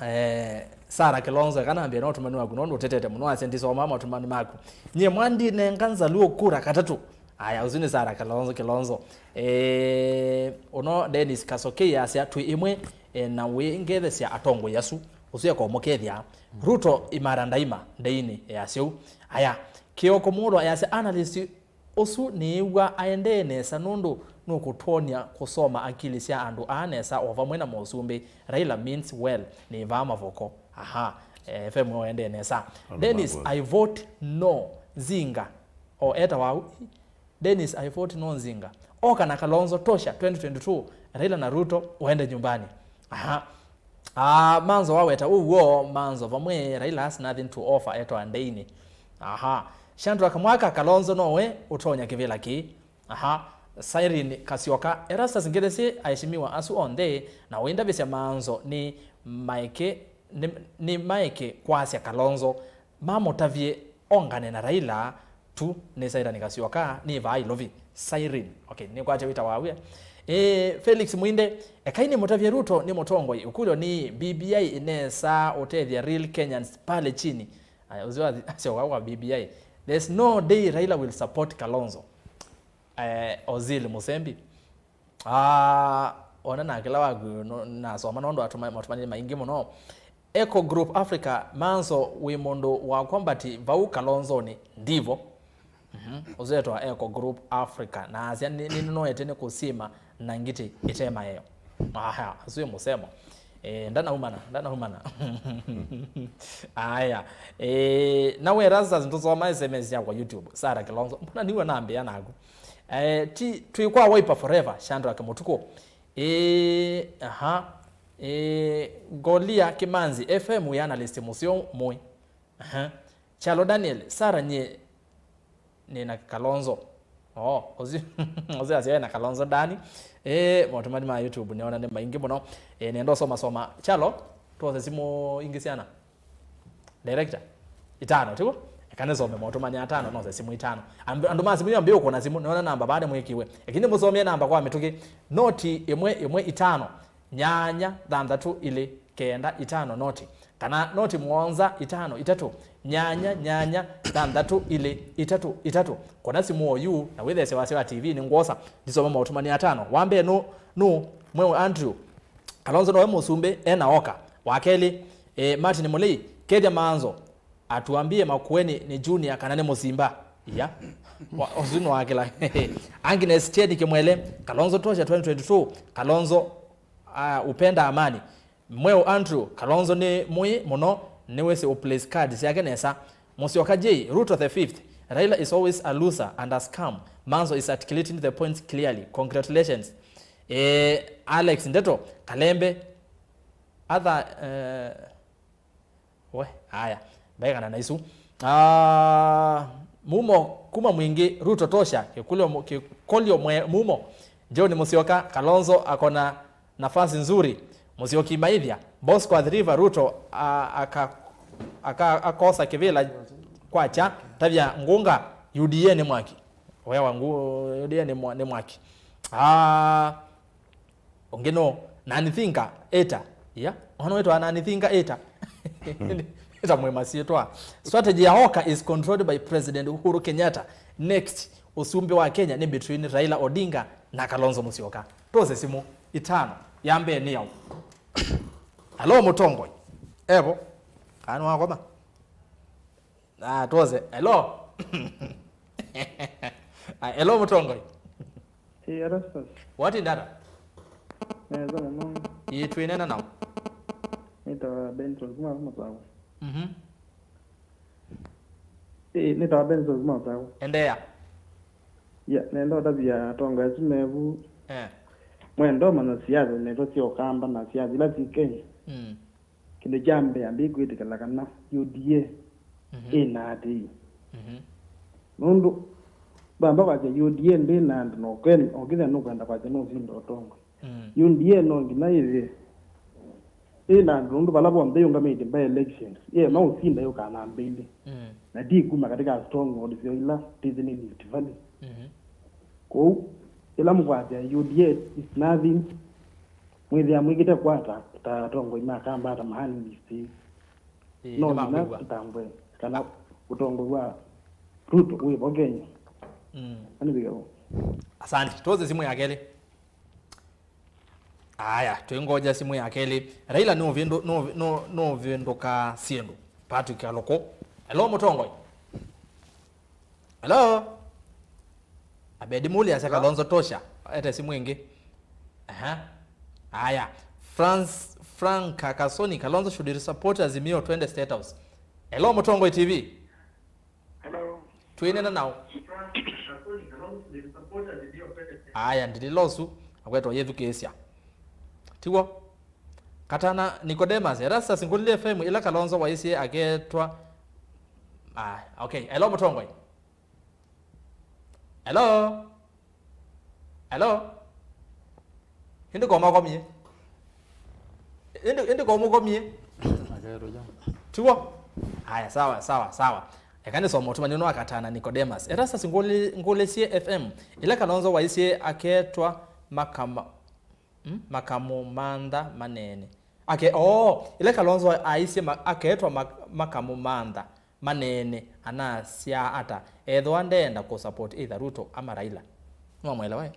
Eh, Sara Kilonzo, kana ambia no ũtũmani waku, nũndũ ũtetete mũno, asya ndisoma motũmani maku. Nyie mwandinenga Nzaluo kura katatũ. Aya, ũsu nĩ Sara Kilonzo, Kilonzo. Eh, ũno Dennis Kasokei asya twĩ ĩmwe, eh, na wĩ ngethesya atongoi asu. Ũsu ekomũkethya. Ruto imara ndaima, ndeinĩ, eh, asya ũu. Aya, Kioko Mũlwa yasya analyst ũsu nĩĩw'a aendee nesa nũndũ nũkũtwony'a kũsoma akili sya andũ aa nesa o vamwe na mũsumbĩ. Raila means well, nĩ vaa mavoko. Aha, eh, F M ũendee nesa. Andũ Dennis, makwa. I vote no Nzinga. O eta wau. Dennis, I vote no Nzinga. Oka na Kalonzo tosha twenty twenty-two, Raila na Ruto waende nyumbani. Aha. Ah, Manzo waweta ũw'o, Manzo vamwe, Raila has nothing to offer etwa ndeinĩ. Aha. Shadrack Mwaka, Kalonzo nowe ũtonya kĩvĩla kĩĩ. Aha. Cyrene Kasyoka, Erastus Ngĩthĩsĩ, aheshimiwa asu onthe, na ũindavĩsya Manzo nĩ maeke, nĩ, nĩ maeke kwasya Kalonzo. Mamũtavye ongane na Raila tu, nĩ Cyrene Kasyoka, nĩ vaa Ilovi. Cyrene. Okay, nĩkwatya wĩta wawe. Eh, Felix Mwinde, ekai nĩmũtavye Ruto nĩ mũtongoi. Ũkũlyo nĩ B B I ĩnesa ũtethya real Kenyans pale chini. Aya, ũsu athi-, asyoka kwa B B I. There's no day Raila will support Kalonzo. Eh, Ozil Musembi. Ah, ona na kĩla waku no-, nasoma nũndũ atũma-, matũmanĩle maingĩ mũno. Eco Group Africa, Manzo wĩ mũndũ wakwa, but vau Kalonzonĩ ndivo. Mhm. Ũzetwa Eco Group Africa. Na asya nĩ, nĩ, nĩnoete nĩ kũsima na ngiti ĩte maeo. Aha, asu ĩ mũsemo. Eh, ndanaumana, ndanaumana. Aya. Eh, na we Erastus ndũsoma S M S yakwa YouTube. Sara Kilonzo. Mbona niwe nambĩa naku? Eh, ti, twĩ kwa Wiper Forever, Shadrack Mũtukũ. Eh, aha. Eh, Golia Kimanzi, F M wĩ analyst mũseo mũĩ. Aha. Chalo Daniel, Sara nyie nĩ na Kalonzo. Oh, ũsu, ũsu asya na Kalonzo ndani. Eh, motũmani ma YouTube nĩona nĩ maingĩ mũno. Eh, nenda ũsoma soma. Chalo, tuose simũ ingĩ syana. Director, itano, tiguo? Eka nĩsome motũmani atano, nose simũ itano. Andũ, andũ ma simũ iyo ambĩe ũkũna simũ, nĩona namba vaa nĩmwĩkiwe. Lakini mũsomie namba kwa mĩtũkĩ. Noti ĩmwe ĩmwe itano, nyanya thanthatũ ilĩ kenda itano noti. Kana noti mũonza itano itatũ, nyanya nyanya thanthatũ ilĩ itatũ itatũ. Kũna simũ oyu, na wĩthesye wasya wa T V nĩ ngwosa, ndisome motũmani atano. Wa mbee nũ, nũ, mweũ Andrew. Kalonzo nowe mũsumbĩ, ena oka. Wa kelĩ, eh, Martin Mũlei, kethya Manzo atuambie Makueni nĩ Junior kana nĩ Mũsimba. Iya. Wa- ũsu nĩ wa kĩla. Agnes Chedi Kimwele, Kalonzo tosha twenty twenty-two, Kalonzo, uh, upenda amani. Mweu Andrew, Kalonzo nĩ mũĩ mũno, nĩwĩsĩ ũ place card syake nesa. Musyoka J, Ruto the fifth, Raila is always a loser and a scam. Manzo is articulating the points clearly. Congratulations. Eh, Alex Ndeto, Kalembe, other, eh, we, haya, ndaikana na isu. Ah, Mumo kuma Mwingi, Ruto tosha, Kĩkũlyo mu- Kĩkũlyo mwe- Mumo. John Musyoka, Kalonzo akona nafasi nzuri. Musyoki Maithia, Bosco Athi River, Ruto a- aka- aka- akosa kĩvĩla kwakya, tavya Ngunga, U D A nĩ mwaki. Wewa ngu U D A nĩ mwa- nĩ mwaki. Ah, ũngĩ no Nani Thinga Eta. Ya, ona wĩtwa Nani Thinga Eta. Eta mwĩ masyĩtwa. Strategy ya Oka is controlled by President Uhuru Kenyatta. Next, ũsumbĩ wa Kenya nĩ between Raila Odinga na Kalonzo Musyoka. Tose simũ itano. Ya mbee nĩ yaũ? Hello, Mũtongoi. Evo. Kana wakoma? Ah, tose. Hello. Ah, hello, Mũtongoi. Ĩĩ, Erastus. What in data? Nesa mũno. Ĩĩ, twĩnena nao. Nĩtawa Benson kuma Masau. Mhm. Ĩĩ, nĩtawa Benson kuma Masau. Endeea. Ya, nenda ũtavya atongoesĩ mevu. Eh. Mwenda ũmanya siasa nĩvo sya Ũkamba na siasa ila syĩ Kenya. Mm. Kĩndũ kya mbee, ambĩĩ kwĩtĩkĩla kana U D A Mhm. ĩna atĩĩ. Mhm. Nũndũ vamba kwasya U D A ndĩ na andũ, na ũkethĩa nũkwenda kwasya nũsinda ũtongoi. Mm. U D A no nginya yĩthĩe ĩna andũ, nũndũ vala vonthe yĩũngamĩte by elections, ĩema ũsinda yũkaa namba ilĩ. Mm. Na ti kuma katika stronghold syo ila tithĩ nĩ Rift Valley. Mhm. Kwoou, ĩla mũkwasya U D A is nothing, mwĩthĩa mwĩkĩte kwata ta atongoi ma Kamba, ta Mahali East. Ĩĩ, no nginya nĩmakwĩw'a. Tũtambwe kana ũtongoi wa Ruto wĩvo Kenya. Mm. Anĩvika. Asante. Tose simũ ya kelĩ. Aya, twĩngoja simũ ya kelĩ. Raila nũvĩndũ- nũ- nũ- nũvĩndũka syĩndũ. Patrick Aloko. Hello, Mũtongoi. Hello? Abedi Muli asya Kalonzo tosha. Ete simũ ĩngĩ. Aha. Aya. France, Frank Kasoni, Kalonzo should support Azimio twende State House. Hello, Mũtongoi T V. Hello. Twĩnena nao. Aya, ndilila ũsu. Akwetwa yĩthukĩĩsya. Tiw'o? Katana Nicodemus, Erastus, ngũlilye F M ĩla Kalonzo waisye aketwa. Ah, okay. Hello, Mũtongoi. Hello? Hello? Ĩndĩ komakomie? Ĩndĩ, ĩndĩ komũkomie? Akerũya. Tiw'o? Aya, sawa, sawa, sawa. Eka nĩsoma ũtũmani ũno wa Katana Nicodemus. Erastus, ngũlĩ- ngũlĩsye F M ĩla Kalonzo waisye aketwa makama- Mm, makamũmantha maneene. Ake, oo, ĩla Kalonzo aisye ma- aketwa ma- makamũmantha maneene, anasyaa ata ethĩwa ndeenda kũ support either Ruto ama Raila? Nĩwamwelewa?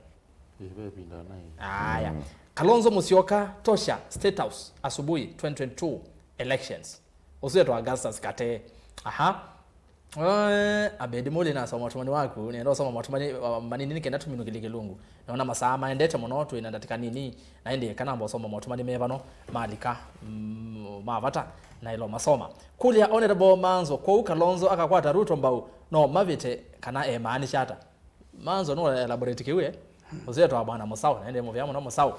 Ĩĩ, ve ĩvinda naĩ. Aya. Kalonzo Musyoka tosha State House asubuhi twenty twenty-two elections. Ũsu etwa Augustus Katee. Aha. Eh, Abedi Muli, nasoma ũtũmani waku, nenda ũsoma maũtũmani, uh, manini nĩ kenda tũminũkĩlye kĩlungu. Naona masaa maendete mũno, twĩ na ndatĩka nini, na ĩndĩ kana mba ũsoma maũtũmani me vano malika, mm, ma vata, na ĩlo masoma. Kũlya Honorable Manzo, kwoou Kalonzo akakwata Ruto mbau, no mavĩte kana emaanisha ata? Manzo no elaborate kĩu, eh? Ũzetwa bwana Mũsaũ, na ĩndĩ mũvea mũno Mũsaũ.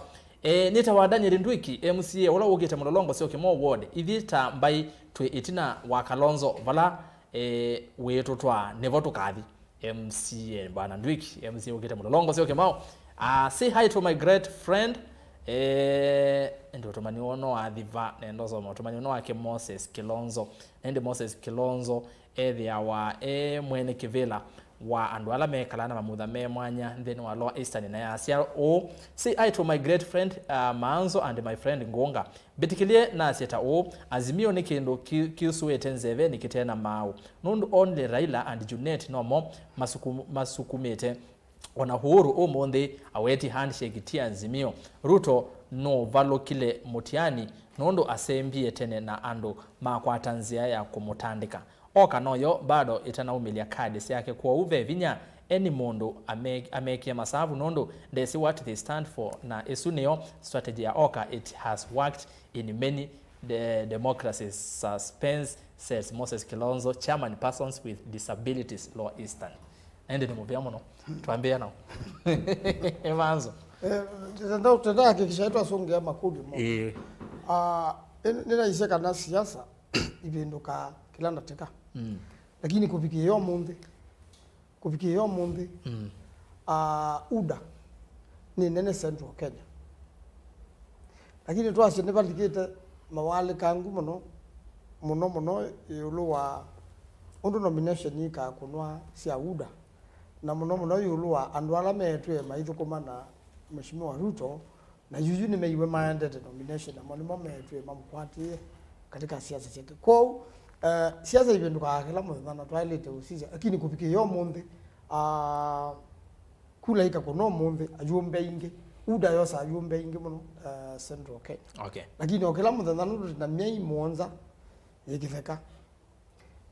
Eh, nĩtawa Daniel Ndwiki, M C A ũla wũkĩte Mũlolongo Syokimau Ward. Ithyĩ ta mbaĩ twĩ ĩtina wa Kalonzo vala, eh, wĩtũtwaa, nĩvo tũkathi. M C A, bwana Ndwiki, M C A ũkĩte Mũlolongo Syokimau. Ah, say hi to my great friend. Eh, ĩndĩ ũtũmani ũno wa thiva, nenda ũsoma ũtũmani ũno wake Moses Kilonzo. Na ĩndĩ Moses Kilonzo ethĩawa e mwene kĩvĩla wa andũ ala mekalaa na mamutha me mwanya nthĩnĩ wa Lower Eastern, na yasya ũũ, say hi to my great friend, uh, Maanzo and my friend Ngunga. Mbĩtĩkĩlye nasye ta ũũ, Azimio nĩ kĩndũ ki- kĩusũĩte nzevenĩ kĩte na maaũ, nũndũ only Raila and Junet nomo masuku- masukumĩte. Ona Uhuru ũmũnthĩ aweti handshake ti Azimio. Ruto nũvalũkile mũtiani nũndũ asembie tene na andũ makwata nzĩa ya kũmũtandĩka. Oka noyo bado ĩtanaumĩlya kadi syake, kwoou ve vinya Any mũndũ ame-, amekĩe masavu nũndũ ndesĩ what they stand for, na ĩsu nĩyo strategy ya Oka. It has worked in many de-, democracies. Suspense says Moses Kilonzo, chairman persons with disabilities, Lower Eastern. Na ĩndĩ nĩ mũvea mũno. Twambĩĩa nao. Evanzo. Eh, tenda, tenda hakikisha twasũngĩa makũlyo mo. Ĩĩ. Ah, nĩ-, nĩnaisye kana siasa ivĩndũkaa kĩla ndatĩka. Mm. Lakini kũvikĩĩa ũmũnthĩ, kũvikĩĩa ũmũnthĩ, mm, ah, UDA nĩ nene Central Kenya. Lakini twasye nĩvalikĩte mawalĩkangu mũno, mũno mũno ĩũlũ wa ũndũ nomination ikakũnwa sya UDA, na mũno mũno ĩũlũ wa andũ ala meetwĩe maithũkũma na Mheshimiwa Ruto, na yuyu nĩmeiwe maendete nomination, namo nĩmo meetwĩe mamũkwatĩe katika siasa syake. Kwoou, eh, siasa ivĩndũkaa kĩla mũthenya, na twaĩlĩte ũsisya, lakini kũvikĩĩa ũmũnthĩ, ah, kula ikakũna ũmũnthĩ, ayumbe aingĩ, UDA yosa ayumbe aingĩ mũno, eh, Central Kenya. Okay. Lakini o kĩla mũthenya nũndũ twĩna myei mũonza yĩ kĩtheka.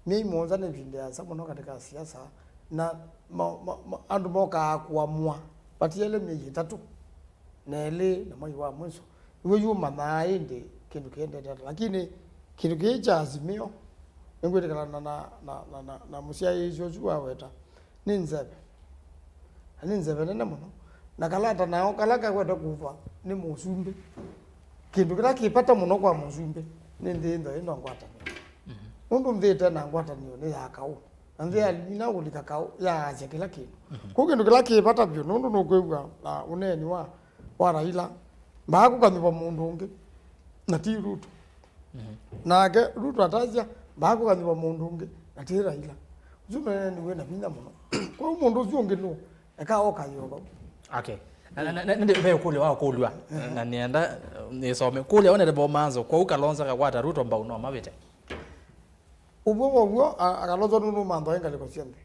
Myei mũonza nĩ ĩvinda yĩasa mũno katika siasa, na ma, ma, ma, andũ mokaa kũamũa vatiele myei ĩtatũ na ĩlĩ na mwei wa mwiso, nĩw'o yu ũmanyaa ĩndĩ kĩndũ kĩendete ata. Lakini kĩndũ kĩĩ kya Azimio, nĩngwĩtĩkĩlana na, na, na, na, na mũsyaĩĩsya ũsu waweta, nĩ nzeve. Na nĩ nzeve nene mũno. Na kalata nao kala kakwete kũva nĩ mũsumbĩ. Kĩndũ kĩla kĩ vata mũno kwa mũsumbĩ nĩ nthĩ ĩno ĩno ngwatanĩo. Mhm. Nũndũ nthĩ ĩte na ngwatanĩo nĩ ya kaũ. Na nthĩ ya limina kũlika kaũ yaasya kĩla kĩndũ. Mhm. Kwoou kĩndũ kĩla kĩ vata vyũ, nũndũ nũkwĩw'a, ah, ũneeni wa, wa Raila, mbaa kũkanyĩvwa mũndũ ũngĩ, na ti Ruto. Mhm. Nake Ruto atasya, mbaa kũkanyĩvwa mũndũ ũngĩ, na ti Raila. Ũsu nĩwe wĩ na vinya mũno. Kwoou mũndũ ũsu ũngĩ nũ, eka oka yo vau. Okay. Na, na, na, na, ve ũkũlyo wa kũlw'a, ehe, na nĩenda, eh, nĩsome. Kũlya onete vo manzo, kwoou Kalonzo akakwata Ruto mbau no mavĩte? Ũw'o wow'o, a-, a Kalonzo nũnũmanthwa ĩ ngalĩko syonthe.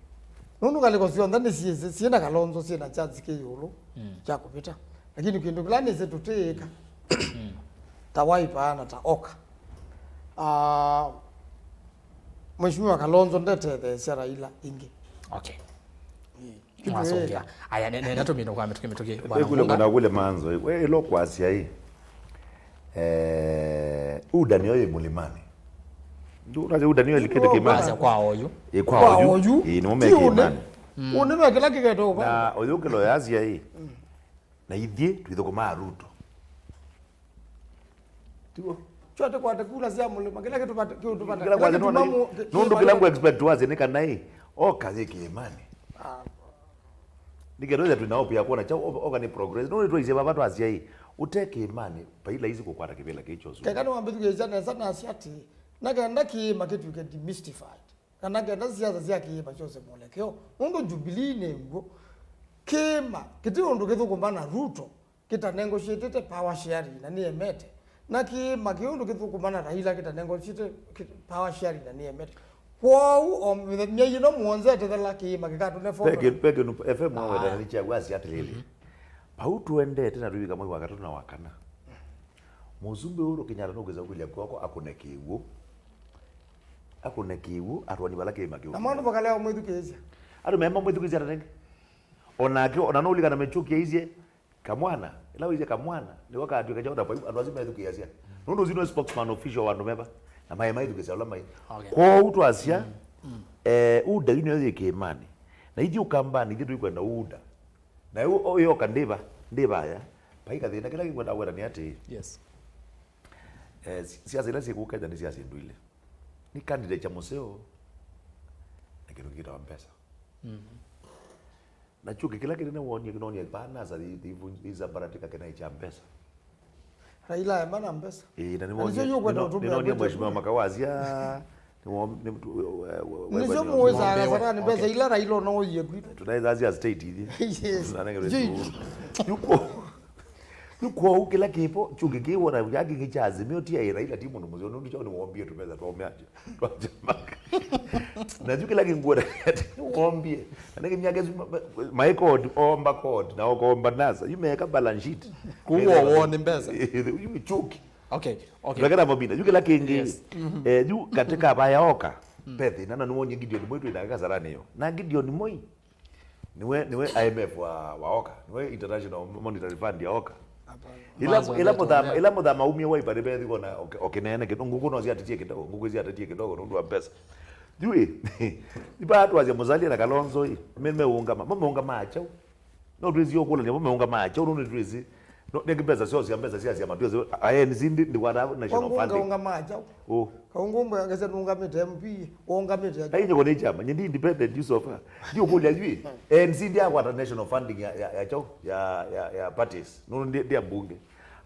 Nũndũ ngalĩko syonthe nĩsyĩsĩ, syĩ na Kalonzo, syĩ na chance kĩ ĩũlũ, mm, kya kũvĩta. Lakini kĩndũ kĩla nĩsĩ tũtĩĩka, mm, ta Wiper na ta Oka, ah, Mheshimiwa Kalonzo ndetetheesya Raila ĩngĩ. Okay. Ĩĩ. Mwasũngĩa. Aya, ne-, nenda tũmine kwa mĩtũkĩ mĩtũkĩ. Bwana Ĩkũlyo Mhunga. Kana kule manzo, ĩ, we ĩlo kwasya ĩ, eh, UDA nĩyo yĩ mũlimanĩ. Ndu-, unasya UDA nĩyo ĩlikĩte kĩmani. Kwasya kwa oyu. Ĩ, kwa oyu. Kwa oyu. Ĩ, nĩmo me kĩmani. Mm. Ũnĩ me kĩla kĩketwa ũvanga. Na oyu kĩlo yasya ĩ, mm, na ithyĩ twĩthũkũmaa Ruto. Tiw'o? Kyo tũkwate kula sya mũlĩma, kĩla kĩtũvate, kĩtũvate. Kĩla kwate nũndũ, nũndũ kĩla ngũ expect wasye nĩ kana ĩ, Oka yĩ kĩĩmanĩ. Ah. Nĩkenda twĩthĩe twĩna hope ya kwona kyaũ, Oka, Oka nĩ progress. Nũndũ nĩtwaisye vava twasya ĩ, ũte kĩĩmanĩ, vai laisi kũkwata kĩvĩla kĩĩ kyosu. Keka nĩwambĩthukĩĩsya nesa nasya atĩ, na kenda kĩĩma kĩtw'ĩke demystified. Kana kenda siasa sya kĩĩma syose mwelekeo, nũndũ Jubilee nĩ w'o. Kĩĩma kĩti ũndũ kĩthũkũma na Ruto kĩtanengosyĩtĩte power sharing na nĩemete, na kĩĩma kĩ ũndũ kĩthũkũma na Raila kĩtanengosyĩtĩte kĩ-, power sharing na nĩemete. Kwoou o mĩthenya ĩno mũonza etethela kĩĩma kĩkatũne formula. Pe kĩndũ, pe kĩndũ F M wawetana nĩ kyaũ asya atĩlĩlĩ. Mhm. Vau tũendete na tũivika mwei wa katatũ na wa kana. Mũsumbĩ Uhuru Kenyatta nũkwĩsa kũkĩlya kw'oko akũne kĩw'ũ. Akũne kĩw'ũ, atwani vala kĩĩma kĩu. Na maũndũ makalea ũmwĩthukĩĩsya. Andũ mema mwĩthukĩĩsya ata nĩngĩ? O nake, o na nũlikana Michuki aisye, kamwana, ĩla waisye kamwana, nĩko katw'ĩka kyaũ ta vau, andũ asu methukĩĩasya. Nũndũ ũsu nĩwe spokesman official wa andũ meva, na maĩ maĩthukĩĩsya ũla maĩ. Okay. Kwoou twasya, mm, mm, eh, UDA yu nĩyo yĩ kĩĩmanĩ. Na ithyĩ Ũkambanĩ, ithyĩ tũikwenda UDA. Na yu, yu Oka ndĩva, ndĩvaya, vai kathĩna kĩla kĩkwenda kwenda nĩ atĩĩ. Yes. Eh, si-, siasa ila syĩkũũ Kenya nĩ siasa ndũile. Nĩ candidate kya mũseo na kĩndũ kĩtawa mbesa. Mhm. Na Chuki kĩla kĩnene wonie, kĩnonie vaa NASA thi-, thi-, thi-, thĩsambaratika kĩnaĩ kya mbesa. Raila ema na mbesa. Ĩĩ, na nĩsyo nĩwonie, yũkwenda nĩno-, ũtũmĩa nĩnonie kwĩtya Mheshimiwa kura. Makau asya, nĩwo-, nĩ-, tu-, we-, we-, nĩsyo we-, mũwĩsaa mũmbewa. Kasarani mbesa ila Raila ũnaũie kwitũ. Tunaĩthasya state ithi. Yes. Tunanengerwe. Yu kwo-, yu kwoou kĩla kĩvo, Chuki kĩwona ya kĩngĩ kya Azimio ti aĩ Raila ti mũndũ mũseo, nũndũ kyaũ nĩwombie tũmesa twa ũmyaja. Twa jamaka. Na yu kĩla kĩngwona nĩwombie. Na nĩkĩ myaka ĩsu ma-, ma-, maĩ code, omba code, na okomba NASA. Yu meka balance sheet. Kũu wone mbesa. Yu Chuki. Okay, okay. Ndakana mabina. Yu kĩla kĩngĩ. Yes. Mhm. Eh, yu katika vaya Oka. Mm. Ve thĩna na nĩwonie Gideon Moi twĩ nake Kasarani yo. Na Gideon Moi, Niwe, niwe I M F wa, wa oka. Niwe International Monetary Fund ya oka. Hapana. Ila, Mazo ila ndio muthama, tuongea. Ila muthama umie Wiper ni bethi kona okinene kidogo. Nguku no ziatatie kidogo. Nguku ziatatie kidogo nundu wa pesa. Jui. Iba watu waje Musalia na Kalonzo hii. Mimi meungama. Mimi meungama achau. No twezi yokulania mimi meungama achau. Nundu twezi. No, nenge pesa sio sia pesa sia sia matuzi. A N C ndi ndi kwa national funding. Kaungu macha. Oh. Kaungu mbo ngese nungamite M P. Ungamite. Ai nyoko ni chama. Nyindi independent you so far. Ndio kulia jui. A N C ndi akwata national funding ya ya ya chao ya ya ya parties. Nundu ndi ndi mbunge.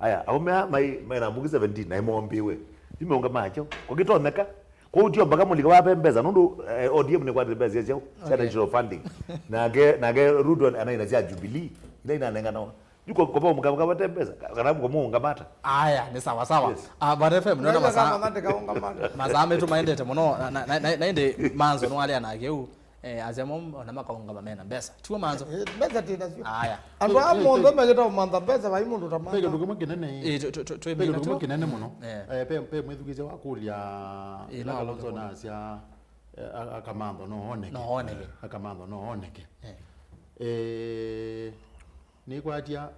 Aya, aume mai mai na mbunge seventeen na imombiwe. Imeunga macho. Kwa kitoneka. Kwa utio mpaka mulika wa pembeza nundu eh, O D M ni kwa pembeza yao. Sia national funding. Nake nake Ruto anaina sia Jubilee. Ina inanengana. Yuko kwa mkaba kaba pembeza. Kana kwa munga mata. Aya, ni sawa sawa. Yes. Ah, but F M ndio masaa. Kama mate kaunga mate. Masaa metu maendete muno na na na ende manzo no ale anake u. Eh, asema ona makaungama mena mbesa. Tiwo manzo. Eh, mbesa tina sio. Aya. Andũ a mũndũ megĩta ũmantha mbesa vai mũndũ ta mantha. Peke ndũkĩmwe kĩnene. Eh, tũ- tũ- tũ- Twĩ peke mina ndũkĩmwe tu. Kĩnene mũno. Eh. Eh, pe pe mwĩthukĩĩsya wakũlya ĩla Kalonzo nasya eh, a- akamantho no oneke. No oneke. Akamantho no oneke. Eh. Eh, nĩkwatia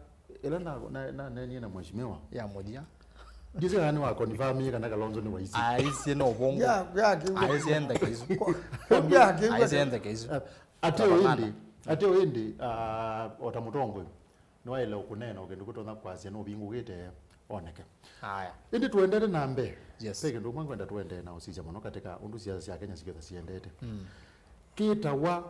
ĩla na- na- na- nanie na mheshimiwa. Ya mũthia. Ndĩsĩ kana nĩ wa confirm kana Kalonzo nĩ waisi. Aisye no bongo. Ya ya kiu. Aisye ndeke isu. Ya kiu. Aisye ndeke isu. Ate oindi, ate oindi uh, ota mũtongoi nĩwaĩle ũkũneena kĩndũ kĩtonya kwasya nũvingũkĩte oneke. Aya. Ĩndĩ tũendete na mbee. Yes. Pe kĩndũ ũmwe ngwenda tũendee na ũsisya mũno katika ũndũ siasa sya Kenya sikĩtha siendete. Mm. Kĩtawa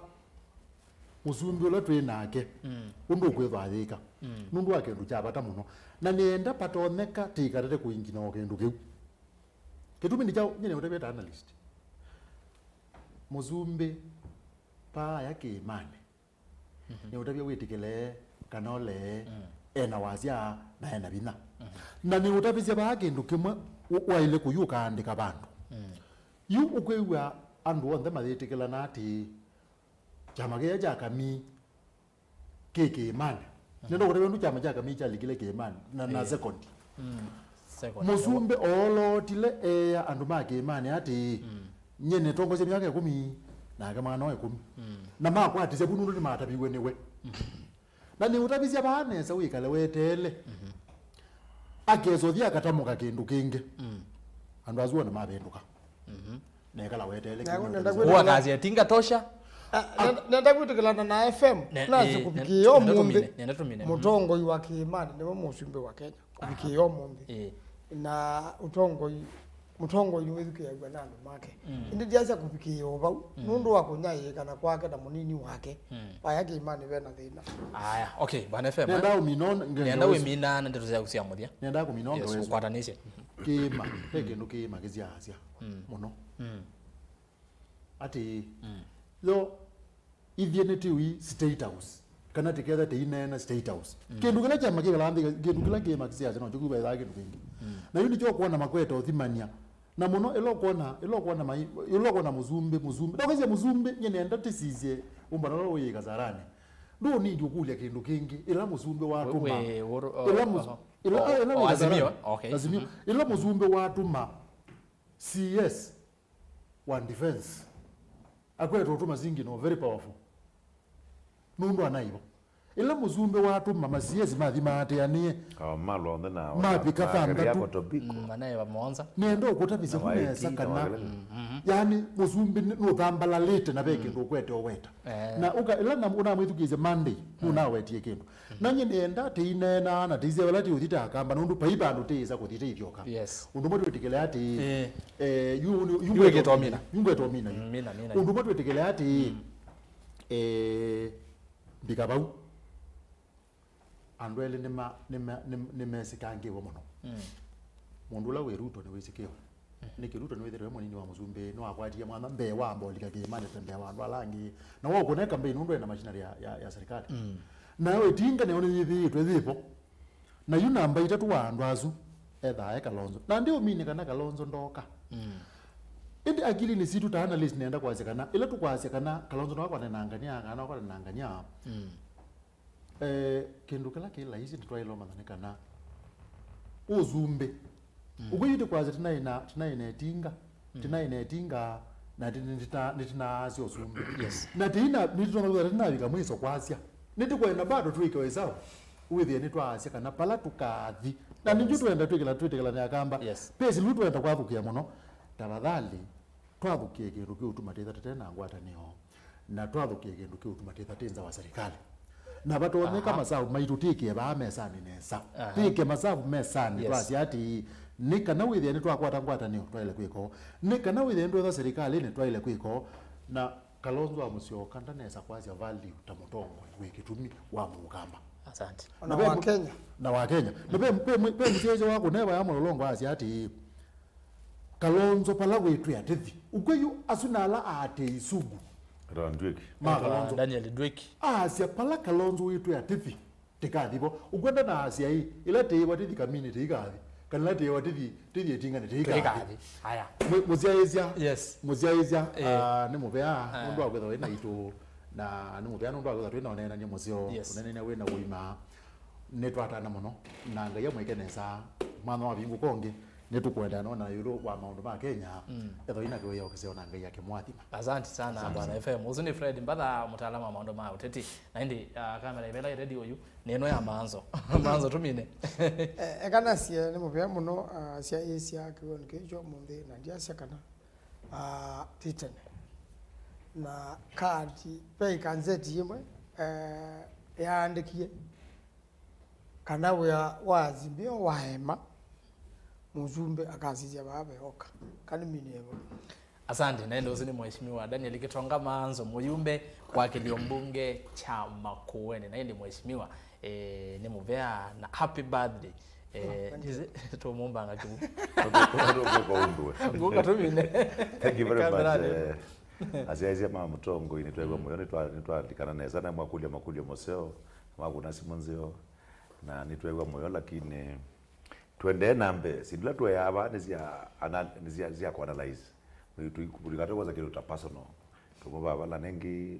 mũsumbĩ ũla twĩ nake mm. Ũndũ ũkwĩthwa ayĩka mm. Nũndũ wa kĩndũ kya vata mũno na nĩenda patonyeka tĩkatate kũingina o kĩndũ kĩu. Kĩtumi nĩ kyaũ nyene ũtavya ta analyst mũsumbĩ paaya kĩĩmanĩ mm-hmm. Nĩ ũtavya wĩtĩkĩle kana ũlee mm. Ena wasya na ena vinya mm-hmm. Na nĩ ũtavisya vaa kĩndũ kĩmwe waĩle kũyu ũkaandĩka vandũ mm. Yu ũkwĩw'a andũ onthe mayĩtĩkĩlana atĩ kyama kĩya kya kamii kĩ kĩĩmanĩ. Nĩenda kũtavya ũndũ kyama kya kamii kyalikile kĩĩmanĩ na, na sekondi. Mũsumbĩ oolootile eea andũ ma kĩĩmanĩ atĩĩ, nyie nĩtongosye myaka ĩkũmi, nake mwana wa ĩkũmi. Na makwatisya vu nũndũ nĩmataviw'e nĩwe. Na nĩũtavisya vaa nesa wĩkale weteele. Akesa ũthi akatamũka kĩndũ kĩngĩ. Andũ asu onthe mavĩndũka. Nekala weteele. Kuwa kazi ya tinga tosha. Nenda kwĩtĩkĩlana na F M nasi kũvikĩĩa ũmũnthĩ. Mũtongoi wa kĩĩmanĩ nĩwe mũsumbĩ wa Kenya kũvikĩĩa ũmũnthĩ. Na ũtongoi mũtongoi nĩwĩthukĩĩaw'a na andũ make. Ĩndĩ ndiasya kũvikĩĩa o vau nũndũ wa kũnyaĩĩkana kwake na mũnini wake vaya kĩĩmanĩ ve na thĩna. Aya, okay, bwana F M. Nenda ũmina nenda wĩmina na ndeto syaku sya mũthya. Nenda kũmina ũkwatanisye. Kĩĩma ve kĩndũ kĩĩma kĩsyaasya mũno. Atĩĩ yo ithyĩ nĩtĩũi State House kana tĩketha tĩineena State House. Kĩndũ kĩla kyama kĩkalaa nthĩ, kĩndũ kĩla kĩĩma kĩsyaasya nokyo kĩvaĩthaa kĩndũ kĩngĩ. Na yu nĩkyo ũkwona makwete ũthimany'a. Na mũno ĩla ũkwona, ĩla ũkwona mai, ĩla ũkwona mũsumbĩ, mũsumbĩ. Ndokasya mũsumbĩ, nyie nenda tĩsisye ũmbano ũla ũyĩ Kasarani. Ndũnindi ũkũlya kĩndũ kĩngĩ, ĩla mũsumbĩ watũma. Ĩla mũsumbĩ watũma C S wa defense akwete ũtũma singi no very powerful. Nũndũ anaivo. Ĩla mũsumbĩ watũma ma C S mathi maatĩanĩe. Mavika thanthatũ. Nenda ũkũtavisya vu nesa kana yani mũsumbĩ nũthambalalĩte na ve kĩndũ ũkwete ũweta. Na ũka ĩla ũnamwĩthukĩĩsya Monday nũnawetie kĩndũ. Na nyie nĩenda tĩineenaa na tĩisya vala tĩũthi ta akamba nũndũ vai vandũ tĩĩsa kũthi tĩithyoka. Ũndũ ũmwe twĩtĩkĩle atĩĩ, eh, yu yu ngweta ũmina yu. Ũndũ ũmwe twĩtĩkĩle atĩĩ, eh, mbika vau. Andũ elĩ nĩma- nĩma- nĩm- nĩmesĩkangĩwe mũno. Mũndũ ũla wĩ Ruto nĩwĩsĩkĩwe. Nĩkĩ Ruto nĩwĩthĩrwe e mũnini wa mũsumbĩ, nĩwakwatie mwanya mbee wa ambolika kĩĩmanĩ mbee wa andũ ala angĩ. Na waũkũna e campaign nũndũ ena machinery ya, ya, ya serikali. Nayo ĩtinga nayo nĩyĩthĩĩtwe yĩvo. Na yu namba itatũ wa andũ asu ethaa e Kalonzo. Na ndiũmini kana Kalonzo ndoka. Ĩndĩ akilinĩ sitũ ta analyst nĩenda kwasya kana ĩla tũkwasya kana Kalonzo no akwane na ngania, kana no akwane na ngania, Eh, kĩndũ kĩla kĩ laisi nĩtwaĩle ũmanya nĩ kana ũsumbĩ ũkwĩyĩtĩ kwasya tinaĩ na tinaĩ na ĩtinga tinaĩ na ĩtinga Na ti- nĩtita- nĩtinaasya ũsumbĩ. Yes. Na tĩina- nĩtũnathũa tĩnavika mwiso kwasya. Nĩtũkwenda bado twĩke ĩsaũ. Wĩthĩe nĩtwaasya kana pala tũkathi. Na nĩngĩ twenda twĩkĩla twĩtĩkĩlanĩa kamba. Yes. Pesi lu twenda kwathũkĩa mũno. Tafadhali, twathũkĩe kĩndũ kĩũtuma tĩtha tĩte na ngwatanĩo. Na twathũkĩe kĩndũ kĩũtuma tĩtha tĩ nza wa serikali. Na vatonyeka masavu maitũ tĩkĩe vaa mesanĩ nesa. Aha. Tĩke masavu mesanĩ. Yes. Twasya atĩĩ, nĩ kana wĩthĩe nĩtwakwata ngwatanĩo, twaĩle kwĩka ũũ. Nĩ kana wĩthĩe nĩtwetha serikalĩnĩ, twaĩle kwĩka ũũ. Na Kalonzo wa Musyoka ndanesa kwasya value ta mũtongoi wĩ kĩtumi wa Mũkamba. Asante. Na wa Kenya. Na wa Kenya. Na ve- ve- ve mũsyaĩĩsya wa kũneva ya mũlolongo asya atĩĩ, Kalonzo pala wĩtwĩa tĩthi. Ũkw'o yu asu na ala aatĩĩi sugu. Etawa Ndwiki. Ma Kalonzo. Daniel Ndwiki. Aasya pala Kalonzo wĩtwĩa tĩthi, tĩkathi vo. Ũkw'o ndanaasya ĩ, ĩla tĩĩwa tĩthi kamini tĩikathi, kana ĩla tĩĩwa tĩthi, tĩthi ĩtingane tĩikathi. Tĩikathi. Aya. Mũ- mũsyaĩĩsya. Yes. Mũsyaĩĩsya, eh, ah, nĩ mũvea nũndũ wa kwĩthĩwa wĩ naitũ, na nĩ mũvea nũndũ wa kwĩthĩwa twĩ na ũneenany'a mũseo, yes, ũneenany'a wĩ na ũima. Nĩtwatana mũno, na Ngai amwĩke nesa mwanya wavingũka ũngĩ. Nĩtũkũendeea nona ĩũlũ wa maũndũ ma Kenya, mm, ethĩwa ina kĩwĩoo kĩseo na Ngai akĩmwathima. Asante sana, asante, Bwana sana. F M. Ũsu nĩ Fred Mbatha, mũtaalamu wa maũndũ ma ũteti. Na ĩndĩ, ah, kamera ĩvela ĩteti ũyu, nĩ ĩno ya Manzo. Manzo, tũmine. Eh, eka nasye nĩ mũvea mũno, ah, syaĩĩsya kĩw'ũnĩ kĩĩ kya ũmũnthĩ, na ndyasya kana, ah, ti tene. Na kati, ve ikanzeti yĩmwe, eh, yaandĩkie kana wĩa wa Azimio waema, mũsumbĩ akasisya vaa veoka. Kani mini ego. Asante, na ĩndĩ ũsu nĩ Mheshimiwa Daniel Kitonga Manzo, mũyumbe wa kĩlio mbunge kya Makueni. Na ĩndĩ Mheshimiwa, eh, nĩ mũvea na happy birthday. Eh, thank you. Tũmũmbanga kĩu. Ngũka tũmine. Thank you very much. Kamerani. Eh, asyaĩĩsya ma mũtongoi, nĩtwew'a mũyo, nĩtwa- nĩtwalikana nesa, na mwakũlya makũlyo mũseo, mwakũna simũ nzeo, na nĩtwew'a mũyo, lakini tũendee na mbee. Syĩndũ ila tũeaa vaa nĩ sya ana- nĩ sya- sya kũanalyze. Tũikatũkosa kĩndũ ta personal. Tũmũvaa vala nengĩ,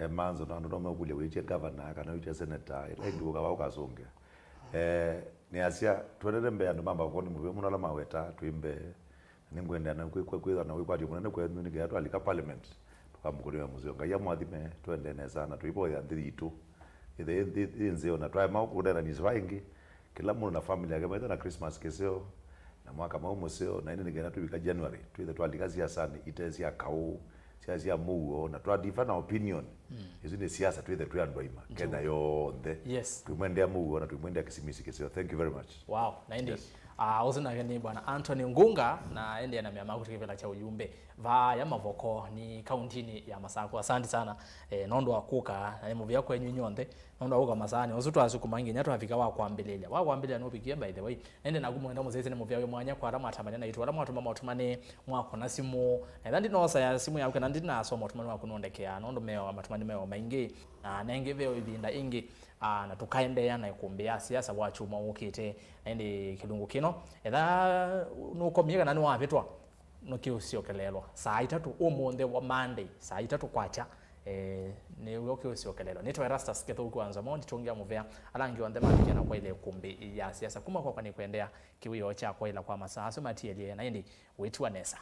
eh, Manzo na andũ no mekũlya wĩtye governor kana wĩtye senator, ĩla ĩndĩ ũka vaa ũkasũngĩa. Eh, nĩasya, tũendete mbee andũ ma Makueni mũvea mũno ala maweta twĩ mbee. Nĩngwendea na kwĩ- kwĩ- kwĩthwa na wĩkwatyo mũnene kwenyu nĩ kenda twalika parliament, tũkamũkũlĩwa mũseo. Ngai amwathime, tũendee nesa na tũivoya nthĩ yitũ. Ĩthe ĩ nthĩ ĩ nzeo na twaema kũneenanĩsya vaa ĩngĩ. Kĩla mũndũ na family yake maitha na Christmas kĩseo, na mwaka mweũ mũseo, na ĩndĩ nĩ kenda twĩvika January, twĩthe twalika siasanĩ ite sya kaũ, sya- sya mũuo, na twadifa na opinion. Mm. Isu nĩ siasa, twĩthe twĩ andũ aima, Kenya yonthe. Yes. Twĩmwendea mũuo na twĩmwendea Kĩsimisi kĩseo. Thank you very much. Wow, na ĩndĩ, yes, ah, ũsu nake nĩ Bwana Anthony Ngunga, na ĩndĩ ena mĩama kũtika kĩvĩla kya ũyumbe vaa ya Mavoko nĩ kauntinĩ ya Masakũ. Asante sana, eh, nũndũ wa kũka, na nĩ mũvea kwenyu inyw'onthe. Nũndũ wa ũka masaanĩ, ũsu twasukuma nginya twavika wa kwambĩlĩlya. Wa kwambĩlĩlya nũvikie, by the way. Na ĩndĩ naku mwenda mũsyaĩĩsya nĩ mũvea wĩ mwanya kwa ala mwatamania naitũ, ala mwatũma maũtũmanĩ, mwakũna simũ. Na ĩla ndinoosa ya simũ yaku, kana ndinasoma ũtũmanĩ waku nũndekeaa, nũndũ meo, matũmanĩ meo maingĩ. Na nengĩ ve ĩvinda ĩngĩ, ah, na tũkaendeea na ĩkũmbĩ ya siasa wa kyumwa ũkĩte. Na ĩndĩ kĩlungu kĩno, etha nũkomie kana nĩwavĩtwa, nũkĩũsyokeleelwa saa itatũ ũmũnthĩ wa Monday, saa itatũ kwakya, eh, nĩw'o ũkĩũsyokeleelwa. Nĩtawa Erastus Kĩthũku wa Nzomo, nditũngĩa mũvea, ala angĩ onthe mavikie na kwaĩle ĩkũmbĩ ya siasa. Kuma kwakwa nĩ kũendeea kĩwĩoo kya kwaĩla kwa masaa asu matielye, na ĩndĩ wĩtiwa nesa.